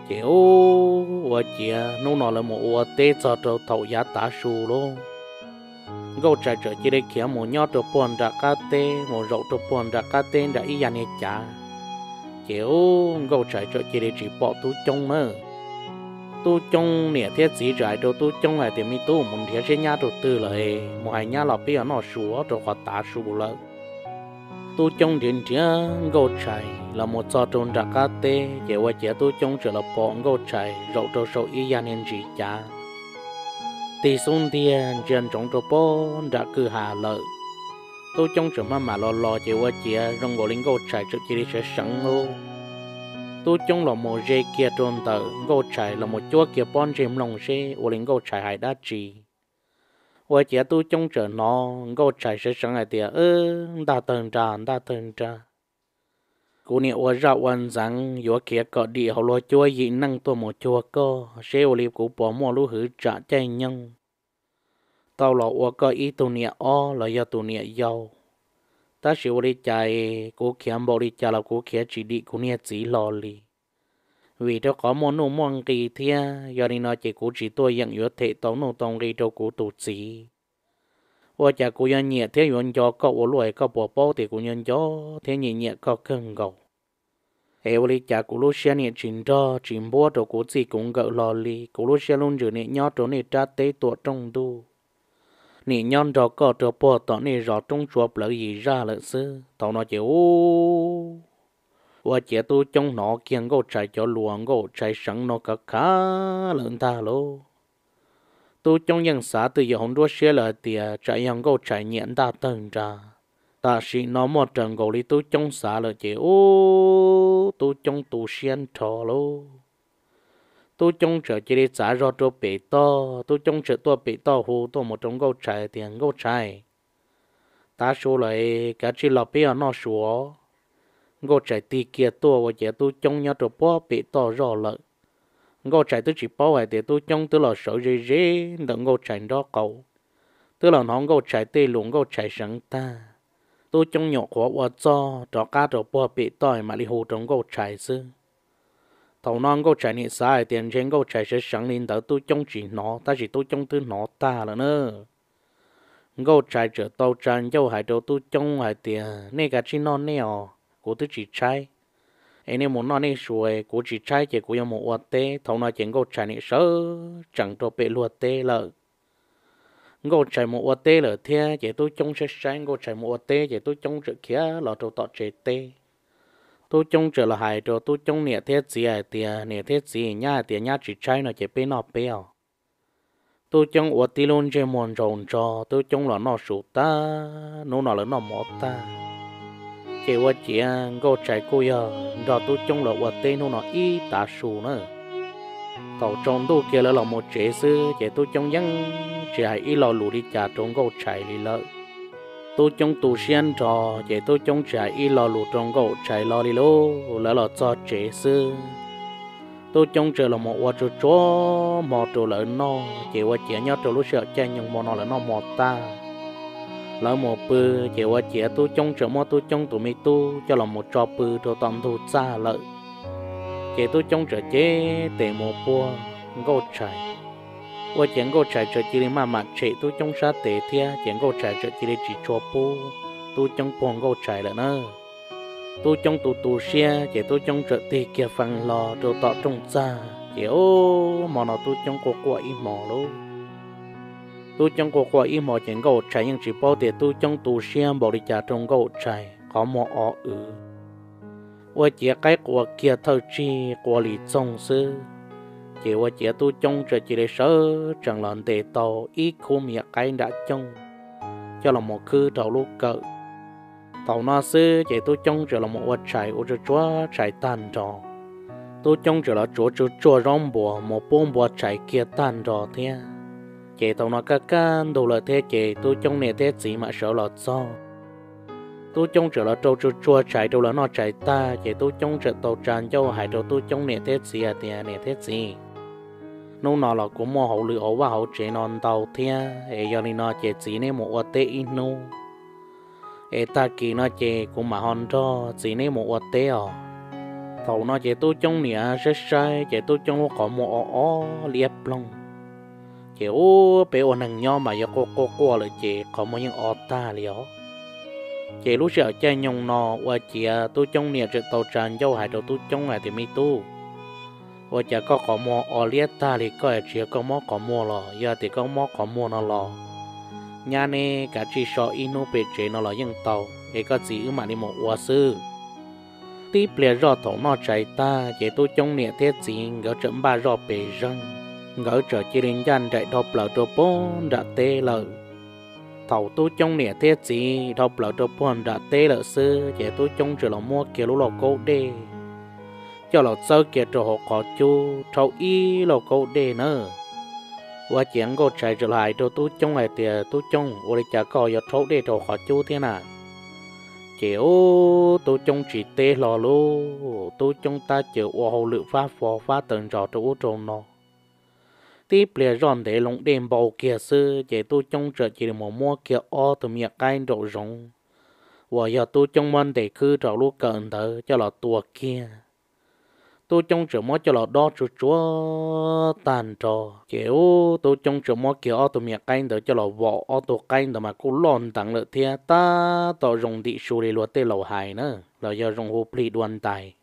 Ces ub, ua ciav hnub no lawv mus ua teb txog rau thaum yav tav su lauj. Nkauj Tshais txawm cia li khiav mus nyob rau puag nram qab teb, mus zaum rau puag nram qab teb nram ib yam niag cav. Ces ub, Nkauj Tshais txawm cia li tsis pom Tub Coob na. Tub Coob niam thiab txiv txawm hais rau Tub Coob hais tias, Me tub, mus nrhiav seb nyab rau twg lawm, mus hais nyab los peb yuav noj su rau qhov tav su lawm. Tub Coob nrhiav nrhiav Nkauj Tshais los mus txog rau nram qab teb, ces ua ciav Tub Coob txawm los pom Nkauj Tshais zaum rau saum ib yam niag ntsis cav, tig xub ntiag ntsia ntsoov rau puag nram kwj ha lawm. Tub Coob txawm maj mam los los, ces ua ciav zoo nkaus li Nkauj Tshais txawm cia li sawv seev lauj. Tub Coob los mus ze kiag rau ntawm Nkauj Tshais los mus cuab kiag pob ntseg mloog seb ua li Nkauj Tshais hais dab tsi. Ua ciav Tub Coob txawm hnov Nkauj Tshais sawv seev hais tias, Ntag tawg nra, ntag tawg nra. Kuv niam ua zaj ua ntxeev yuav khiav kom dim hauv luag cuab yim neej tuaj mus cuag koj, seb ua li kuv puas muaj lub hwv tsam caij nyoog tau los ua koj ib tug niam ob los yog tus niam yau. Tab sis ua li cas kuv khiav npaum li cas los kuv khiav tsis dim kuv niag txiv hlo li. Vim rau qhov muaj nuj muaj nqi thiab, yog li no ces kuv tsis tuaj yeem yuav them tau nuj tau nqi rau kuv tus txiv. Ua cas kuv yuav nyiam thiab yuav nco koj ua luaj, koj puas paub tias kuv nco nco thiab nyiam nyiam koj kawg nkaus? Es ua li cas kuv lub siab niam tsis nrog tsis npuab rau kuv txij kuv nkawm hlo li, kuv lub siab lub ntsws niam nyob rau nej rab teb tuam rooj ntuj, niam nyob nrog koj rau puag tom nej zos roob tsua plawv yim zaj lawm xwb. Thaum no ces ub, ua ciav Tub Coob hnov kiag Nkauj Tshais cov lus, Nkauj Tshais seev no khav khav lawm ntag lauj. Tub Coob yeej xav twj ywm hauv nruab siab lawm hais tias tsam yog Nkauj Tshais nyiam ntaj tawg nra, tam sim no muaj raws nkaus li Tub Coob xav lawm ces ub, Tub Coob tu siab nrho lauj. Tub Coob txawm cia li txav zog rau pem toj, Tub Coob txawm tuaj pem toj hu tuaj mus rau Nkauj Tshais tias, Nkauj Tshais, tav su lawm, kav tsij los peb yuav noj su os. Nkauj Tshais tig kiag tuaj ua ciav Tub Coob nyob rau puag pem toj zoj lawm. Nkauj Tshais twb tsis paub hais tias Tub Coob twb los sawv ze ze ntawm Nkauj Tshais nraub qaum, twb los hnov Nkauj Tshais tej lus Nkauj Tshais seev tag. Tub Coob nyuam qhuav ua txuj rov qab rau puag pem toj mam li hu rau Nkauj Tshais xwb. Thaum no Nkauj Tshais niam xav hais tias ntshe Nkauj Tshais sawv seev li ntawd Tub Coob tsis hnov, tab sis Tub Coob twb hnov tag lawm na. Nkauj Tshais txawm tau tsa ncauj hais rau Tub Coob hais tias, Nej kav tsij noj nej os, kuv twb tsis tshaib. Es nej mus noj nej su, kuv tsis tshaib ces kuv yuav mus ua teb. Thaum no ces Nkauj Tshais niam sawv tsees rau pem luag teb lawm. Nkauj Tshais mus ua teb lawm thiab ces Tub Coob saib saib Nkauj Tshais mus ua teb ces Tub Coob txawm khiav los rau tom tsev teb. Tub Coob txawm los hais rau Tub Coob niam thiab txiv hais tias, Niam thiab txiv, nyab hais tias nyab tsis tshaib no ces peb noj peb os. Tub Coob ua tib lub ntsej muag ntsaus ntso, Tub Coob los noj su tag, hnub no lawv noj mov tag, ces ua ciav Nkauj Tshais kuj yog nrog Tub Coob los ua teb hnub no ib tav su na. Thaum tsaus ntuj kiag lawv los mus tsev xwb ces Tub Coob yeej tsis hais ib lo lus li cas rau Nkauj Tshais li lawm. Tub Coob tu siab nrho, ces Tub Coob tsis hais ib lo lus rau Nkauj Tshais los li lauj. Lawv los txog tsev xwb, Tub Coob txawm los mus ua tsuag tsuag hmo rau lawv noj, ces ua ciav nyob rau lub sij hawm caij nyoog hmo no lawv noj hmo tag, lawv mus pw, ces ua ciav Tub Coob txawm muab Tub Coob tus me tub coj los mus tso pw rau tom ntug txaj lawm. Ces Tub Coob txawm cev tes mus puag Nkauj Tshais, ua ciav Nkauj Tshais txawm cia li maj mam tshem Tub Coob sab tes thiab, ces Nkauj Tshais txawm cia li tsis tshua pub Tub Coob puag Nkauj Tshais lawm na. Tub Coob tu tu siab, ces Tub Coob txawm tig kiag fee hlo rau tom rooj txaj, ces ub, hmo no Tub Coob quaj quaj ib hmo lauj. Tub Coob quaj quaj ib hmo ces Nkauj Tshais yeej tsis paub tias Tub Coob tu siab npaum li cas rau Nkauj Tshais qhov muag o w. Ua ciav qaib qua kiag thawj tsig qua li txoog xwb, ces ua ciav Tub Coob txawm cia li sawv tsees los ntes tau ib khub me nyuam qaib nram cooj coj los mus khwb rau lub kawm. Thaum no xwb ces Tub Coob txawm los mus ua tshais ua tsuag tsuag tshais tag nrho. Tub Coob txawm los tsuav tsuag tsuag zaub npuas mus pub npua tshais kiag tag nrho thiab. Ces thaum no kaj kaj ntug lawm thiab ces Tub Coob niam thiab txiv mam sawv los txog. Tub Coob txawm los rau tsuag tsuag tshais rau lawv noj tshais tag, ces Tub Coob txawm tau tsa ncauj hais rau Tub Coob niam thiab txiv hais tias, Niam thiab txiv, hnub no los kuv muaj hauj lwm hauv vaj hauv tsev no ntau thiab, es yog li no ces txiv neb mus ua teb ib hnub, es tag kis no ces kuv mam ho nrog txiv neb mus ua teb os. Thaum no ces Tub Coob niam saib saib ces Tub Coob lub qhov muag o o liab ploog, Ces ub, peb ua neeg nyob mas yog quaj quaj quaj lawm ces qhov muag yeej o tag li os. Ces lub sij hawm caij nyoog no ua ciav Tub Coob niam tseem tau tsa ncauj hais rau Tub Coob hais tias, Me tub, ua cas koj qhov muag o liab tag li, koj tsis yog koj mob qhov muag los? Yog tias koj mob qhov muag no los nyab neb kav tsij so ib hnub pem tsev no los yeej tau, es koj txiv wb mam li mus ua xwb. Tib pliag zoj thaum noj tshais tag ces Tub Coob niam thiab txiv nkawd tseem npaj zoj pes zeeg, nkawd txawm cia li ncaj nraim dhau plaws rau puag nram teb lawm. Thaum Tub Coob niam thiab txiv dhau plaws rau puag nram teb lawm xwb ces Tub Coob txawm los muab kiag lub lauj kaub dej coj los txawb kiag rau hauv qhov cub, rhaub ib lauj kaub dej na. Ua ciav Nkauj Tshais txawm los hais rau Tub Coob hais tias, Tub Coob, ua li cas koj yuav rhaub dej rau hauv qhov cub thiab na? Ces ub, Tub Coob tsis teb hlo lauj, Tub Coob tab cawm ua hauj lwm fab fo fab taws ntsos rau ub rau no. Tib pliag zoj ntev loo dej npau kiag xwb ces Tub Coob txawm cia li mus muab kiag ob tug me nyuam qaib nraum zoov uas yog Tub Coob muab ntes khwb rau lub kawm ntawd coj los tua kiag. Tub Coob txawm muab coj los dob tsuag tsuag tag nrho ces ub, Tub Coob txawm muab kiag ob tug me nyuam qaib ntawd coj los vom, ob tug qaib ntawd mas kuj loj nteev lawm thiab tab tom zoo ntim su li luag tej laus hais na, los yog zoo hu plig dua ntais.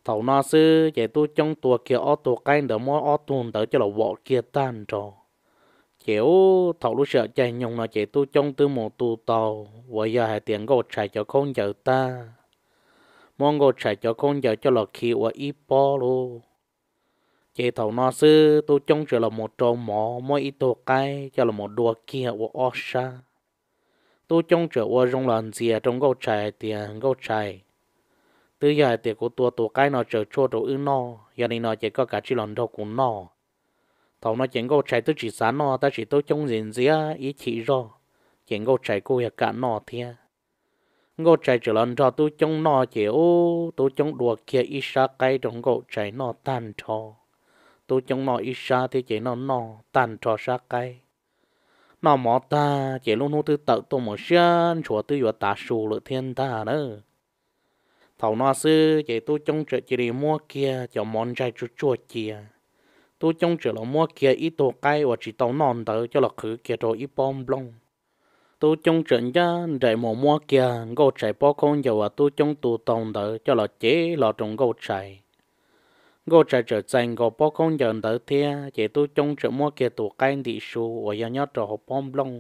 Thaum no xwb ces Tub Coob tua kiag ob tug qaib ntawd, muab ob tug ntawd coj los vom kiag tag nrho. Ces ub, thaum lub sij hawm caij nyoog no ces Tub Coob twb mus tu tau uas yog hais tias Nkauj Tshais cov khaub ncaws tag, muab Nkauj Tshais cov khaub ncaws coj los khi ua ib pob lauj. Ces thaum no xwb Tub Coob txawm los mus rau mov, muab ib tug qaib coj los mus dua kiag ua ob sab. Tub Coob txawm ua zoo los ntxias rau Nkauj Tshais hais tias, Nkauj Tshais, twb yog hais tias kuv tua tus qaib no tsaws tshuaj rau wb noj, yog li no ces koj kav tsij los nrog kuv noj. Thaum no ces Nkauj Tshais twb tsis xav noj tab sis Tub Coob ntxias ntxias ib chim zog, ces Nkauj Tshais kuj yog kam noj thiab. Nkauj Tshais txawm los nrog Tub Coob noj ces ub, Tub Coob dua kiag ib sab qaib rau Nkauj Tshais noj tag nrho. Tub Coob noj ib sab thiab ces noj noj tag nrho sab qaib. Noj mov tag ces lub hnub twb tawm tuaj mus siab ntshuav twb yuav tav su lawm thiab ntag na. Thaum no xwb ces Tub Coob txawm cia li muab kiag cov mov ntsaig tsuag tsuag cia. Tub Coob txawm los muab kiag ib tug qaib uas tsis tau noj ntawd coj los qhwv kiag rau ib pob nplooj. Tub Coob txawm ncaj nraim mus muab kiag Nkauj Tshais pob khaub ncaws uas Tub Coob tu tau ntawd coj los cev los rau Nkauj Tshais. Nkauj Tshais txawm txais nkaus pob khaub ncaws ntawd thiab ces Tub Coob txawm muab kiag tus qaib ntim su uas yog nyob rau hauv pob nplooj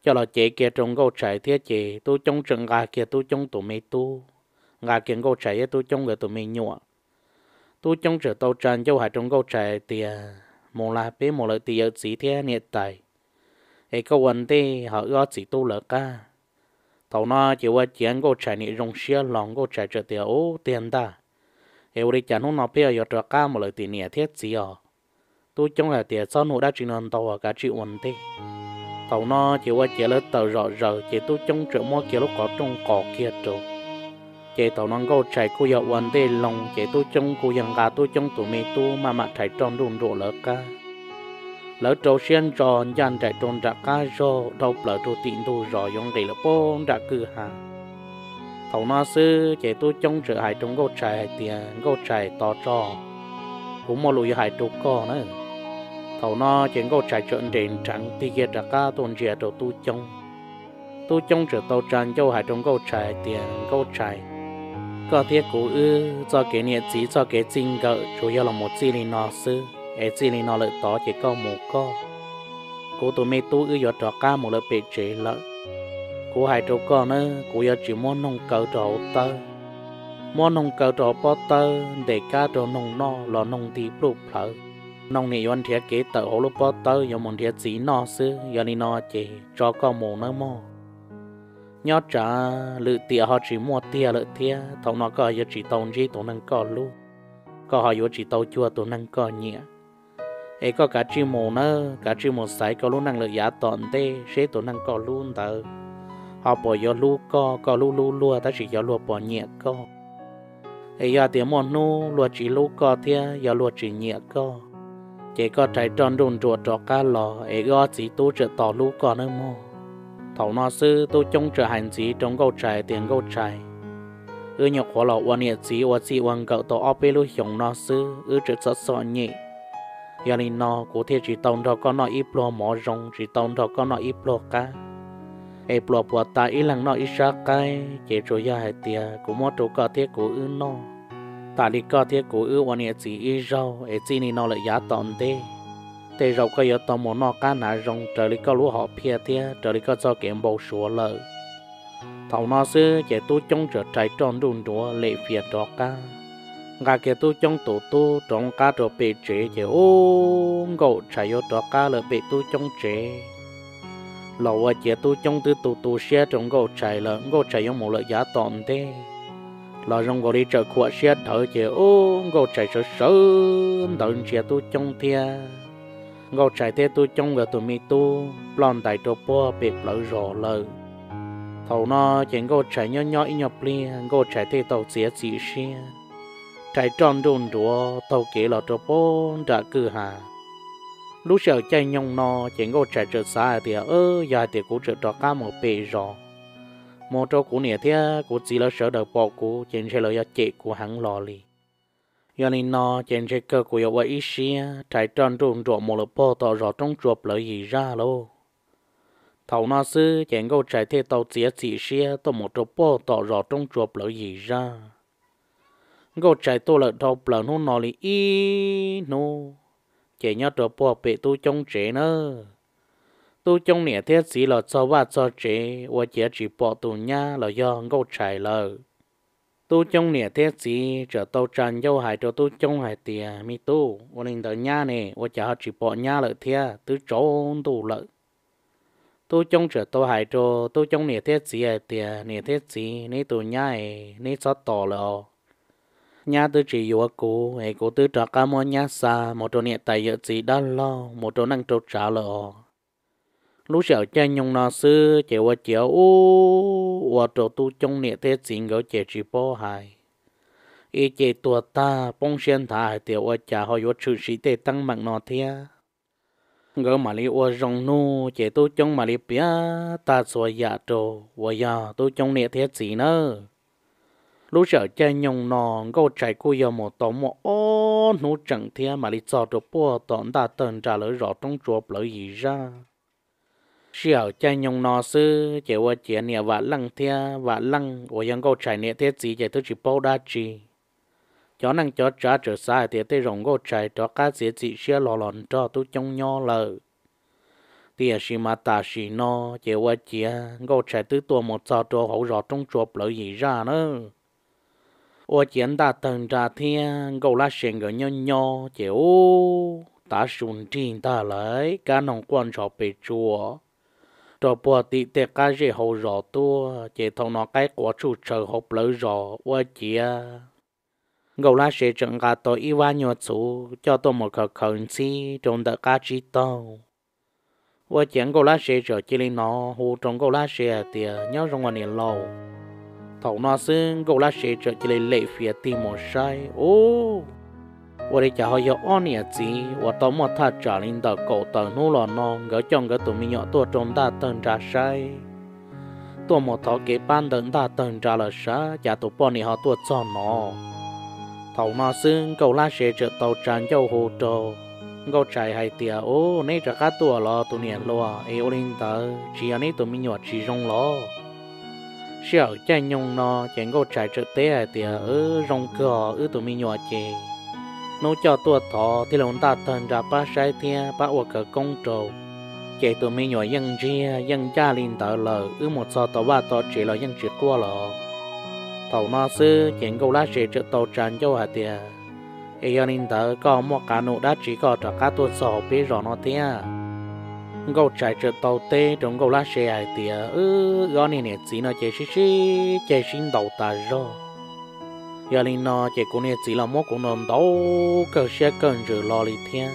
coj los cev kiag rau Nkauj Tshais thiab ces Tub Coob txawm nqa kiag Tub Coob tus me tub, nqa kiag Nkauj Tshais thiab Tub Coob nkawd tus me nyuam. Tub Coob txawm tau tsa ncauj hais rau Nkauj Tshais hais tias, Mus las, peb mus lawm tim yawm txiv thiab niam tais, es koj ua ntej ho wb ob txiv tub lawv qab. Thaum no ces ua ciav Nkauj Tshais niam zoo siab hlo, Nkauj Tshais txawm tias, Ub, tiag ntag, es ua li cas hnub no peb yuav rov qab mus lawm tim niam thiab txiv os? Tub Coob hais tias, Txhob nug dab tsi no ntau, kav tsij ua ntej. Thaum no ces ua ciav lawv tawm zom zaws ces Tub Coob txawm muab kiag lub qhov rooj qos kiag rau. Ces thaum no Nkauj Tshais kuj yog ua ntej loo ces Tub Coob kuj yog nqa Tub Coob tus me tub maj mam rhais roj nruj nruam lawv qab. Lawv rau siab ntso ncaj nraim rau nram qab zog dhau plaws rau tim ntug zos yuav nqis lawm puag nram kwj ha. Thaum no xwb ces Tub Coob txawm hais rau Nkauj Tshais hais tias, Nkauj Tshais, tos tso, kuv muaj lus yuav hais rau koj na. Thaum no ces Nkauj Tshais txawm nres nreev tig kiag rov qab tuaj ntsia rau Tub Coob. Tub Coob txawm tau tsa ncauj hais rau Nkauj Tshais hais tias, Nkauj Tshais, koj thiab kuv wb txoj kev niam txiv txoj kev txij nkawm tsuas yog los mus txij li no xwb, es txij li no lawm tod ces koj mus koj. Kuv tus me tub wb yuav rov qab mus lawm pem tsev lawm. Kuv hais rau koj na, kuv yuav tsis muab noog kaw rau hauv tawb. Muab noog kaw rau hauv pob tawb, ntes kab rau noog noj los noog nti pluj plhawv. Noog niam yuav nrhiav kev tawm hauv lub pob tawb yuav mus nrhiav txiv noj xwb. Yog li no ces tso koj mus nawb mog. Nyob tsam lwm tiam ho tsis muaj tiag lawm thiab, thaum no koj yuav tsis tau ntsib tus neeg koj hlub, koj ho yuav tsis tau cuag tus neeg koj nyiam. Es koj kav tsij mus nawb, kav tsij mus xaiv koj lub neej lawm yav tom ntej seb tus neeg koj hlub ntawd ho puas yuav hlub koj, koj hlub hlub luag tab sis xyov luag puas nyiam koj. Es yog tias muaj hnub luag tsis hlub koj thiab yog luag tsis nyiam koj, ces koj rhais roj nruj nruam rov qab los es wb ob txiv tub tseem tos hlub koj nawb mog. Thaum no xwb Tub Coob tseem hais ntxiv rau Nkauj Tshais tias, Nkauj Tshais, wb nyuam qhuav los ua niam txiv ua txij ua nkawm tau ob peb lub xyoos no xwb, wb tseem txom txom nyem. Yog li no kuv thiaj tsis tau nrog koj noj ib pluag mov zoo, tsis tau nrog koj noj ib pluag qab, es pluas puas tas ib leeg noj ib sab qaib, ces tsuas yog hais tias kuv muab rau koj thiab kuv wb noj. Tas li koj thiab kuv wb ua niam txiv ib zaug es txij li no lawm yav tom ntej, tej zaum koj yuav tau mus noj qab hnav zoo raws li koj lub hom phiaj thiab raws li koj txoj kev npau suav lawm. Thaum no xwb ces Tub Coob txawm rais roj nruj nruav lem fias rov qab, nqa kiag Tub Coob tus tub rov qab rau pem tsev ces ub, Nkauj Tshais yuav rov qab lawm pem Tub Coob tsev. Los ua ciav Tub Coob twb tu tu siab rau Nkauj Tshais lawm, Nkauj Tshais yuav mus lawm yav tom ntej. Los zoo nkaus li txawm khuam siab dhawv ces ub, Nkauj Tshais sawv sawv ntawd ntsia Tub Coob thiab Nkauj Tshais thiab Tub Coob nkawd tus me tub ploj ntais rau puag pem plawv zos lawm. Thaum no ces Nkauj Tshais nyob nyob ib nyuag pliag, Nkauj Tshais thiaj tau txiav txim siab rais roj nruj nruav taug kev los rau puag nram kwj ha. Lub sij hawm caij nyoog no ces Nkauj Tshais txawm xav hais tias, yog hais tias kuv txawm rov qab mus pem zos, mus rau kuv niam thiab kuv txiv lawv sawv daws pom kuv ces ntshe lawv yuav cem kuv heev los li. Yog li no ces ntshe kawg kuv yuav ua ib siab rais roj nruj nruav mus lawm puag tom zos roob tsua plawv yim zaj lauj. Thaum no xwb ces Nkauj Tshais thiaj tau txiav txim siab tuaj mus rau puag tom zos roob tsua plawv yim zaj. Nkauj Tshais tuaj lawm dhau plaws hnub no li ib hnub, ces nyob rau puag pem Tub Coob tsev na. Tub Coob niam thiab txiv los txog vaj txog tsev ua ciav tsis pom tus nyab los yog Nkauj Tshais lawm. Tub Coob niam thiab txiv txawm tau tsa ncauj hais rau Tub Coob hais tias, me tub, ua li ntawd nyab ne, ua cas ho tsis pom nyab lawm thiab, twb tsaus ntuj lawm. Tub Coob txawm tau hais rau Tub Coob niam thiab txiv hais tias, niam thiab txiv, neb tus nyab es neb txhob tos lawm os. Nyab twb tsis yuav kuv es kuv twb rov qab muab nyab xa mus rau niam tais yawm txiv dab laug, mus rau neej rau tsav lawm os. Lub sij hawm caij nyoog no xwb ces ua ciav ub, ua rau Tub Coob niam thiab txiv nkawd ces tsis paub hais, ib ce tuag tag poob siab nthav hais tias ua cas ho yuav tshwm sim tej teeb meem no thiab. Nkawd mam li ua zoo nug ces Tub Coob mam li piav tag txhua yam rau uas yog Tub Coob niam thiab txiv nawb. Lub sij hawm caij nyoog no Nkauj Tshais kuj yog mus tau muaj ob hnub tseem thiab mam li txog rau puag tom ntaj tawg nra lawv zos roob tsua plawv yim zaj. Sij hawm caij nyoog no xwb ces ua ciav niam Vam Leej thiab Vam Leej uas yog Nkauj Tshais niam thiab txiv ces twb tsis paub dab tsi. Cov neej cov tsav txawm xav hais tias tej zaum Nkauj Tshais rov qab txiav txim siab los los nrog Tub Coob nyob lawm. Tiam sis mas tam sim no ces ua ciav Nkauj Tshais twb tuaj mus txog rau hauv zos roob tsua plawv yim zaj na. Ua ciav ntaj tawg nra thiab Nkauj Lab Se nkawd nyob nyob ces ub, tav su nrig ntag lauj, kab noog quaj ntshov pes tsua rau puag tim tej qab zej hauv zos tuaj ces thaum no qaib quav tsuj tshaws hauv plawv zos ua ciav Nkauj Lab Se txawm nqa tau ib vab nyuag txhuv coj tuaj mus khaws khaws ntxhib rau ntawm qab tsib taug. Ua ciav Nkauj Lab Se txawm cia li hnov hu rau Nkauj Lab Se hais tias, nyob zoo os niam laus. Thaum no xwb Nkauj Lab Se txawm cia li lem fias tig mus saib ub, ua li cas ho yog ob niam txiv uas tau muaj thaj tsam li ntawm kaum tawm hnub los no nkawd coj nkawd tus me nyuam tuaj rau ntaj tawg nra saib, tuaj mus thov kev pab ntawm ntaj tawg nra lawm sav cas tus poj niam ho tuaj txog no. Thaum no xwb Nkauj Lab Se txawm tau tsa ncauj hu rau Nkauj Tshais hais tias, ub, neb rov qab tuaj los tus niam hluas, es ua li ntawd tsis yog neb tus me nyuam tsis zoo los? Sij hawm caij nyoog no ces Nkauj Tshais txawm teb hais tias, zoo kawg os, wb tus me nyuam ces hnub coj tuaj thov thiaj li ntaj tawg nra pab saib thiab pab ua khawv koob rau, ces tus me nyuam yeej ntsiag yeej ncaj li ntawd lawm, wb mus txog tom vaj tom tsev los yeej tsis quaj los. Thaum no xwb ces Nkauj Lab Se txawm tau tsa ncauj hais tias, es yog li ntawd koj muaj qab num dab tsi koj rov qab tuaj txog hauv peb zos no thiab? Nkauj Tshais txawm tau teb rau Nkauj Lab Se hais tias, wb ob niag niam txiv no ces sib sib ceg sib ntaus tas zog. Yog li no ces kuv niag txiv los muab kuv ntaus ntaus kawg siab kawg ntsws hlo li thiab.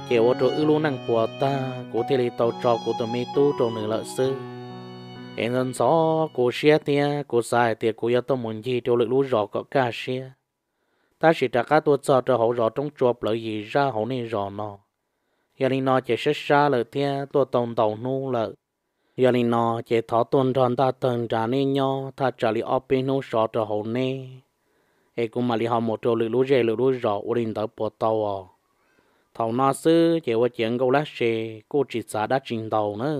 Ces ua rau wb lub neej puas tag, kuv thiaj li tau tso kuv tus me tub rau nws lawm xwb. Es ntxhov ntxhov kuv siab thiab kuv xav hais tias kuv yuav tau mus ncig rau lwm lub zos kom kaj siab, tab sis rov qab tuaj txog rau hauv zos roob tsua plawv yim zaj hauv nej zos no. Yog li no ces sab sab lawm thiab tuaj tau ntau hnub lawm. Yog li no ces thov tuaj nrog ntaj tawg nra neb nyob thaj tsam li ob peb hnub so rau hauv neb, es kuv mam li ho mus rau lwm lub zej lwm lub zos, ua li ntawd puas tau os? Thaum no xwb ces ua ciav Nkauj Lab Se kuj tsis txav dab tsi ntau na.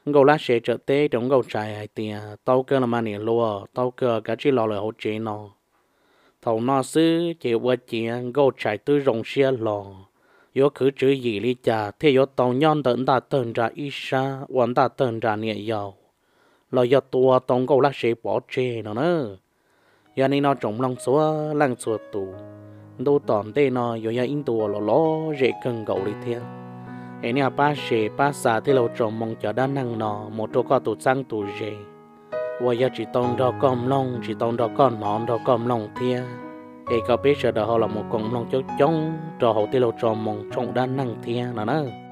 Nkauj Lab Se txawm teb rau Nkauj Tshais hais tias, Tau kawg los mas niam hluas, tau kawg, kav tsij los lawm hauv tsev no. Thaum no xwb ces ua ciav Nkauj Tshais twb zoo siab hlo, yuav khwv tswv yim li cas thiaj yuav tau nyob ntawm ntaj tawg nra ib sab ua ntaj tawg nra niam yau, los yog tua tau Nkauj Lab Se pov tseg no na. Yog li no tsoom mloog txhua leej txhua tus, ntu tom ntej no yuav yog ib ntu uas lom zem kawg nkaus li thiab. Es nej pab share pab xa tij laug Tso Moo cov dab neeg no mus rau koj tus txheeb tus ze uas yog tsis tau nrog koj mloog, tsis tau nrog koj hnov, nrog koj mloog thiab. Es kom peb sawv daws ho los mus koom mloog coob coob rau hauv tij laug Tso Moo tshooj dab neeg thiab no na.